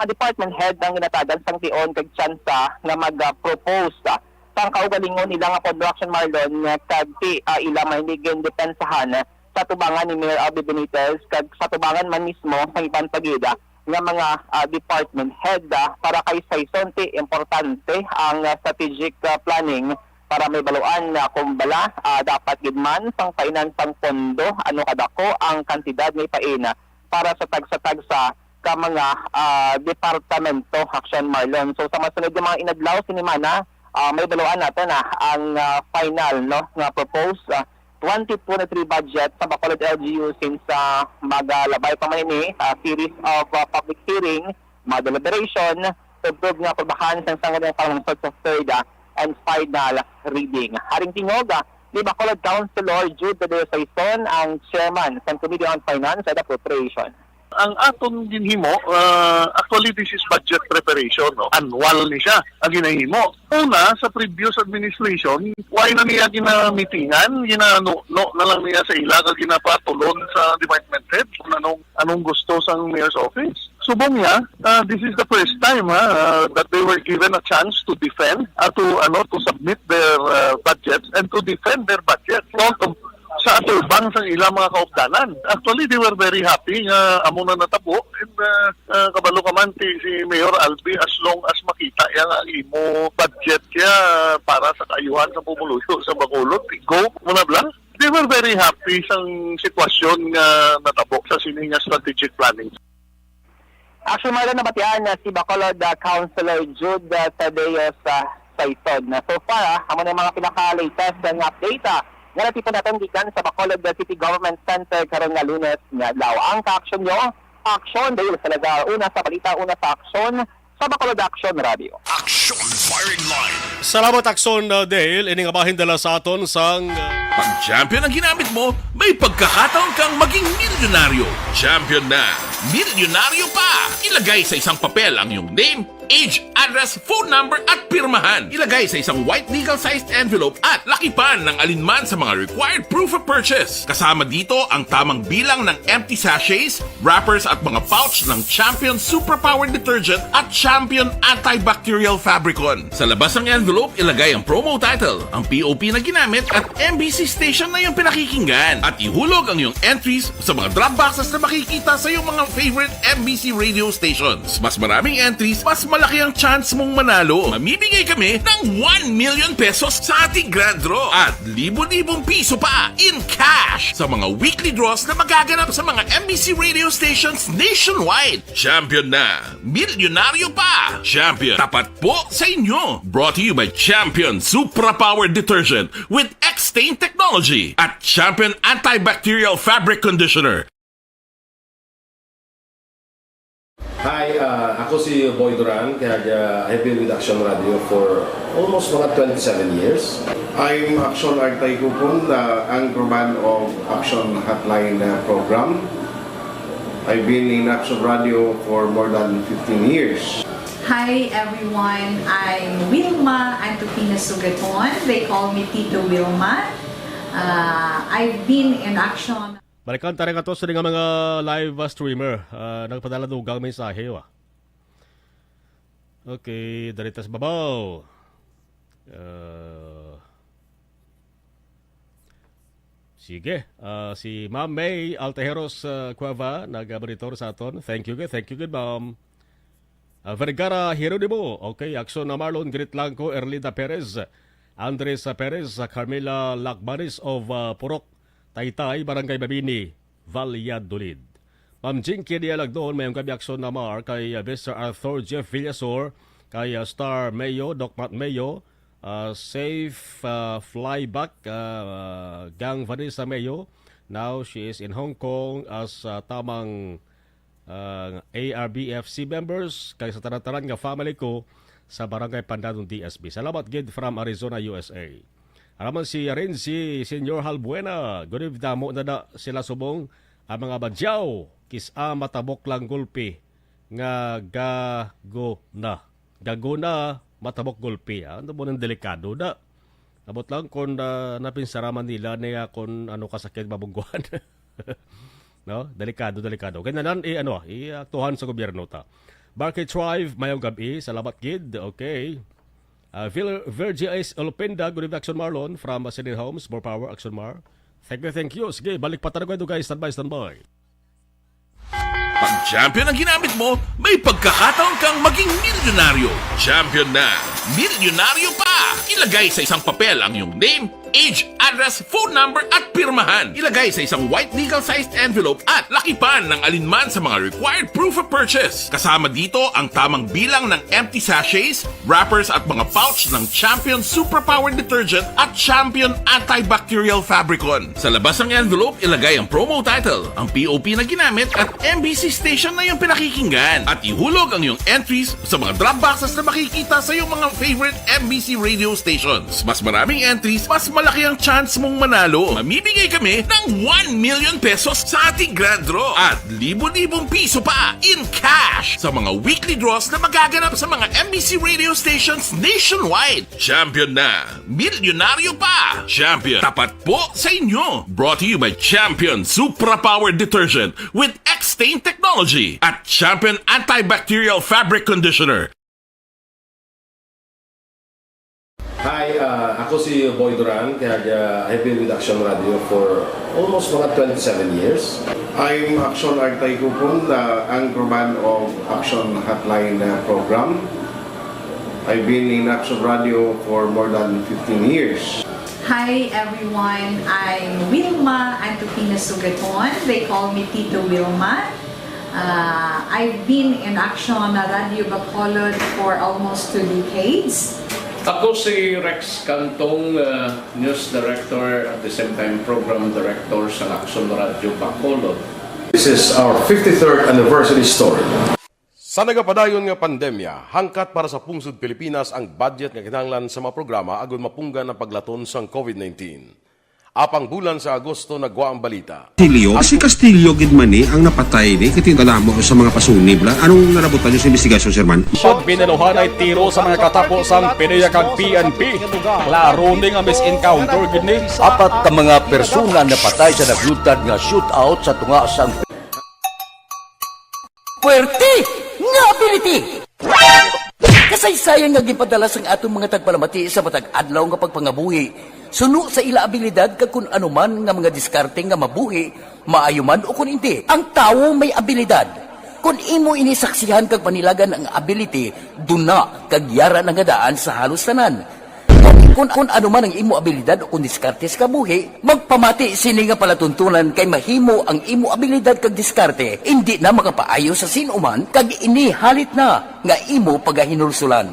mga department head ang ginatagan sang tion kag tsansa nga mag-propose, ah, sang kaugalingon nila nga pondo, Action Marlon, nga kag ti, ah, ila man ini gindepensahan sa tubangan ni Mayor Albee Benitez kag sa tubangan man mismo sang iban pa gid, ah, nga mga, ah, department head, ah, para kay Saison ti importante ang, ah, strategic, ah, planning para may baluan nga kung bala, ah, dapat gid man sang finance ang pondo, ano kadako ang kantidad nga ipain para sa tagsa-tagsa ka mga, ah, departamento, Action Marlon. So, sa masunod nga mga inadlaw, sinimana, ah, may baluan nato na ang, ah, final, no, nga proposed, ah, twenty twenty-three budget sa Bacolod L G U, since, ah, magalabay pa man ini, ah, series of, ah, public hearing, mga deliberation, tubtob nga aprobahan sang sangguniang panlungsod sa third, ah, and final reading. Haring tingog, ah, ni Bacolod Councilor Jude Tadeo Saison, ang chairman sang Committee on Finance and Appropriation. Ang aton ginhimo, ah, actually, this is budget preparation, no? Annual ni siya ang ginahimo. Una, sa previous administration, why na niya ginamitingan, ginano-, no, na lang niya sa ila, kag ginapatulon sa department head kung anong, anong gusto sang mayor's office. Subong niya, ah, this is the first time, ha, ah, that they were given a chance to defend, ah, to, ano, to submit their, ah, budgets and to defend their budget. Don't sa atubang sang ilang mga kaupdanan. Actually, they were very happy nga amo na natabo. And, uh, uh, kabalo ka man, ti, si Mayor Albee, as long as makita iya nga ang imo budget kaya para sa kaayuhan sa pumuluyo sa Bacolod, go mo na bla. They were very happy sang sitwasyon nga natabo sa sini nga strategic planning. Action Marlon, nabatian na si Bacolod, ah, Councilor Jude, ah, Tadeo sa Saison. Na so far, ah, amo na yung mga pinaka-latest, ah, nga update, ah, nga natipon natin gikan sa Bacolod, ah, City Government Center karon nga Lunes nga adlaw. Ang ka-action nyo, Action Dale Salazar, una sa balita, una sa aksyon, sa Bacolod Action Radio. Action Firing Line. Salamat, Action, uh, Dale. Ini nga bahin dala sa aton sang, uh, Pag champion ang ginamit mo, may pagkakataon kang maging milyonaryo. Champion na, milyonaryo pa! Ilagay sa isang papel ang iyong name, age, address, phone number at pirmahan. Ilagay sa isang white legal-sized envelope at lakipan ng alinman sa mga required proof of purchase. Kasama dito ang tamang bilang ng empty sachets, wrappers at mga pouch ng Champion Superpower Detergent at Champion Antibacterial Fabricon. Sa labas ng envelope, ilagay ang promo title, ang P O P na ginamit at M B C station na iyong pinakikinggan. At ihulog ang iyong entries sa mga drop boxes na makikita sa iyong mga favorite M B C radio stations. Mas maraming entries, mas malaki ang chance mong manalo. Mamimigay kami ng one million pesos sa ating grand draw at libo-libong piso pa in cash sa mga weekly draws na magaganap sa mga M B C radio stations nationwide. Champion na! Milyonaryo pa! Champion, tapat po sa inyo! Brought to you by Champion Supra Power Detergent with X-Stain Technology at Champion Antibacterial Fabric Conditioner. Hi, ah, ako si Boy Duran, kaya, ah, I've been with Action Radio for almost mga twenty-seven years. I'm Action Artay Kupon, the anchorman of Action Hotline, ah, program. I've been in Action Radio for more than fifteen years. Hi everyone, I'm Wilma Antupina Sugaton. They call me Tito Wilma. Uh, I've been in Action. Balikan ta rin ato sa nga mga live, ah, streamer. Ah, nagpadala dugang mensahe, wa? Okay, dali ta sa babaw. Ah, sige, ah, si Ma'am May Altejeros, ah, Cueva, nag-monitor sa aton. Thank you, good. Thank you, good, ma'am. Ah, Vergara Jeronimo. Okay, Action na Marlon, greet lang ko, Erlinda Perez, Andres Perez, Carmela Lacbanes of, ah, Purok, Taytay, Barangay Mabini, Valladolid. Ma'am Jinky Dialagdon, mayong gabi, Action na Mar, kay, ah, Mister Arthur Jeff Villasor, kay, ah, Star Mayo, Doc Matt Mayo, ah, safe, ah, fly back, ah, Gang Vanessa Mayo. Now she is in Hong Kong as, ah, tamang, ah, A R B F C members, kay sa tanan-tanan nga family ko sa Barangay Pandanon D S B. Salamat gid from Arizona, U S A. Araman si Renzi Senior Halbuena. Good evening, damo na na sila subong ang mga badyaw. Kis-a matabok lang gulpi nga gago na. Gago na, matabok gulpi, ah. Ano mo nang delikado na? Abot lang kung, ah, napinsaraman nila niya kung ano kasakit mabungguan. No? Delikado, delikado. Kaya nanan, eh, ano, i-aktuhan sa gobyerno ta. Barkay Tribe, mayong gabi. Salamat gid. Okay. Ah, Vir-, Virgie S. Olpenda, good evening, Action Marlon, from, uh, Sinin Homes, more power, Action Mar. Thank you, thank you. Sige, balik pa tayo kayo, guys. Standby, standby. Pag champion ang ginamit mo, may pagkakataon kang maging milyonaryo. Champion na, milyonaryo pa! Ilagay sa isang papel ang iyong name, age, address, phone number, at pirmahan. Ilagay sa isang white legal-sized envelope at lakipan ng alinman sa mga required proof of purchase. Kasama dito ang tamang bilang ng empty sachets, wrappers at mga pouch ng Champion Superpower Detergent at Champion Antibacterial Fabricon. Sa labas ng envelope, ilagay ang promo title, ang P O P na ginamit at M B C station na iyong pinakikinggan. At ihulog ang iyong entries sa mga drop boxes na makikita sa iyong mga favorite M B C radio stations. Mas maraming entries, mas malaki ang chance mong manalo. Mamimigay kami ng one million pesos sa ating grand draw at libo-libong piso pa in cash sa mga weekly draws na magaganap sa mga M B C radio stations nationwide. Champion na! Milyonaryo pa! Champion, tapat po sa inyo! Brought to you by Champion Supra Power Detergent with X-Stain Technology at Champion Antibacterial Fabric Conditioner. Hi, ah, ako si Boy Duran, kaya, ah, I've been with Action Radio for almost mga twenty-seven years. I'm Action Artay Kupon, the anchorman of Action Hotline, uh, program. I've been in Action Radio for more than fifteen years. Hi everyone, I'm Wilma Antupina Sugaton. They call me Tito Wilma. Uh, I've been in Action Radio Bacolod for almost two decades. Ako si Rex Cantong, uh, News Director, at the same time Program Director sa Action Radio Bacolod. This is our fifty-third anniversary story. Sa nagapadayon nga pandemya, hangkat para sa pungsod Pilipinas ang budget nga kinahanglan sa mga programa agud mapunggan ang paglaton sang COVID nineteen. Apang bulan sa Agosto nagwa ang balita. Castillo. Si Castillo gid man ni ang napatay ni, kay tingala mo sa mga pasunib la. Anong nalabutan niyo sa investigasyon, Sir Man? Pag binaluhan ay tiro sa mga katapo sang PDEA kag P N P. Klaro ni nga misencounter gid ni. Apat ka mga persona napatay sa naglutad nga shootout sa tunga sang Puwerte nga ability! Kasaysayan nga ginpadala sang aton mga tagpalamati sa matag adlaw nga pagpangabuhi suno sa ila abilidad kag kun ano man nga mga diskarte nga mabuhi, maayo man o kun indi. Ang tawo may abilidad. Kun imo ini saksihan kag panilagan ang ability, duna kag yara na nga daan sa halos tanan. Kung, kung ano man ang imo abilidad o kung diskarte sa kabuhi, magpamati sini nga palatuntunan kay mahimo ang imo abilidad kag diskarte indi na makapaayo sa sin-o man kag ini halit na nga imo pagahinulsulan.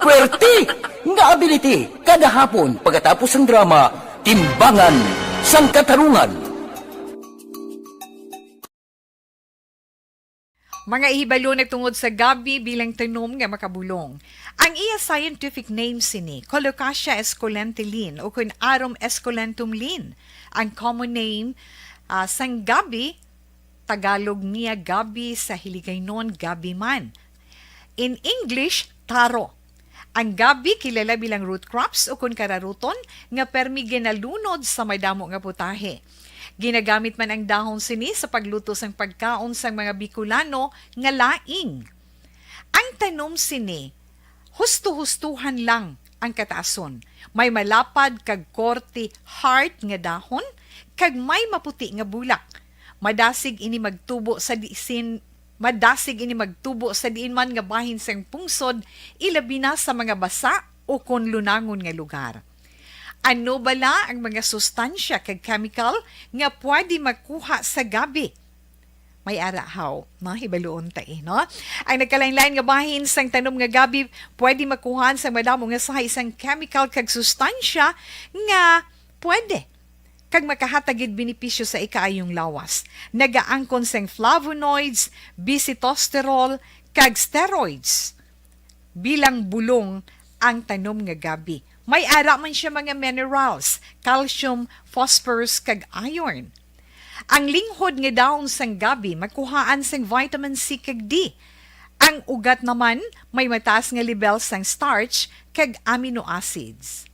Puwerte nga ability kada hapon pagkatapos sang drama Timbangan sang Katarungan. Mga ihibalo nagtungod sa gabi bilang tanom nga makabulong. Ang iya scientific name sini, Colocasia esculenta Linn, o kun Arum esculentum Linn. Ang common name, ah, sang gabi, Tagalog niya gabi, sa Hiligaynon gabi man. In English, taro. Ang gabi kilala bilang root crops o kun kararuton nga permi ginalunod sa madamo nga putahe. Ginagamit man ang dahon sini sa pagluto sang pagkaon sang mga Bicolano nga laing. Ang tanom sini, husto-hustuhan lang ang kataason. May malapad kag korte heart nga dahon kag may maputi nga bulak. Madasig ini magtubo sa disin Madasig ini magtubo sa diin man nga bahin sang pungsod, ilabi na sa mga basa o kon lunangon nga lugar. Ano bala ang mga sustansya kag chemical nga pwede makuha sa gabi? May ara haw, no? Hibaluon ta, eh, no? Ang nagkalain-lain nga bahin sang tanom nga gabi pwede makuhaan sang madamo nga sahi sang chemical kag sustansya nga pwede kag makahatag gid benepisyo sa ikaayong lawas. Nagaangkon sang flavonoids, bisitosterol, kag steroids. Bilang bulong ang tanom nga gabi. May ara man siya mga minerals, calcium, phosphorus, kag iron. Ang linghod nga dahon sang gabi makuhaan sang vitamin C kag D. Ang ugat naman may mataas nga lebel sang starch kag amino acids.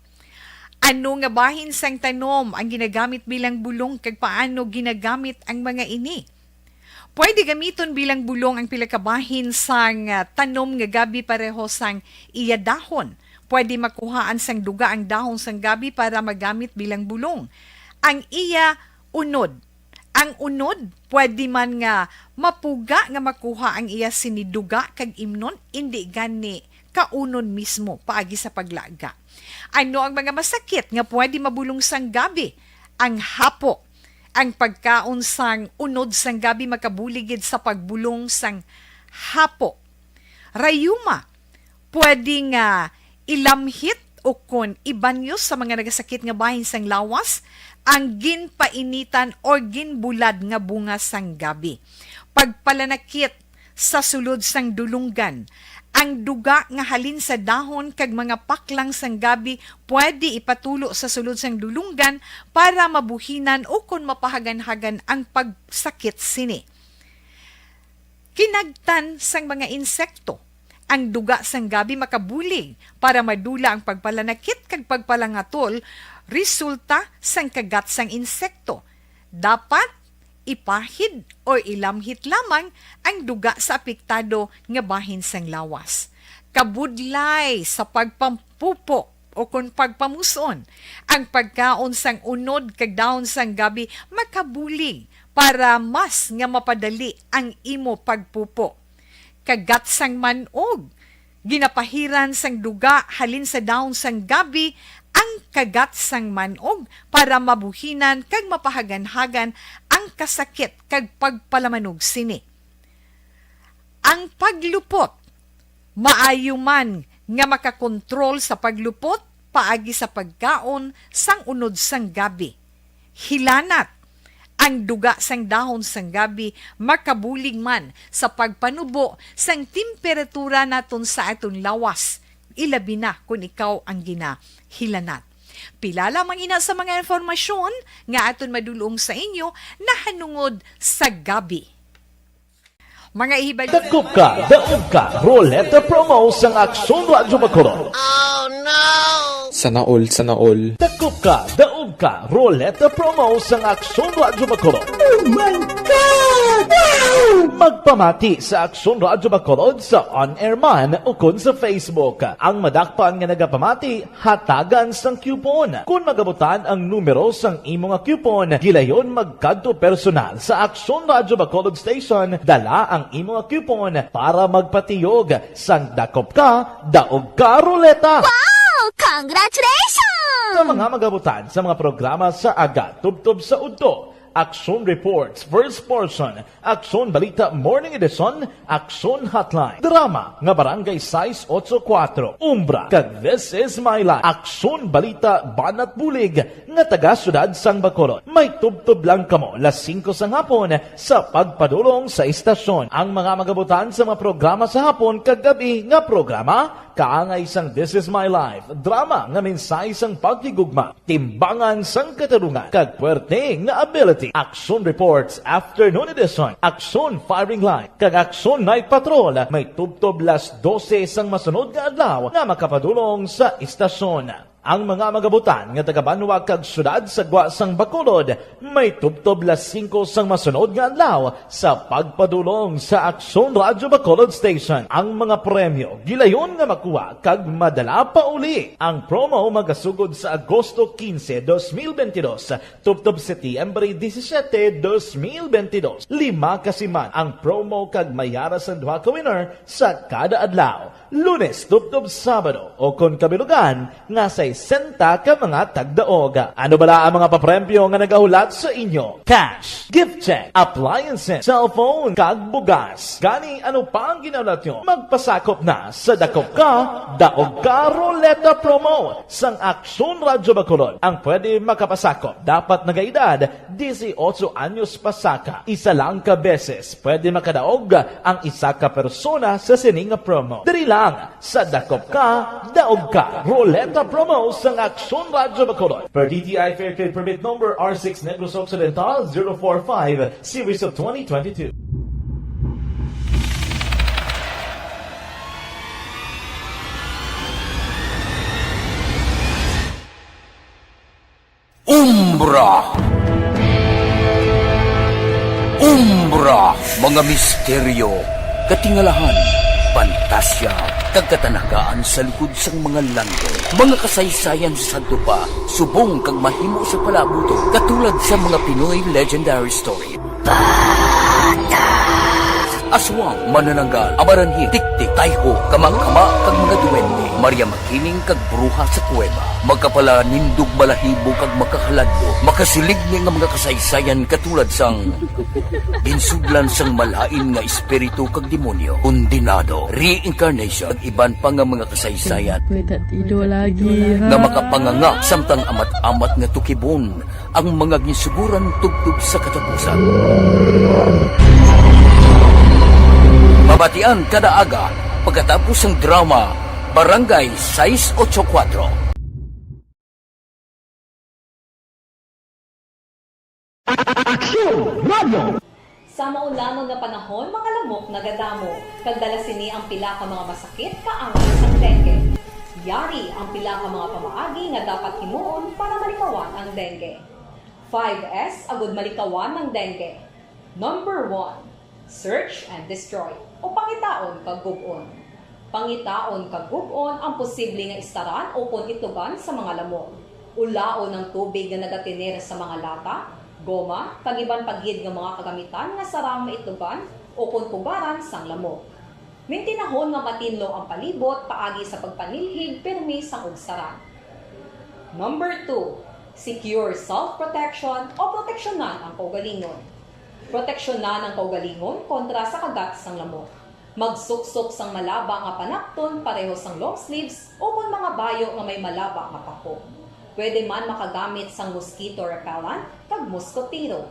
Ano nga bahin sang tanom ang ginagamit bilang bulong kag paano ginagamit ang mga ini? Pwede gamiton bilang bulong ang pila ka bahin sang, ah, tanom nga gabi pareho sang iya dahon. Pwede makuhaan sang duga ang dahon sang gabi para magamit bilang bulong. Ang iya unod. Ang unod, pwede man nga mapuga nga makuha ang iya sini duga kag imnon, indi gani kaunon mismo paagi sa paglaga. Ano ang mga masakit nga pwede mabulong sang gabi? Ang hapo. Ang pagkaon sang unod sang gabi makabulig gid sa pagbulong sang hapo. Rayuma, pwede nga ilamhit o kon ibanyos sa mga nagasakit nga bahin sang lawas ang ginpainitan or ginbulad nga bunga sang gabi. Pagpalanakit sa sulod sang dulunggan. Ang duga nga halin sa dahon kag mga paklang sang gabi pwede ipatulo sa sulod sang dulunggan para mabuhinan o kon mapahaganhagan ang pagsakit sini. Kinagtan sang mga insekto. Ang duga sang gabi makabulig para madula ang pagpalanakit kag pagpalangatol resulta sang kagat sang insekto. Dapat ipahid o ilamhit lamang ang duga sa apektado nga bahin sang lawas. Kabudlay sa pagpampupo o kon pagpamuson, ang pagkaon sang unod kag dahon sang gabi makabulig para mas nga mapadali ang imo pagpupo. Kagat sang man-og. Ginapahiran sang duga halin sa dahon sang gabi ang kagat sang man-og para mabuhinan kag mapahaganhagan ang kasakit kag pagpalamanog sini. Ang paglupot. Maayo man nga makakontrol sa paglupot paagi sa pagkaon sang unod sang gabi. Hilanat. Ang duga sang dahon sang gabi makabulig man sa pagpanubo sang temperatura naton sa aton lawas, ilabi na kon ikaw ang ginahilanat. Pila lamang ina sa mga impormasyon nga aton madulong sa inyo nahanungod sa gabi. Mga ihibal- Dakop ka, daog ka, Roleta Promo sang Aksyon Radyo Bacolod. Sana all, sana all. Dakop ka, daog ka, Roleta Promo sang Aksyon Radyo Bacolod. Oh my God! Wow! Magpamati sa Aksyon Radyo Bacolod sa on-air man ukon sa Facebook. Ang madakpan nga nagapamati, hatagan sang coupon. Kon magabutan ang numero sang imo nga coupon, gilayon magkadto personal sa Aksyon Radyo Bacolod Station, dala ang imo nga coupon para magpatiyog sang Dakop Ka, Daog Ka Roleta. Wow! Congratulations! Sa mga magabutan sa mga programa sa aga tubtob sa udto, Aksyon Reports, First Portion, Aksyon Balita Morning Edition, Aksyon Hotline, drama nga Barangay sais otso kuwatro, Umbra, kag This Is My Life, Aksyon Balita Banat Bulig nga taga Siyudad sang Bacolod. May tubtob lang kamo las singko sang hapon sa pagpadulong sa istasyon. Ang mga magabutan sa mga programa sa hapon kag gabi nga programa, kaangay sang This Is My Life, drama nga mensahe sang paghigugma, timbangan sang katarungan, kag puwerte nga ability. Action Reports, Afternoon Edition, Action Firing Line, kag Action Night Patrol may tubtob las dose sang masunod nga adlaw nga makapadulong sa istasyon. Ang mga magabutan nga taga-banwa kag siyudad sa gwa sang Bacolod may tubtob las singko sang masunod nga adlaw sa pagpadulong sa Aksyon Radyo Bacolod Station. Ang mga premyo gilayon nga makuha kag madala pauli. Ang promo magasugod sa Agosto quince, dos mil veintidós, tubtob Setyembre disisiete, dos mil veintidós. Lima ka siman ang promo kag may ara sang duha ka winner sa kada adlaw. Lunes tubtob Sabado, o kon kabilugan nga sesenta ka mga tagdaog. Ano bala ang mga papremyo nga nagahulat sa inyo? Cash, gift check, appliances, cellphone, kag bugas. Gani, ano pa ang ginahulat nyo? Magpasakop na sa Dakop Ka, Daog Ka Roleta Promo sang Aksyon Radyo Bacolod. Ang pwede makapasakop dapat nagaedad disiotso anyos pasaka. Isa lang ka beses pwede makadaog ang isa ka persona sa sini nga promo. Diri lang sa Dakop Ka, Daog Ka Roleta Promo sang Aksyon Radyo Bacolod, per D T I Fair Trade Permit Number R six Negros Occidental zero four five, Series of twenty twenty-two. Umbra. Umbra, mga misteryo, katingalahan, pantasya, kag katanagaan sa likod sang mga langgam. Mga kasaysayan sa sadto pa, subong kag mahimo sa palabuton, katulad sa mga Pinoy legendary story. Aswang, manananggal, amaranhil, tiktik, tayho, kamangkama, kag mga duwende, Maria Makiling kag bruha sa kuweba, makapalanindog balahibo kag makahaladlok, makasiligni nga mga kasaysayan katulad sang ginsudlan sang malain nga espiritu kag demonyo, kondenado, reincarnation, kag iban pa nga mga kasaysayan May tatido lagi, ha? nga makapanganga samtang amat-amat nga tukibon ang mga ginsuguran tubtob sa katapusan. Mabatian kada aga pagkatapos sang drama Barangay sais otso kuwatro. Aksyon! Radyo! Sa maulangon nga panahon, mga lamok nagadamo, kag dala sini ang pila ka mga masakit kaangay sang dengue. Yari ang pila ka mga pamaagi nga dapat himuon para malikawan ang dengue. Five S agud malikawan ang dengue. Number one, search and destroy, o pangitaon kag gub-on. Pangitaon kag gub-on ang posible nga istaran ukon itugan sa mga lamok. Ulaon ang tubig nga nagatener sa mga lata, goma, kag iban pa gid nga mga kagamitan nga sarang maitugan ukon pugaran sang lamok. Mintinahon nga matinlo ang palibot paagi sa pagpanilhig pirmi sang ugsaran. Number two, secure self-protection o proteksyonan ang kaugalingon. Proteksyonan ang kaugalingon kontra sa kagat sang lamok. Magsuksok sang malaba nga panapton pareho sang long sleeves ukon mga bayo nga may malaba nga pako. Pwede man makagamit sang mosquito repellent kag moskotero.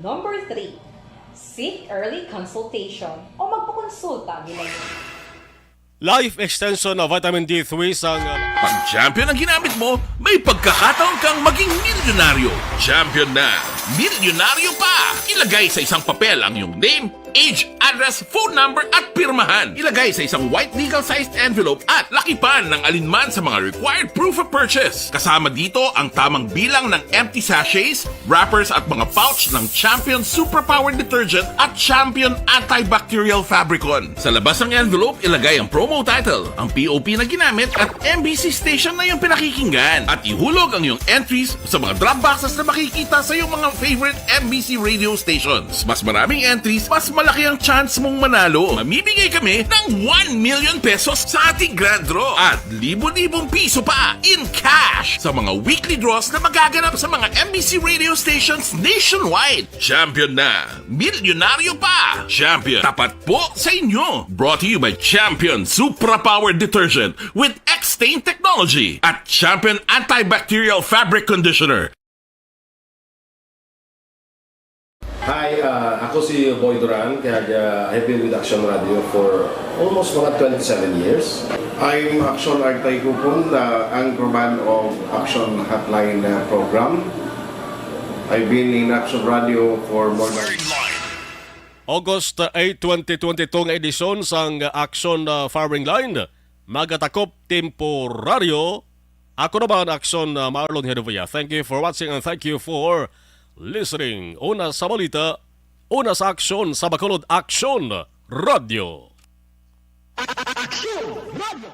Number three, seek early consultation o magpakonsulta gilayon. Life Extension na Vitamin D three sang, uh, Pag champion ang ginamit mo, may pagkakataon kang maging milyonaryo. Champion na, milyonaryo pa! Ilagay sa isang papel ang iyong name, age, address, phone number at pirmahan. Ilagay sa isang white legal-sized envelope at lakipan ng alinman sa mga required proof of purchase. Kasama dito ang tamang bilang ng empty sachets, wrappers at mga pouch ng Champion Suprapower Detergent at Champion Antibacterial Fabricon. Sa labas ng envelope, ilagay ang promo title, ang P O P na ginamit at M B C station na iyong pinakikinggan. At ihulog ang iyong entries sa mga drop boxes na makikita sa iyong mga favorite M B C radio stations. Mas maraming entries, mas malaki ang chance mong manalo. Mamimigay kami ng one million pesos sa ating grand draw at libo-libong piso pa in cash sa mga weekly draws na magaganap sa mga M B C radio stations nationwide. Champion na! Milyonaryo pa! Champion, tapat po sa inyo! Brought to you by Champion Supra Power Detergent with X-Stain Technology at Champion Antibacterial Fabric Conditioner. Hi, uh, ako si Boy Duran, kaya uh, I've been with Action Radio for almost mga twenty-seven years. I'm Action Artay Kupon, uh, anchorman of Action Hotline uh, program. I've been in Action Radio for more than August eight, twenty twenty-two nga edisyon sang Action, uh, Firing Line magatakop temporaryo. Ako naman, Action, uh, Marlon Hedovia. Thank you for watching and thank you for listening. Una sa balita, una sa aksyon, sa Bacolod, Action Radio. Action Radio.